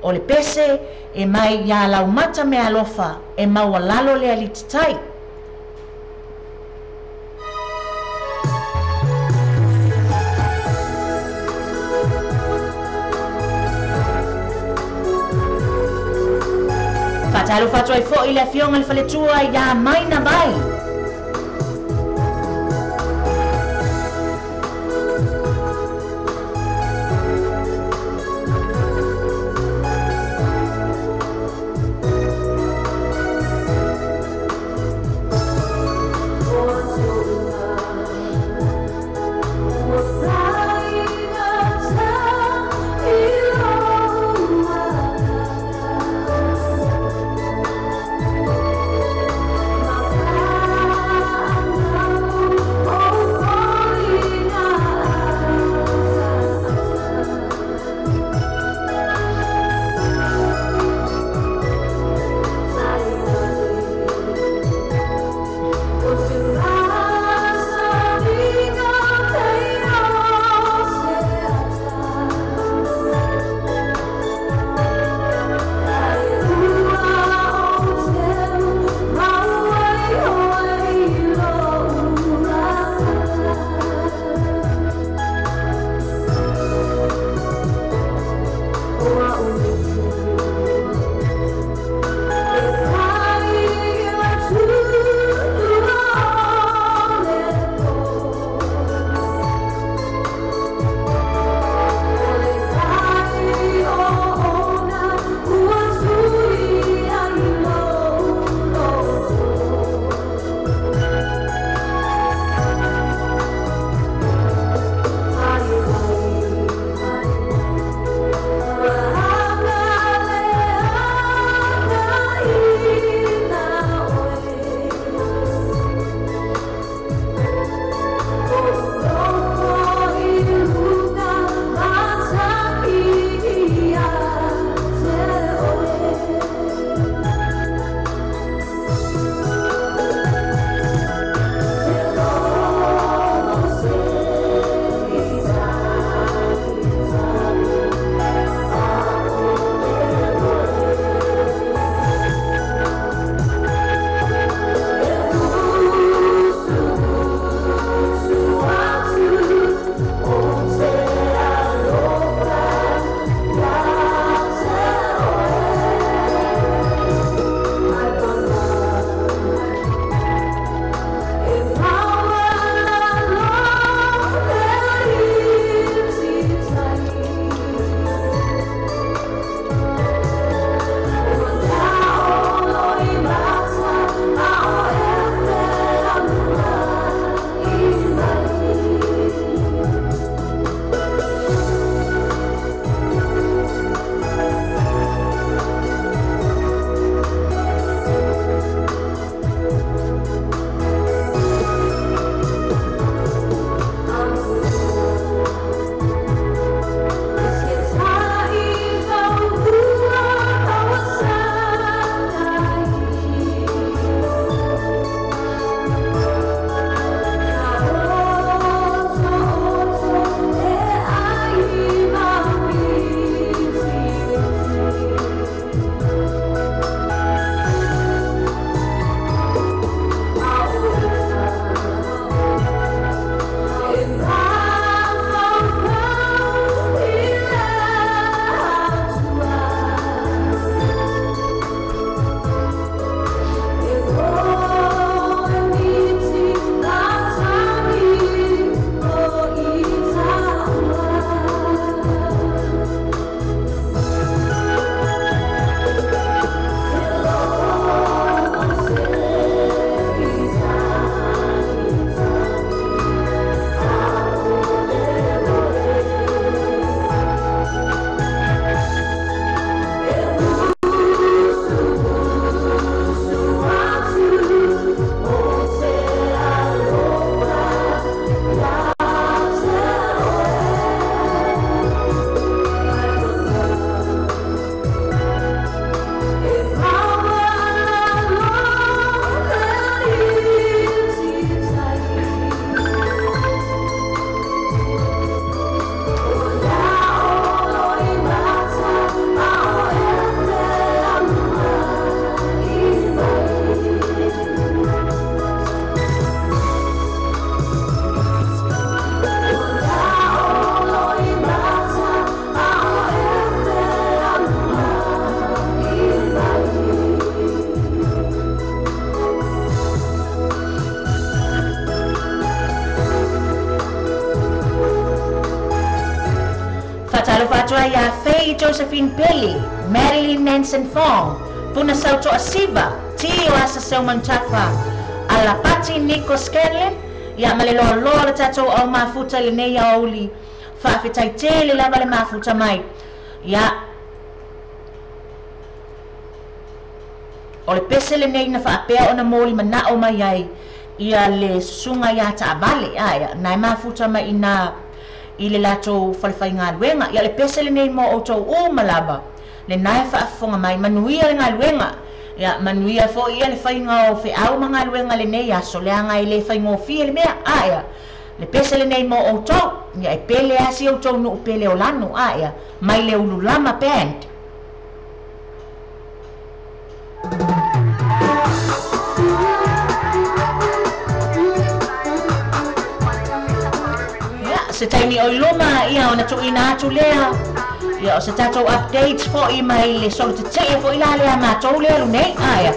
O le pese e mai iā Laumata Mealofa e maualalo le alititai. Faatalofa atu ai foi i le afioga i le faletua iā Maina Vai. Faatalofa atu ai ia Faye Josephine Peli, Madeline Nansen Fong, Puna Sauto'a Siva, Tio Asa Seumanutafa, Alapati Nico Scanlon, ia ma le loaloa le tatou au mafuta i lenei aoauli. Faafetai tele lava le mafuta mai. Ia o le pese lenei na faapea ona moli manao mai ai ia le susuga ia taavale ae na e mafuta mai ina i le latou falefaigaluega. Ia le pese lenei mo outou uma lava lena e faafofoga mai, manuia le galuega. Ia manuia foi ia le faiga o feau ma galuega lenei aso, leaga e le faigofie le mea ae le pese lenei mo outou. Ia e pele asi outou nuu pele o lanu ae mai le Ululama Band. Ia se taimi o i luma ia ona tuuina atu lea. Ia o se tatou updates fo'i mai le solo tetee fo'i la lea matou le alu nei ae.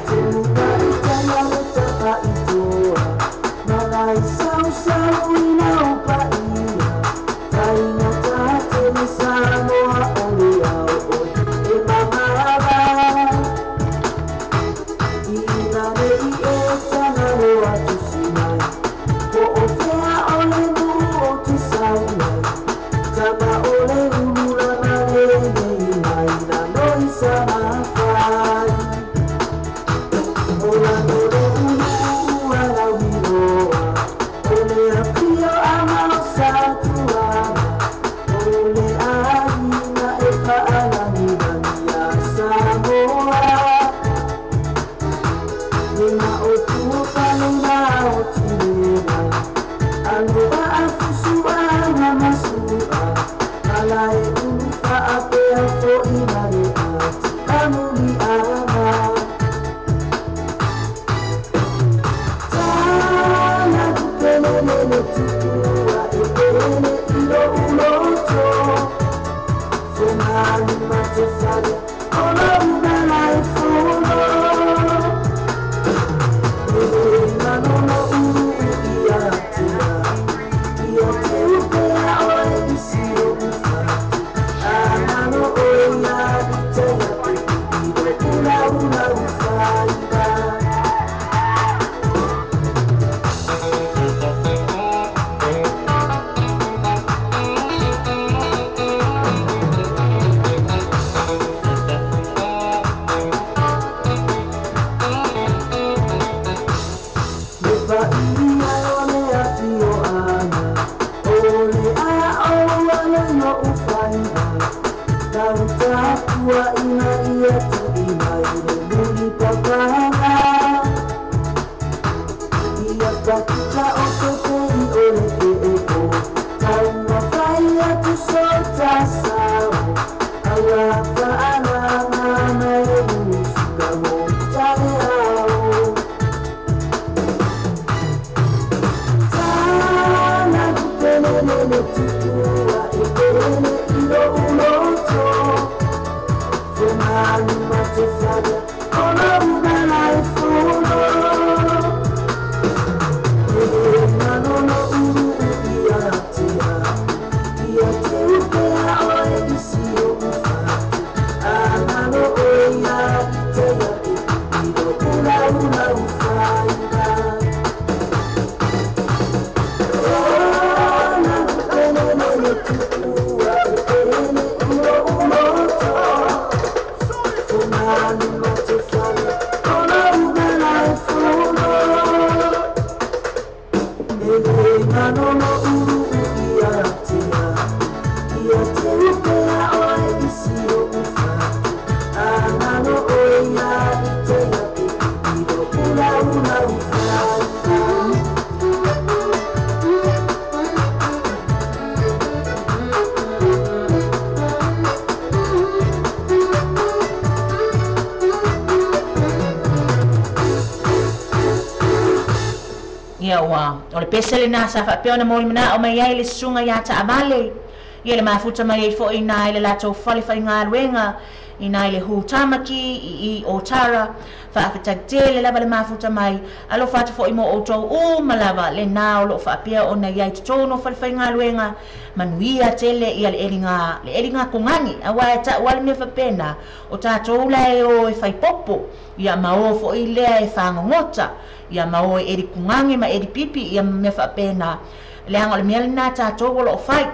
Ia ua o le pese lena sa faapea ona molimanao mai ai le susuga ia taavale. Ia le mafuta mai ai fo'i iina i le latou fale faigaluega iina i le Hu Tamaki i i Otara. Faafetai tele lava le mafuta mai. Alofa atu fo'i mo outou uma lava lenā o loo faapea ona i ai totonu o fale faigaluega. Manuia tele ia le eliga le eliga kogagi auā e ta'u a le mea faapena o tatou la e o e faipopo ia ma o fo'i lea e fagogota ia ma o e eli kogagi ma eli pipi ia ma mea faapena leaga o le mea lenā tatou o loo fai.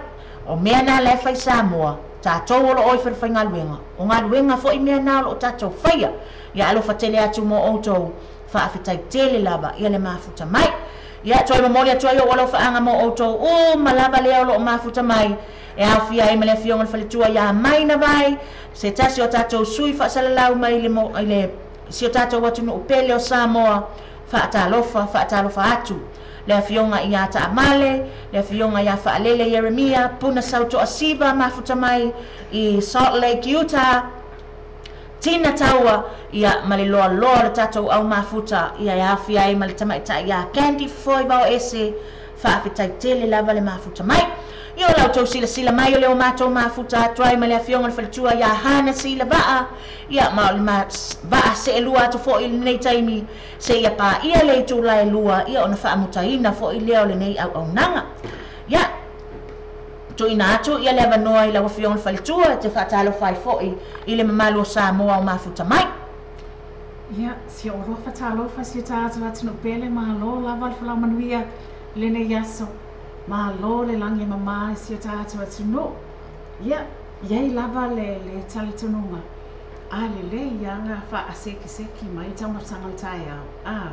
O mea na la e fai Samoa, tatou o loo o i falefaigaluega, o galuega fo'i mea na o loo tatou faia. Ia alofa tele atu mo outou, faafetai tele lava ia le mafuta mai. Ia toe momoli atu ai o'u alofaaga mo outou uma lava lea o loo mafuta mai, e aofia ai ma le afioga i le faletua iā Maina Vai, se tasi o tatou sui faasalalau mai i le i le si o tatou atunuu pele o Samoa. Faatalofa, faatalofa atu. Le afioga iā Taamale, le afioga iā Faalele Ieremia, Puna Sautoasiva mafuta mai i Salt Lake, Utah, Tina Taua, ia ma le loaloa o le tatou au mafuta, ia e aofia ai ma le tamaitai iā Candy Fofoe Vaoese, faafetai tele lava le mafuta mai. Ia o la outou silasila mai o le o matou mafuta atu ai ma le afioga i le faletua iā Hana Sila Vaa, ia ma o le vaa seelua atu fo'i i lenei taimi seia paia le itula e 2, ia ona faamutaina fo'i lea o lenei auaunaga. Ia, tuuina atu ia le avanoa i lau afioga i le faletua e te faatalofa ai fo'i i le mamalu o Samoa o mafuta mai. Ia, si ou alofa talofa si o tatou atunuu pele, malo lava le folau manuia i lenei aso. Malo le lagi e mamā i si o tatou atunuu. Ia, i ai lava le le talitonuga, a lelei lava faasekiseki mai le taumafataga o le taeao, a,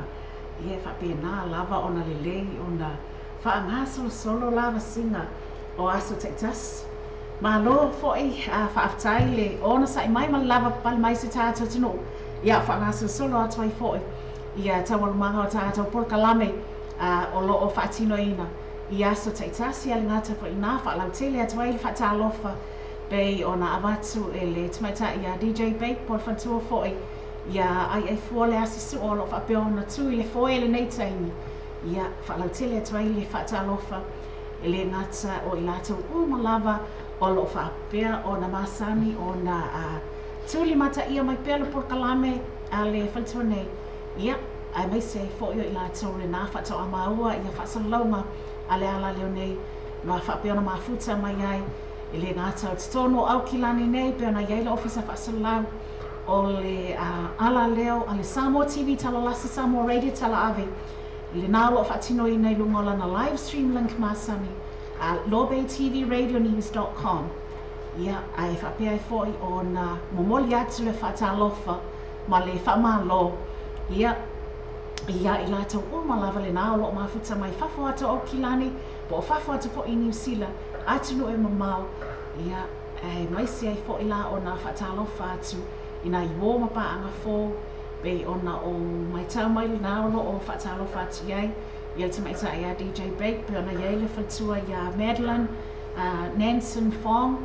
ia e faapena lava ona lelei ona faagasolosolo lavasiga o aso taitasi. Malo foi a faafetai le onosai mai ma le lavapapale mai i si o tatou atunuu, ia o faagasolosolo atu ai foi ia taualumaga o tatou polokalame a o loo faatinoina i aso taitasi a le gata foi inā faalautele atu ai le faatalofa pei ona avatu e le tamaitai iā DJ Bake po o le faletua foi iā Aiaifua le Asi Sua o loo faapea ona tu i le foe i lenei taimi. Ia faalautele atu ai le faatalofa e le gata o i latou uma lava o loo faapea ona masani ona tulimataia mai pea le polokalame a le faletua nei, ia aemaise ai foi o i latou lenā faatoa maua ia faasalalauga a le alaleo nei ma faapea ona mafuta mai ai e le gata o totonu o Aukilani nei pei ona i ai le Ofisa Faasalalau o le alaleo a le Samoa TV Talalasi Samoa Radio Talaave lenā o loo faatinoina i luga o lana live stream link masani a lobaytvradionews.com. Ia ae faapea ai foi ona momoli atu le faatalofa ma le faamalo ia iā i latou uma lava lenā o loo mafuta mai fafo atu o Aukilani po o fafo atu foi i Niu Sila, atunuu e mamao, ia aemaise ai foi la ona faatalofa atu i nai uō ma paaga fou pei ona ou matau mai lenā o loo faatalofa atu i ai ia le tamaitai ia DJ Bake pei ona i ai le faletua iā Madeline Nansen Fong,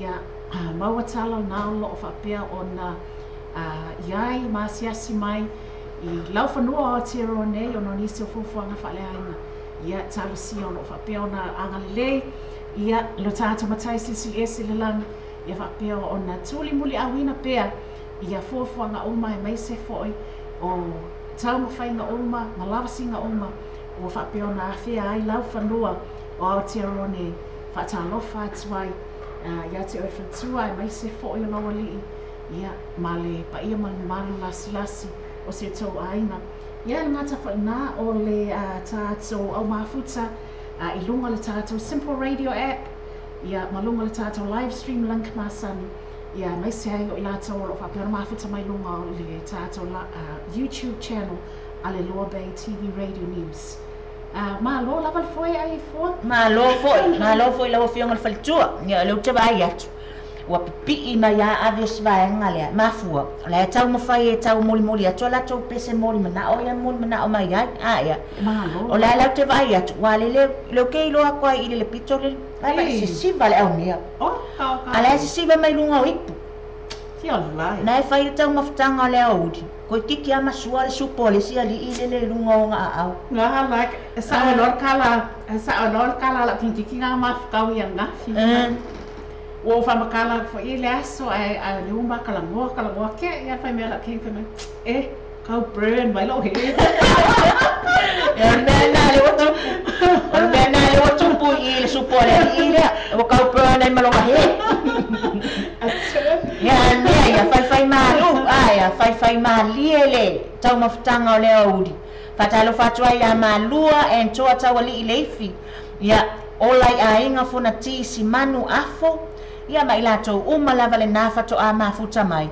ia maua tala lenā o loo faapea ona i ai ma asiasi mai i laufanua o Aotearoa nei ona o nisi o fuafuaga faaleaiga. Ia talosia o loo faapea ona agalelei ia lo tatou Matai Silisili Ese i le lagi, ia faapea ona tulimuliauina pea ia fuafuaga uma aemaise foi o taumafaiga uma ma lavasiga uma ua faapea ona afea ai laufanua o Aotearoa nei. Faatalofa atu ai ia te oe faletua aemaise foi o lau alii, ia ma le paia ma le mamalu lasilasi o si o tou aiga. Ia le gata foi inā o le tatou au mafuta i luga o le tatou Simple Radio app, ia ma luga o le tatou live stream link masani, ia aemaise ai o i latou o lo o faapea ona mafuta mai luga o le tatou YouTube channel a le Loa Bay TV Radio News. Malo lava le foe ai fua. Malo foi, malo foi i lau afioga i le faletua. Ia o lea ou te vaai atu, ua pipii mai lava ave o si vaega lea, mafua, o la e taumafai e taumolimoli atu a latou pese moli manao ia e moli manao mai ai. A ia, Malo. o lea la ou te vaai atu, ua lele, lea ou te iloa atu ai i le pito le, ai vai sisiva le aumea. Oka, oka. A la e sisiva mai luga o ipu. Ia lai. Na e fai le taumafataga o le aoauli, koititi a masua le supo a le isi ali'i lele i luga o ona aao. Nga like e sao no kala, e sao no kala la kinki nga mafukau ia ngafi. Ua faamakala fo'i le aso ae ae le uma kalagoa kalagoa ke ia fai mea la king fai mai e kau burn mai lou he'e. E o le mea lena le ua tupu. O le mea lena le ua tupu i le supo a le ali'i lea. Ua kau burn ai ma lona he'e. Ia a le mea ia faifaimalū a ia faifaimalie le taumafataga o le aoauli. Faatalofa atu ai iā Malua and Toa Tauali'i Leifi. Ia ola i aiga Fonati Simanu Afo. Ia ma i latou uma lava lenā fatoʻā mafuta mai.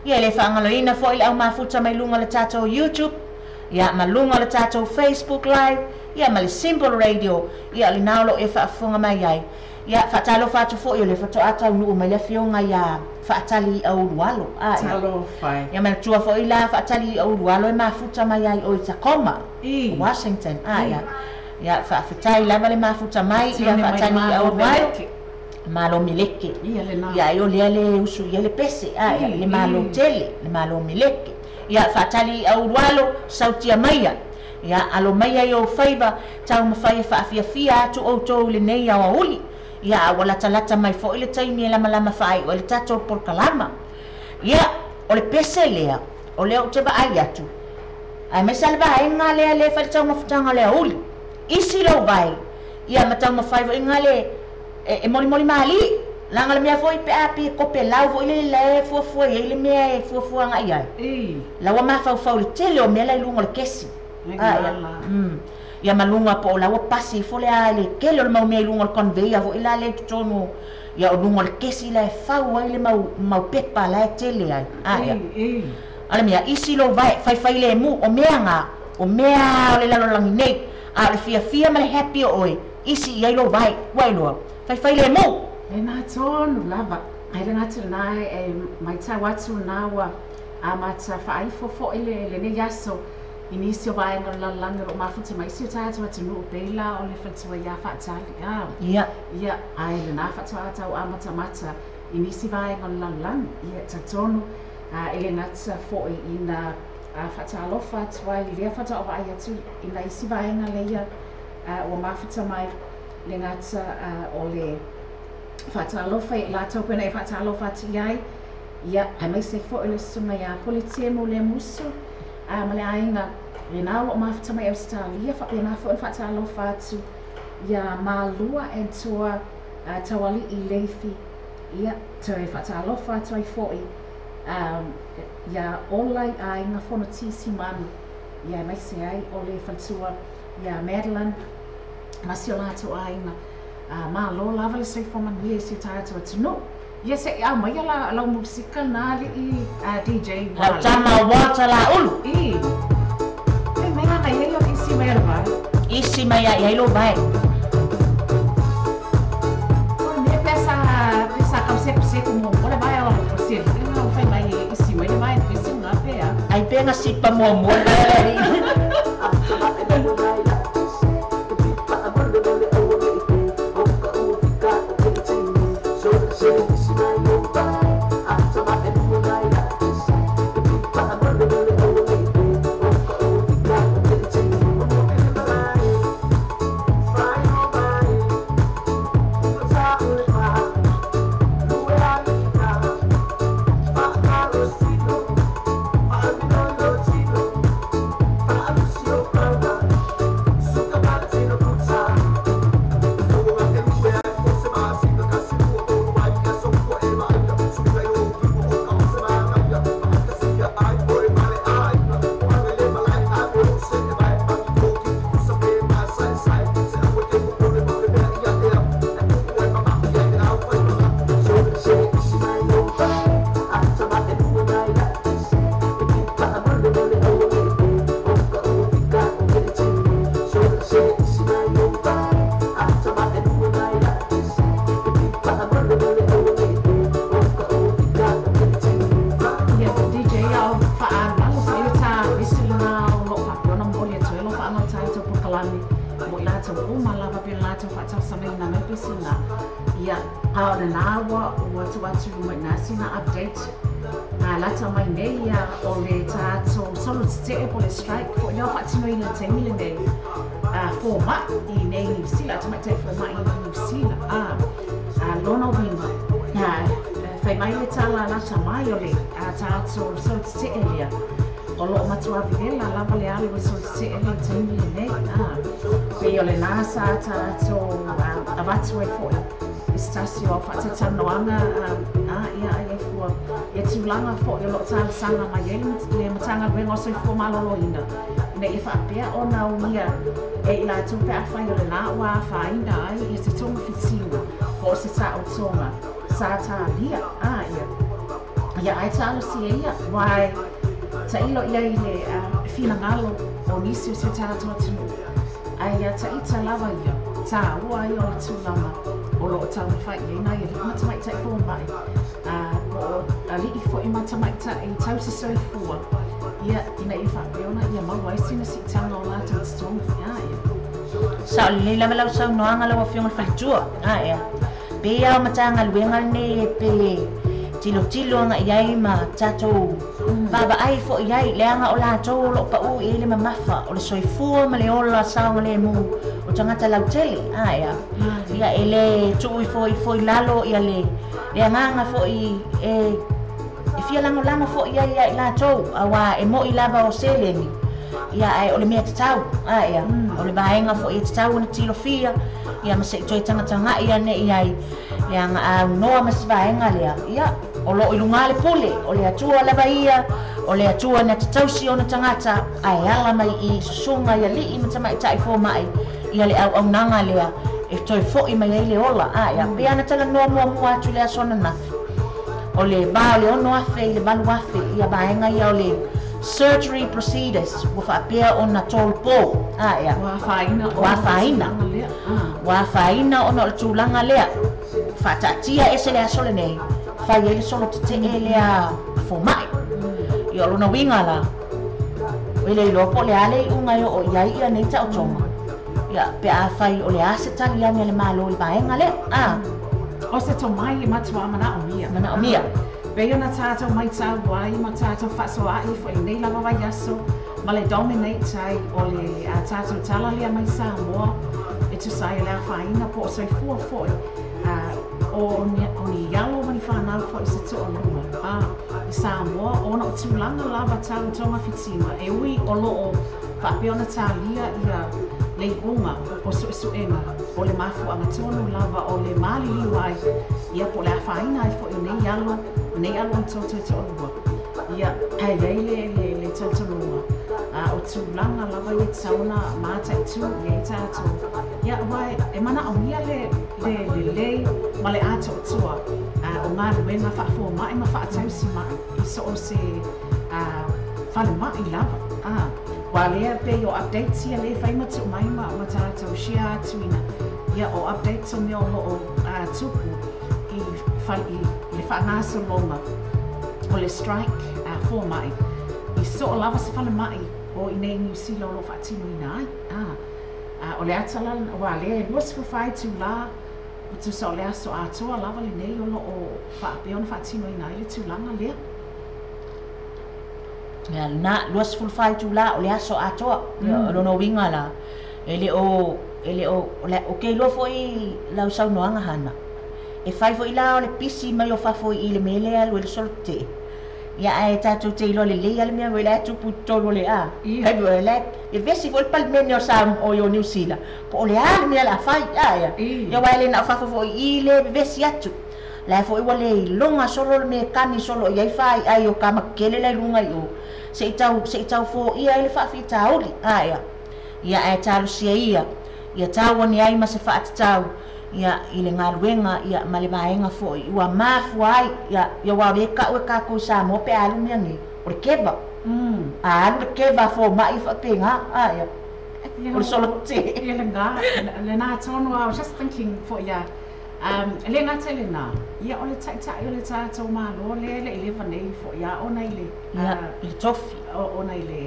Ia e lē faagaloina foʻi le au mafuta mai luga o le tatou YouTube. Ia ma luga o le tatou Facebook Live. Ia ma le Simple Radio. Ia o lenā o loo e faafofoga mai ai. Ia faatalofa atu foʻi o le fatoʻā taunuu mai le afioga iā Faatali i Aulualo. A ia. Talofa. Ia manatua foʻi la Faatali i Aulualo e mafuta mai ai o i Tacoma, Washington. A ia. Ia faafetai lava le mafuta mai ia Tione mai Faatali i malo Aulualo. meleke. Malo meleke. Ia lenā. Ia ai o lea le usu i ai le pese. A ia le malo tele, le malo meleke. Ia Faatali i Aulualo sautia maia. Ia alo maia i ou faiva taumafai e faafiafia atu outou i lenei aoauli. Ia a ua latalata mai foʻi le taimi e lamalama faaiʻu ai le tatou polokalama. Ia o le pese lea, o lea ou te vaai atu. Aemaise a le vaega lea lē fai le taumafataga o le aoauli. Isi lou vae, ia ma taumafai foʻiga le e molimoli malī. Laga le mea foʻi pe a pi kope lau foʻi lele lae fuafua i ai le mea e fuafua agaʻi ai. La ua mafaufau i le tele o mea la i luga o le kesi. A ia. Ia ma luga po o la ua pasi ifo le a i le tele o le mau mea i luga o le conveyor foʻi la lea i totonu ia o luga o le kesi la e fau ai le mau mau pepa la e tele ai. A ia. A le mea isi lou vae faifai lemu o mea ga o mea o le lalolagi nei. A o le fiafia ma le happy o oe isi i ai lou vae. Ua iloa. Faifai lemu. Lenā tonu lava. Ai lenā atu lenā e maitau atu lenā ua amata faaifo foʻi le lenei aso i nisi o vaega o le lalolagi o loo mafuta mai isi o tatou atunuu pei la o le faletua iā Faatali a. Ia ae lenā faatoa tau amatamata i nisi vaega o le lalolagi. Ia talitonu e le gata foʻi ina faatalofa atu ai lea faatoa vaai atu i na isi vaega leia ua mafuta mai le gata o le faatalofa i latou pena e faatalofa atu i ai. Ia aemaise foʻi le susuga iā Pule Temo le Musu ma le aiga lenā o loo mafuta mai Ausetalia faapena foʻi ona faatalofa atu ia Malua and Toa Tauali'i Leifi. Ia toe faatalofa atu ai foʻi ia Ola i aiga Fonotisi Manu. Ia aemaise ai o le faletua ia Madeline ma si o latou aiga. Malo lava le soifua manuia i si o tatou atunuu. Ia seʻi aumaia la lau musika na ali'i DJ Lau Wale. tama Walter Laulu. E mai ana ia o isi mai le vai. Isi mai ai ai lou vae. O mea pesa pesa kau seku seku mo mo le vai o o se le o fai mai isi mai le vai pesa nga pe a. Ai pe sipa muamua le vae le ali'i. Ia DJ au faalualu foʻi le tā pese lenā o loo faapea ona momoli atu ai lau faaagota ai tau polokalame mo i latou uma lava pe latou faatausagaina mai pese na. Ia a o lenā ua tuu atu i luma i nā sina update. Lata mai nei ia o le tatou solo tete'e po o le strike fo'i lea ua faatinoina i le taimi lenei foma'i i inei i Niusila, tamaitai foma'i i Niusila. Lona uiga, fai mai le tala lata mai o le tatou solo tete'e lea, o lo'o matuā vevela lava le alu e solo tete'e lea i le taimi lenei. Pei o lenā sa tatou avatu ai fo'i i se tasi o au faatalatalanoaga ia ai fua ia tulaga fo'i o lo'o talosaga mai ai le Matagaluega o Soifua Maloloina ina ia faapea ona uia e i latou pe afai o lenā ua afaina ai ia se togafitiga po o se taotoga sa talia ia ia ae talosia ia uae ta'ilo i ai le finagalo o nisi o si o tatou atunuu ae ia ta'ita lava ia tāua ai o le tulaga o lo'o taumafai i ai nai ali'i ma tamaitai foma'i po o ali'i fo'i ma tamaitai tausi soifua ia ina ia faapea ona ia maua ai sina si'itaga o latou totogi ia. Sa'o lelei lava lau saunoaga lau afioga le faletua ea pei a o Matagaluega lenei e pe tilotilo aga'i ai ma tatou vaavaai fo'i ai leaga o latou o lo'o pa'u i ai le mamafa o le soifua ma le ola saogalēmū o tagata lautele ea ia e lē tuu ifo ifo i lalo ia le agaga fo'i e fia lagolago fo'i ai ia i latou auā e mo'i lava o seleni ia ae o le mea tatau ea o le vaega fo'i e tatau ona tilofia ia ma se'i toe tagataga'i ane i ai leaga aunoa ma se vaega lea ia o lo'o i lugā le pule o le Atua lava ia o le Atua na tatausi ona tagata ae ala mai i susuga i ali'i ma tamaita'i foma'i ia le auaunaga lea e toe fo'i mai ai le ola ea pe ana talanoa muamua atu le aso ananafi o le va o le 6,000 i le 8,000 ia vaega ia o le surgery procedures ua faapea ona tolopō ea ua afaina ua afaina ua afaina ona o le tulaga lea faataatia ese le aso lenei fai ai le solo tete'e lea foma'i ia o lona uiga la e le iloa po o le a le i'uga e o'o i ai ia nei ta'otoga ia pe a fai o le a se tali ane a le Mālō i le vaega lea o se tomai e matuā manaʻomia manaʻomia pei ona tatou maitau ai ma tatou faasoa'i fo'i nei lava vaiaso ma le dominate ai o le tatou tala lea mai Samoa e tusa ai o le afaina po o soifua fo'i o ni alo ma ni fanau fo'i se to'alua i Samoa ona o tulaga lava tau togafitiga e ui o lo'o faapea ona talia ia le i'uga o su'esu'ega o le mafu'aga tonu lava o le maliliu ai ia po o le afaina ai fo'i o nei alo nei alo ma toto e to'alua ia ae iai le talitonuga o tulaga lava ia tatau ona mata'itū i ai tatou ia ua e manaʻomia le lelei ma le ato'atoa o galuega faafoma'i ma faatausi ma'i i so o se falema'i lava ua lea pei o updates ia lē fai ma tu'u mai ma tatou share atuina ia o updates o mea o lo'o tupu i le faagasologa o le strike foma'i i so'o lava se falema'i o i nei Niusila o lo'o faatinoina ai o le ata la ua lea e 24 itulā o tusa o le aso atoa lava lenei o lo'o faapea ona faatinoina ai le tulaga lea. Ia na 24 itulā o le aso atoa o lona uiga la e le o e le o o ke iloa fo'i lau saunoaga hana e fai fo'i la o le pisi mai o fafo i le mea lea alu ai le solo te'e ia ae tatou te iloa lelei a le mea ua le tupu totonu o le a kai le e vesi foi le palemene o Samoa o Niu Sila po o le a le mea la fai ia ia uae le na o fafo fo'i i le vevesi atu la foi ua le iloga solo le mea kani solo i ai fai ai o kamakele la i luga i o se'i tau fo'ia ai le faafitauli ia ia ae talosia ia ia tau ane ai ma se faatatau ia i le galuega ia ma le vaega fo'i ua mafua ai ia ia ua o lē ka'u e kakou i Samoa pe a alu mea nei o le keva a alu le keva foma'i faapegā ia o le solo te Ia lenā tonu. I was just thinking fo'i ia le gata i lenā ia o le ta'ita'i o le tatou Mālō lea e le'i leva nei fo'i a ona i le ia i le tofi ona i le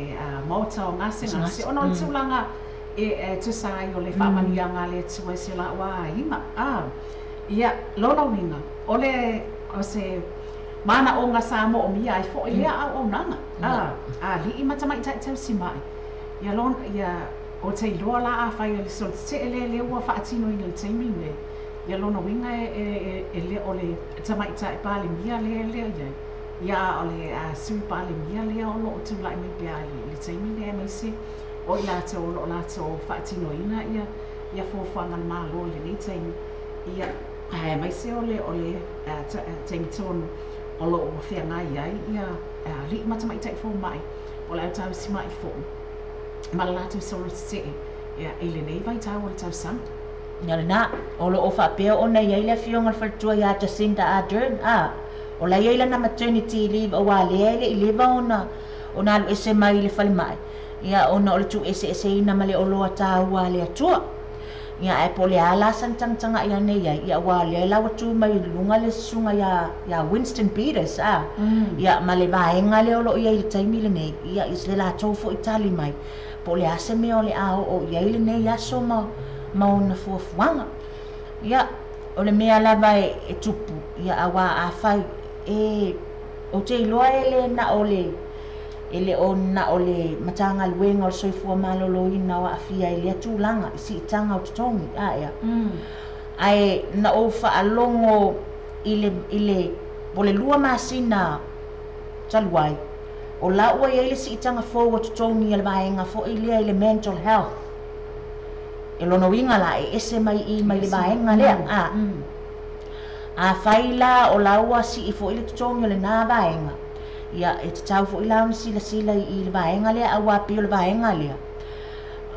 maota o gasegase ona o le tulaga e tusa ai o le faamanuiaga a le Atua i si o la'u aiga ia lona uiga o le o se Manaʻoga sa moʻomia ai foʻi lea ʻauʻaunaga a aliʻi ma tamaitai tausimaʻi. Ia lona ia o te iloa la afai o le solo teteʻe lea lea ua faatinoina i le taimi lenei, ia lona uiga e e le o le tamaitai Palemia lea lea i ai, ia a o le Sui Palemia lea o loo tulaʻi mai pea i le taimi lea aemaise o i latou o loo latou faatinoina ia ia fuafuaga a le Malo i lenei taimi, ia aemaise o le o le taimi tonu o loo ua feagai ai ia alii ma tamaitai fomaʻi o le au tausimaʻi foʻi ma le latou solo teteʻe ia i lenei vaitau o le tausaga. Ia lena, o loo faapea ona i ai le afioga i le faletua ia Jacinda Ardern, a o la e i ai lana maternity leave auā lea e le i leva ona ona alu ese mai i le falemai, ia ona o le tuueseeseina ma le oloa taua a le Atua. Ia ae po o le a la sana tagatagaʻi ane i ai, ia auā o lea la ua tu mai i luga le susuga iā iā Winston Peters, a ia ma le vaega lea o loo i ai i le taimi lenei, ia i le latou foi tali mai, po o le a se mea o le a oo i ai lenei aso ma ma ona fuafuaga. Ia, o le mea lava e e tupu, ia auā afai e ou te iloa e le na o le E le o na o le Matagaluega o le Soifua Maloloina o aafia i lea tulaga i siitaga o totogi, a ea? Ae na ou faalogo i le, i le, po o le 2 masina talu ai, o la ua i ai le siitaga fou o totogi a le vaega foi lea i le mental health. E lona uiga la, e ese mai i i mai le vaega lea, a. Afai la o la ua sii foi le totogi o lena vaega, Ia, e tatau foi la ona silasila i i le vaega lea auā pei o le vaega lea.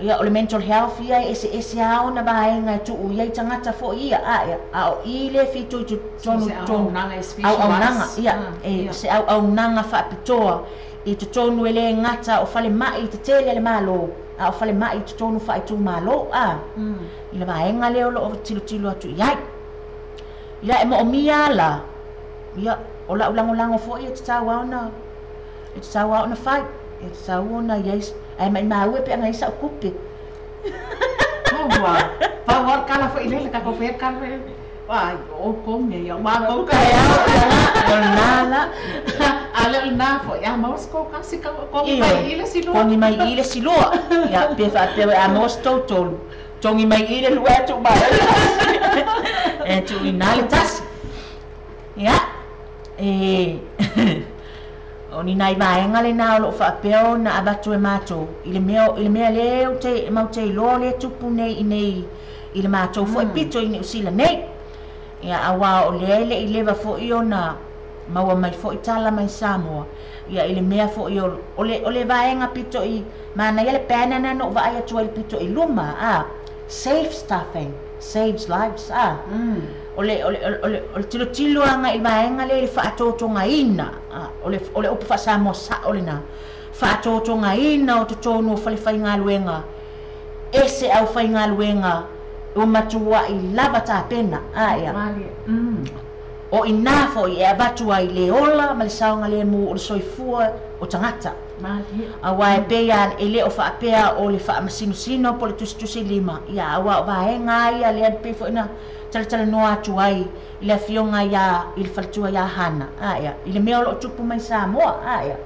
Ia, o le mental health ia e eseese lava ona vaega e tuu i ai tagata foi ia, a, ia, a o i lea e fitoitonu totonu, auaunaga, ia, e, se auaunaga faapitoa i totonu e le gata o falemai tetele a le Malo, a o falemai i totonu faaitumalo, a, i le vaega lea o lo o tilotilo atu i ai. Ia, e moomia lava la, Ia, o la'u lagolago foi e tatau lava ona, e tatau lava ona fai, e tatau ona i ai, ae maimau e pe ana i ai sa'u tupe. Pau lava, pau lava le tala foi lele, tatou faia le tala foi lele, ai, o outou mea ia, o matou ka e ao, O lena la. A le o lena foi, a maua se tou tasi, togi mai i i le isi lua. Togi mai i i le isi lua. Ia, pe faapea a maua se tou tolu, togi mai i i le lua ae tuu mai le tasi. E tuu i ina le tasi. Ia, e o ni nai vaega lena o loo faapea ona avatu e matou i le mea i le mea lea ou te matou te iloa o lea e tupu nei i nei i le matou foi pito i Niu Sila nei. Ia auā o lea e le i leva foi ona maua mai foi tala mai Samoa, ia i le mea foi o o le o le vaega pito i manaia le banner lena na ou vaai atu ai i le pito i luma, a, safe staffing saves lives, a. O le, o le, o le, o le tilotilo agai i le vaega lea i le faatotogaina, o le, o le upu faa-Samoa sao lena, faatotogaina o totonu o falefaigaluega e se aufaigaluega ua matuai lava tapena, a ea. O i ina foi e avatu ai le ola ma le saogalemu o le soifua o tagata. Aua e pei lava e le o faapea o le faamasinosino po o le tusitusilima, ia, aua o vaega lava ia lea pei foi ona talatalanoa atu ai i le afioga ia, i le faletua ia Hana, a ea, i le mea o lo o tupu mai Samoa, a ea.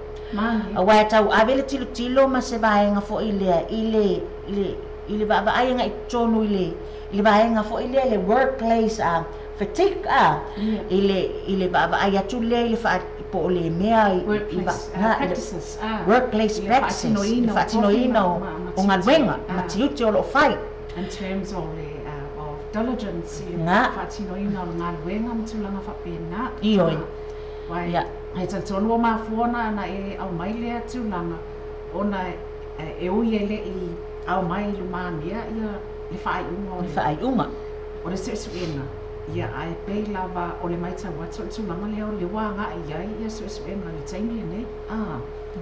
Aua e tau ave le tilotilo ma se vaega foi lea i le, i le, i le vaavaai agai i totonu i le, i le vaega foi lea le workplace a fatigue a, i le, i le vaavaai atu lea i le faa, po o le mea i, i va, practices, workplace practices, i le faatinoina o, o galuega ma tiute o lo o fai. In terms o le of diligence i le faatinoina o le galuega ma tulaga faapena. Ioe. Ia. E talitonu ua mafua ona e aumai lea tulaga ona e ui e le i aumai i lumamea ia le faaiuga o le faaiuga o le suesuega, ia ae pei lava o le matau atu o le tulaga lea o lea ua agai i ai ia suesuega i le taimi lenei.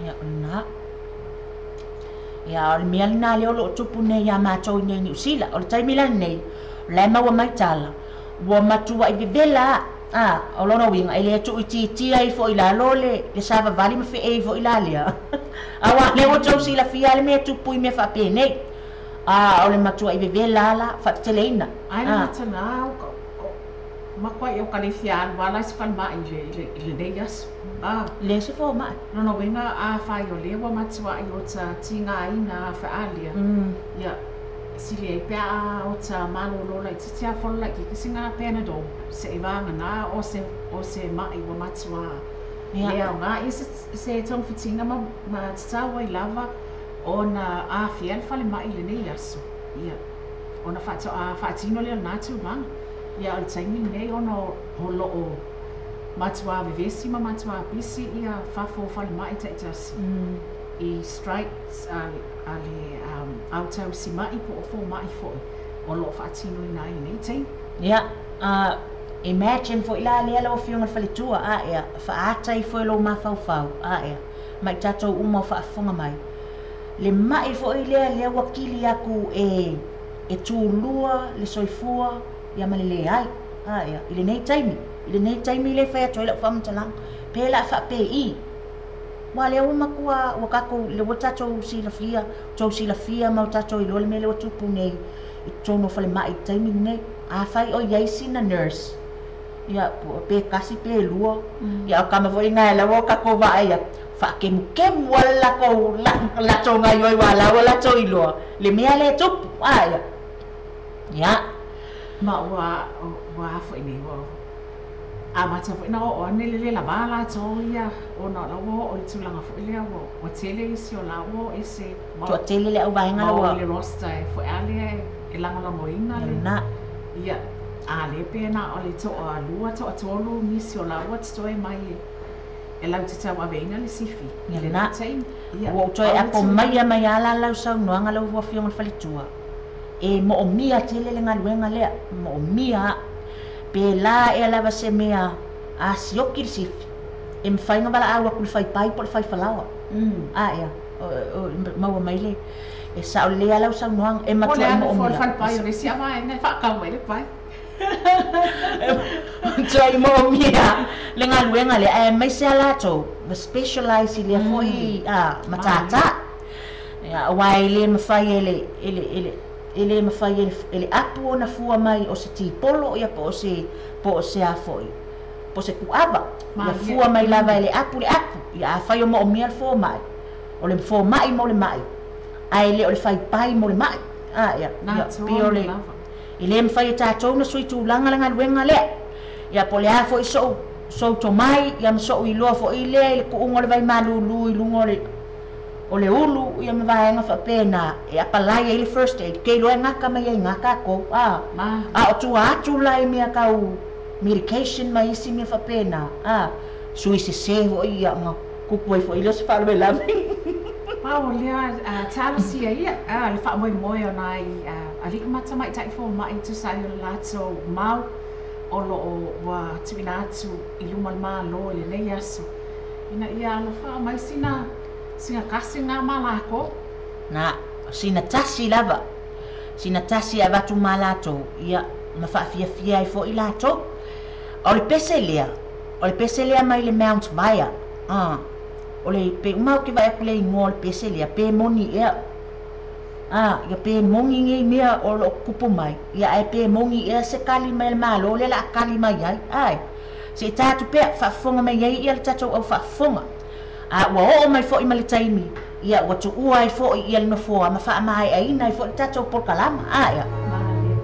Ia, o lena. Ia, o le mea lena lea o lo o tupu nei iā matou i inei i Niu Sila. O le taimi la lenei, o la e maua mai tala, ua matuai vevela a, a, o lona uiga, e le tuuitiitia ifo i lalo le, le savavali ma feei ifo i la lea. Auā lea ua outou silafia lava le mea e tupu i mea faapenei. A, o le matuai vevela lava la, faateteleina. Ai le mataga, Makuaʻi o ka le fia alu ala i se falemaʻi i lenei aso. Leai se fomaʻi. Lona uiga afai o lea ua matuaʻi o ta tigaina afealia, ia sili ai pe a o ta malōlō laitiiti a fola laitiiti sina Panadol seʻi vāganā o se o se maʻi ua matuā le aogā ia se togafitiga ma tatau ai lava ona afea le falemaʻi i lenei aso, ia ona faatoʻā faatino lea o lenā tulaga. Ia o le taimi lenei ona o loo matuā vevesi ma matuā pisi ia fafo o falemaʻi taʻitasi i strikes a le au tausimaʻi po o fomaʻi foʻi o loo faatinoina ai i lenei taimi. Ia, imagine foʻi la lea lau Afioga i le Faletua, a ea, faaata ifo e lou mafaufau, a ea, ma i tatou uma o faafofoga mai, le maʻi foʻi lea lea ua kili aku e tulua le soifua ia ma le leai, a ea, i lenei taimi, i lenei taimi lea e fai atu ai lau faamatalaga, pe la faapei. Ua lea ua matua, ua tatou, le ua tatou silafia, tou silafia ma o tatou iloa le mea lea ua tupu nei i totonu o falemaʻi i le taimi lenei. Afai o i ai sina nurse, ia, pe tasi pe lua, ia o tama foi lena e lava o tatou vaai atu, faakemukemu lava le latou, latou gaoioi aua o la ua latou iloa le mea lea e tupu, a ia. Ia. Ma ua ua a foi nei ua amata foi ona oo ane le le lavā latou ia ona o la ua oo i le tulaga foi lea ua tele isi o la ua o ese ma Toatele le auvaega ma o i le roster e foi a lea e lagolagoina le Na. Ia a le pe na o le toalua toatolu nisi o la ua totoe mai e latou te tauaveina le sifi i lenei Na. taimi. Ia Ua ou toe pau le apo tulaga. maia mai lava la lau saunoaga lau Afioga i le Faletua, e moomia tele le galuega lea, moomia lava. Pe la ea lava se mea a sioki le sifi, e mafai ona valaau atu i le faipai po o le faifalaoa. A ea, maua mai le, e sao lelei lava lau saunoaga, e Po o le matuai alu foi o le moomia. falepai o le isi vaega e faatau ai le pai. Matuai moomia le galuega lea, aemaise lava latou ua specialise i lea foi Malie. matata. Ia, aua e le mafai e le, e le, e le, e le mafai e le apu ona fua mai o se tipolo ia po o se, po o se a foi, po o se kuava. Ia Malie. fua mai lava e le apu le apu. Ia afai o moomia le fomai, o le fomai mo le mai, ae le o le faipai mo le mai. A ia, Na ia, pei o tonu le, lava. e le mafai e tatou ona sui tulaga le galuega lea. Ia po o le a foi sou tomai, ia ma sou iloa foʻi lea i le kuuga o le vaimalūlū i luga o le ulu ia ma vaega faapena e apalai ai le first aid, ke iloa e gata mai ai gā tatou, a. Malie. A o tua atu la i mea tau medication ma isi mea faapena, a, sui sesē foʻi ia ona tupu ai foʻi lea o se faalavelave. Pau o lea talosia ia le faamoemoe o nai aliʻi ma tamaitai fomaʻi e tusa ai o le latou mau o loo ua tuuina atu i luma o le Mālō i lenei aso ina ia alofa mai sina tasi lena ma lakou. Na, sina tasi lava, sina tasi e avatu ma latou, ia, ma faafiafia ai foʻi latou. O le pese lea, o le pese lea mai le Mount Vaea, o le pe uma ou te vaai atu le igoa o le pese lea, pe moni ea, a, ia pe moni nei mea o loo tutupu mai, ia ae pe moni ea se kali mai a le Mālō lea o le a kali mai ai, ae, seʻi ta atu pea, faafofoga mai ai ia le tatou au faafofoga. A ua oo mai foʻi ma le taimi, ia ua tuua ai foʻi ia le nofoa ma faamaeʻaina ai foʻi le tatou polokalama, a ea. Malie.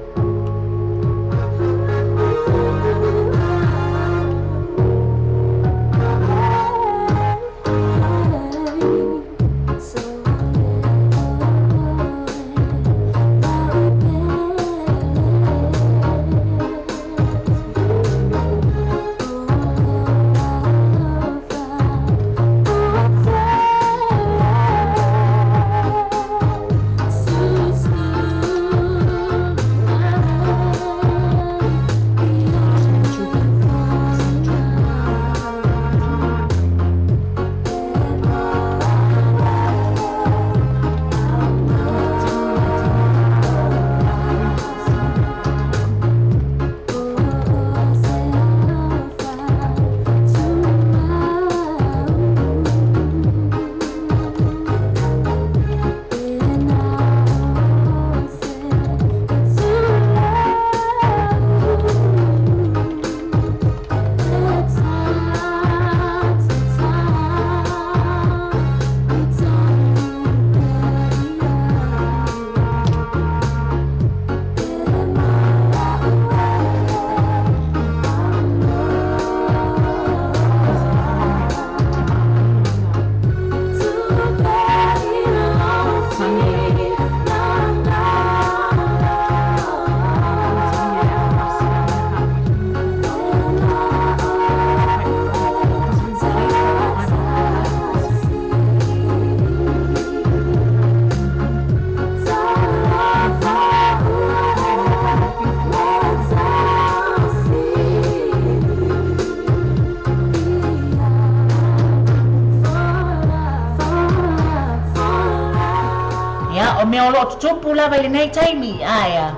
mea o loo tutupu lava i lenei taimi aea.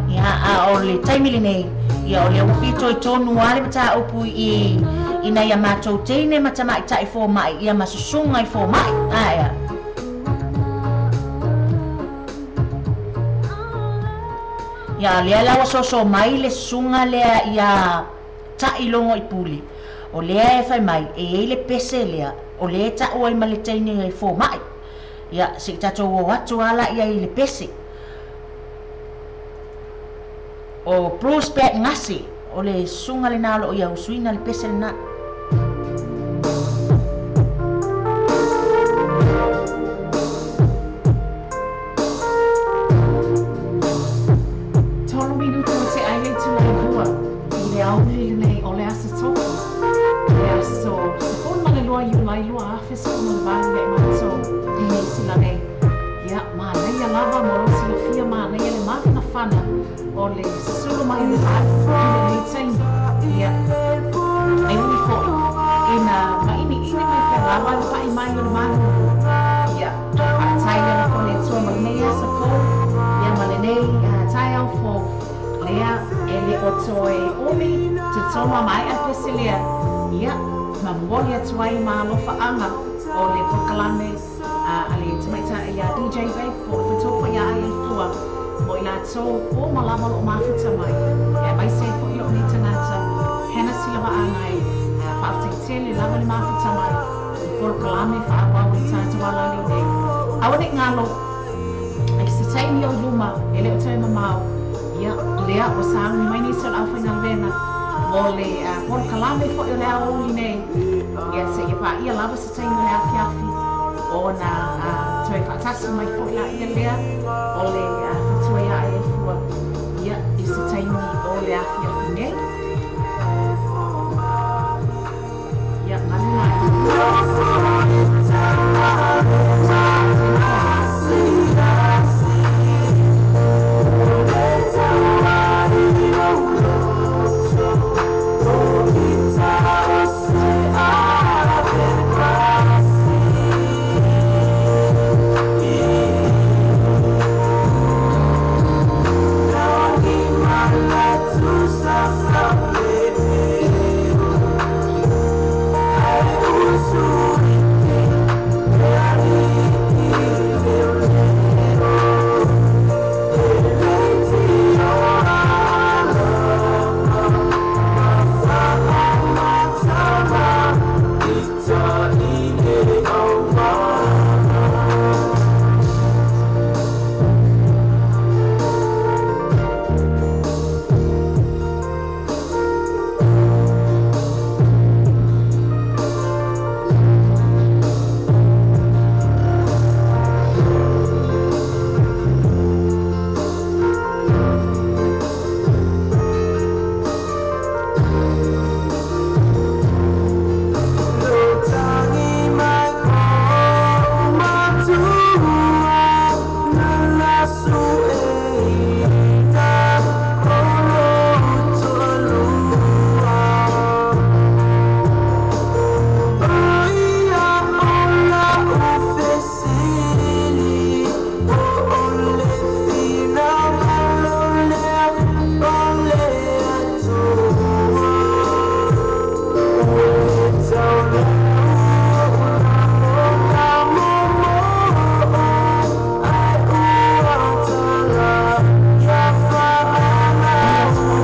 Ia a o le taimi lenei, ia o lea ua pito i tonu a le mataupu i ina ia matou teine ma tamaitai foma'i ia ma susuga i foma'i aea. Ia lea la ua soso mai le susuga lea ia ta'ilogo i pule. O lea e fai mai e iai le pese lea o lea e ta'u ai ma le teine foma'i. Ia se'i tatou o atu ala ia i le pese. O Bruce Pat Gase o le susuga lenā o loo ia usuina le pese lenā. 3 minuti o te ai le itula e 2 i le aoauli lenei o le Aso Tofi, le aso 12 Iulai 2018 ia i matou i Niu Sila nei. Ia, manaia lava mo lou silafia, manaia le mafanafana o le susulu mai o le valu i lenei taimi. Ia, e ui foi ina mainiini mai pea lava le pa'i mai o le malulu. Ia, faafetai ana fo le Atua ma lenei aso fou, ia ma lenei taeao fou, lea e le o toe umi totonu a maea le pese lea, ia, ma momoli atu ai ma alofaaga o le polokalame a le tamaitai ia DJ Babe po o le fetofa ia ai fua mo i latou uma lava o loo mafuta mai e aemaise ai foi lou nei tagata Hannah Silavaaga e faafetai lava le mafuta mai i polokalame faaauau i le tatou alaleo nei. Aua nei galo i se taimi o i luma e le o toe mamao, ia lea ua sauni mai nisi o le aufaigaluega mo le polokalame foi o le aoauli nei, ia seia paia lava se taimi o le afiafi ona toe faatasi mai foi laia lea o le faletua ia ai fua, ia i se taimi o le afiafi nei. Ia malu mai.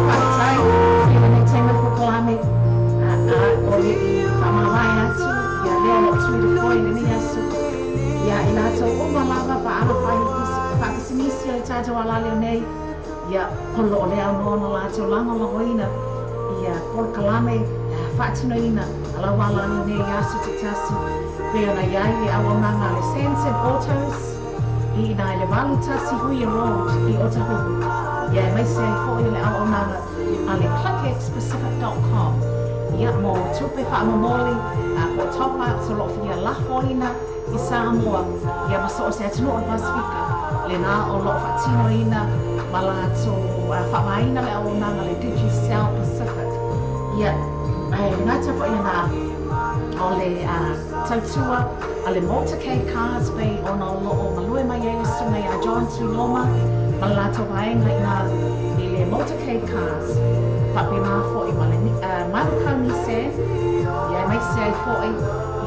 Faafetai i lenei taimi o le polokalame o le i faamavae atu ia lea o loo tui le foe i lenei aso ia i latou uma lava paala faapisinisi o le tatou alaleo nei, ia o loo le aunoa ona latou lagolagoina ia polokalame faatinoina a lau alaleo nei i aso taitasi pei ona iai le auaunaga a le Sansom Autos i ina i le 81 Huia Road i Otahuhu, ia aemaise ai foi o le auaunaga a le clickxpacific.com, ia mo tupe faamomoli po o top ups o loo fia lafoina i Samoa ia ma so o se atunuu o le Pasifika lenā o loo faatinoina ma latou faavaina le auaunaga le Digicel Pacific. Ia ae le gata foi lenā. O le tautua a le Motorcade Cars pei ona o loo galue mai ai le susuga ia John Tuiloma ma le latou vaega i i le Motorcade Cars faapena foi ma le Manukau Nissan ia aemaise ai foi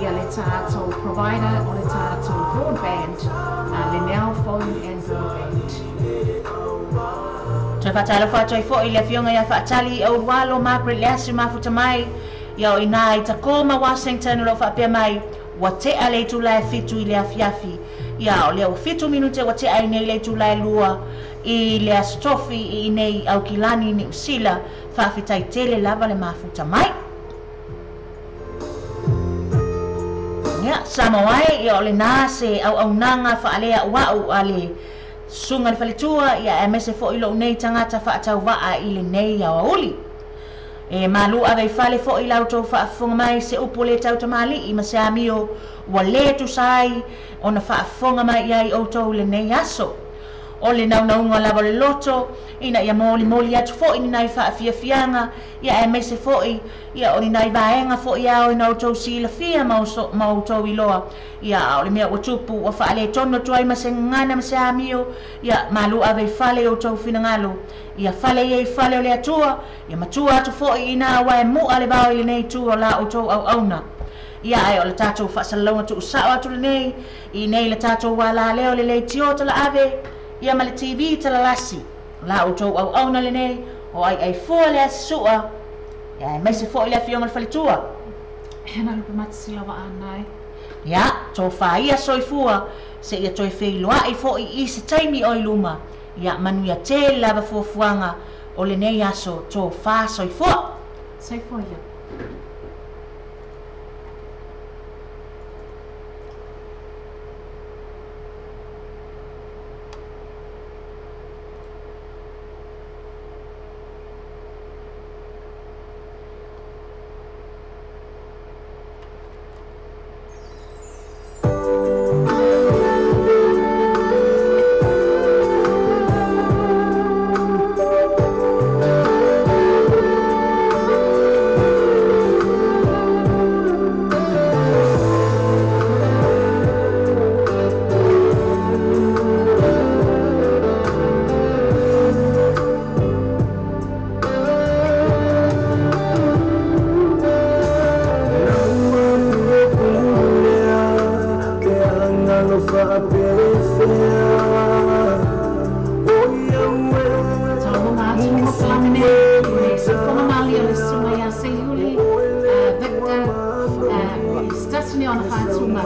ia le tatou provider o le tatou broadband le Now Phone and Broadband. Toe faatalofa atu ai foi i le Afioga ia Faatali Ulualo Margaret Leasi mafuta mai ia o ina i Tacoma, Washington o lo o faapea mai ua tea le itula e 7 i le afiafi. Ia o lea ua 7 minute ua tea ai nei le itula e 2 i le Aso Tofi i inei i Aukilani, Niu Sila. Faafetai tele lava le mafuta mai. Ia, Samoa e, ia o lena se auaunaga faaleauau a le Susuga i le Faletua, ia aemaise foi lou nei tagata faatauvaa i lenei aoauli. E malu ave i fale foi la outou faafofoga mai se upu le tautamalii ma se amio ua le tusa ai ona faafofoga mai i ai outou i lenei aso. O le naunauga lava o le loto, ina ia molimoli atu foi ni nai faafiafiaga, ia aemaise foi ia o ni nai vaega foi e ao ina outou silafia ma outou iloa, ia a o le mea ua tupu ua faaletonu atu ai ma se gagana ma se amio, ia malu ave i fale i outou finagalo, ia fale ia i fale o le Atua, ia matua atu foi ina aua e mu'a le vao i lenei itu o la outou auauna. Ia ae o le tatou faasalalauga tuusao atu lenei, i nei le tatou ualaleo le leitio talaave, ia ma le TV talalasi. O la outou auauna lenei, o Aiaifua le Asi Sua, ia aemaise foi le Afioga i le Faletua. He ana lupe matasila wa ana e. Ia, tofa ia soifua, seia toe feiloai foi i se taimi o i luma. Ia, manuia tele lava fuafuaga o lenei aso, tofa soifua. Soifua ia. Talofa atu mo polokalame nei i le soifuaga malie o le susuga ia Seiuli Victor i se tasi nei o ana faatuga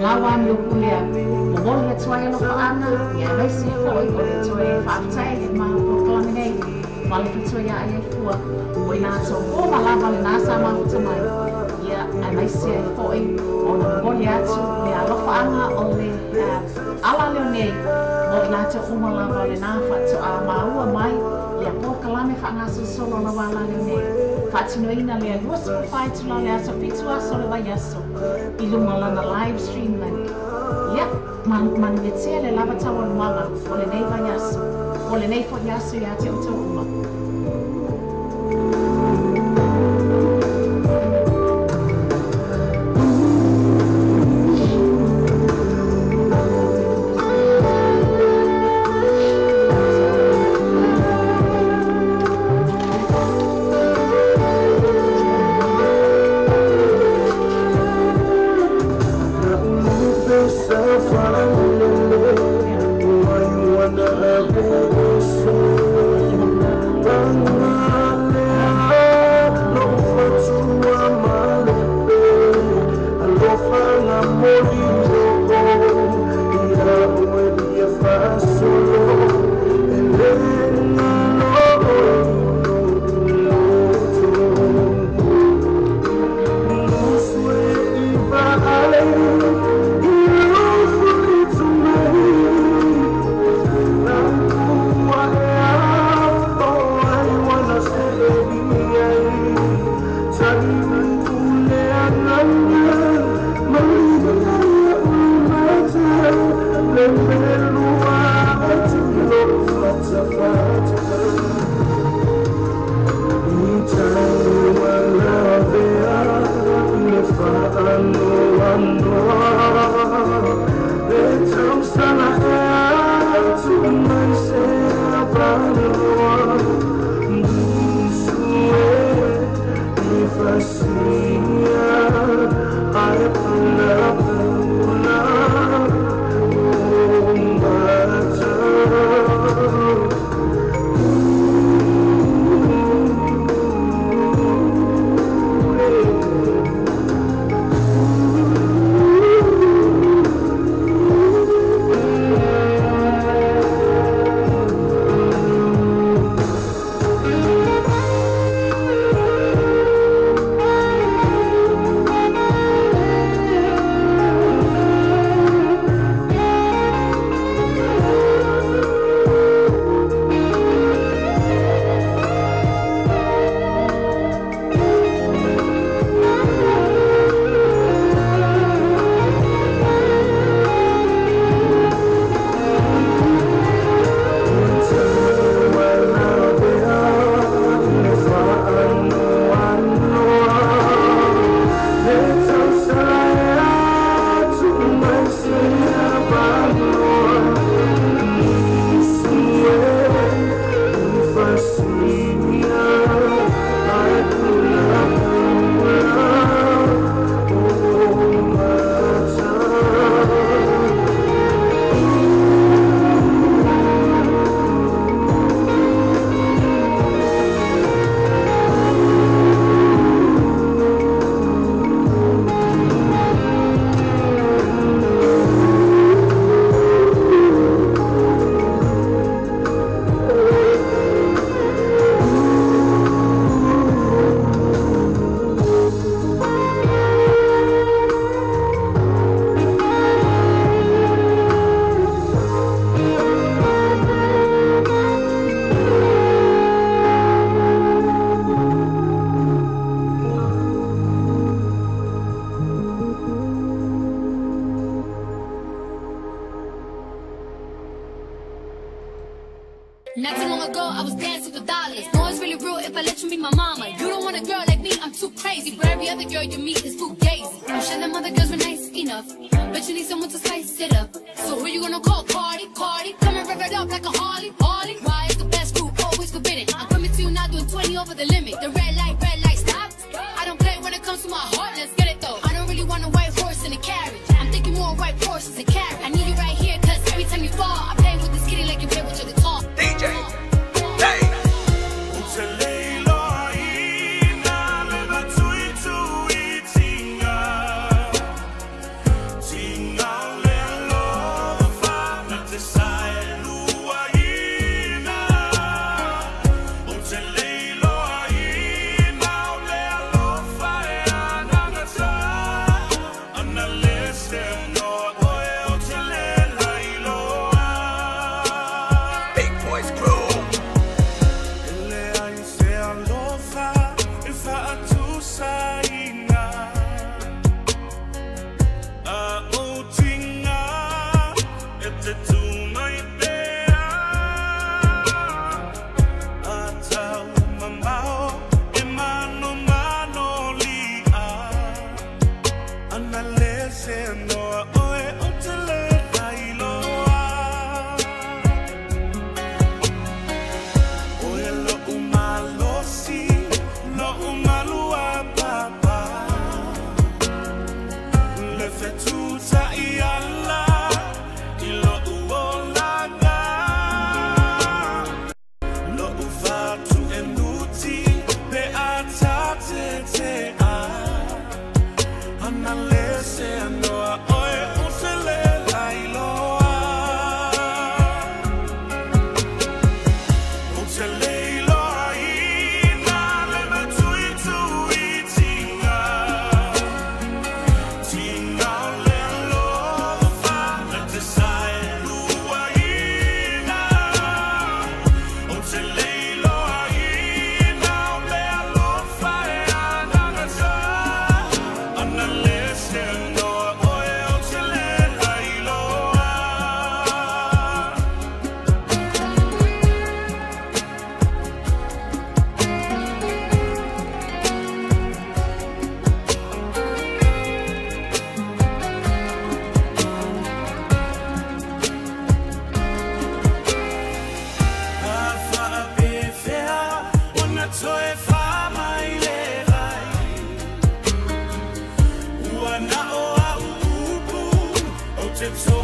lau amio pulea momoli atu ai alofaaga ia aemaise foi o le toe faafetai i le ma polokalame nei ma le faletua ia Aiaifua o i latou uma lava lena sa mafuta mai ia aemaise ai foi ona momoli atu le alofaaga o le ala leo nei mo i latou uma lava lena faatoa maua mai lea polokalame faagasolosolo o lau ala leo nei faatinoina lea 24 itula o le aso 7 aso o le vaiaso i luga o lana live stream link. Ia, manuia tele lava taualumaga o lenei vaiaso, o lenei foi aso ia te outou uma. Not too long ago, I was dancing for dollars. No, it's really real if I let you be my mama. You don't want a girl like me, I'm too crazy. But every other girl you meet is fugazi. I'm sure them other girls were nice enough, but you need someone to spice it up. So who you gonna call? Cardi, Cardi. Come and rev it up like a Harley, Harley. Why is the best food always forbidden? I'm coming to you now doing 20 over the limit. The red light, stop. I don't play when it comes to my heart, let's get it though. I don't really want a white horse in a carriage. I'm thinking more white horses and carriage. I need you right here, cause every time you fall, I play with this kitty like you play with your guitar. DJ, hey. Lo umalua pa Hips.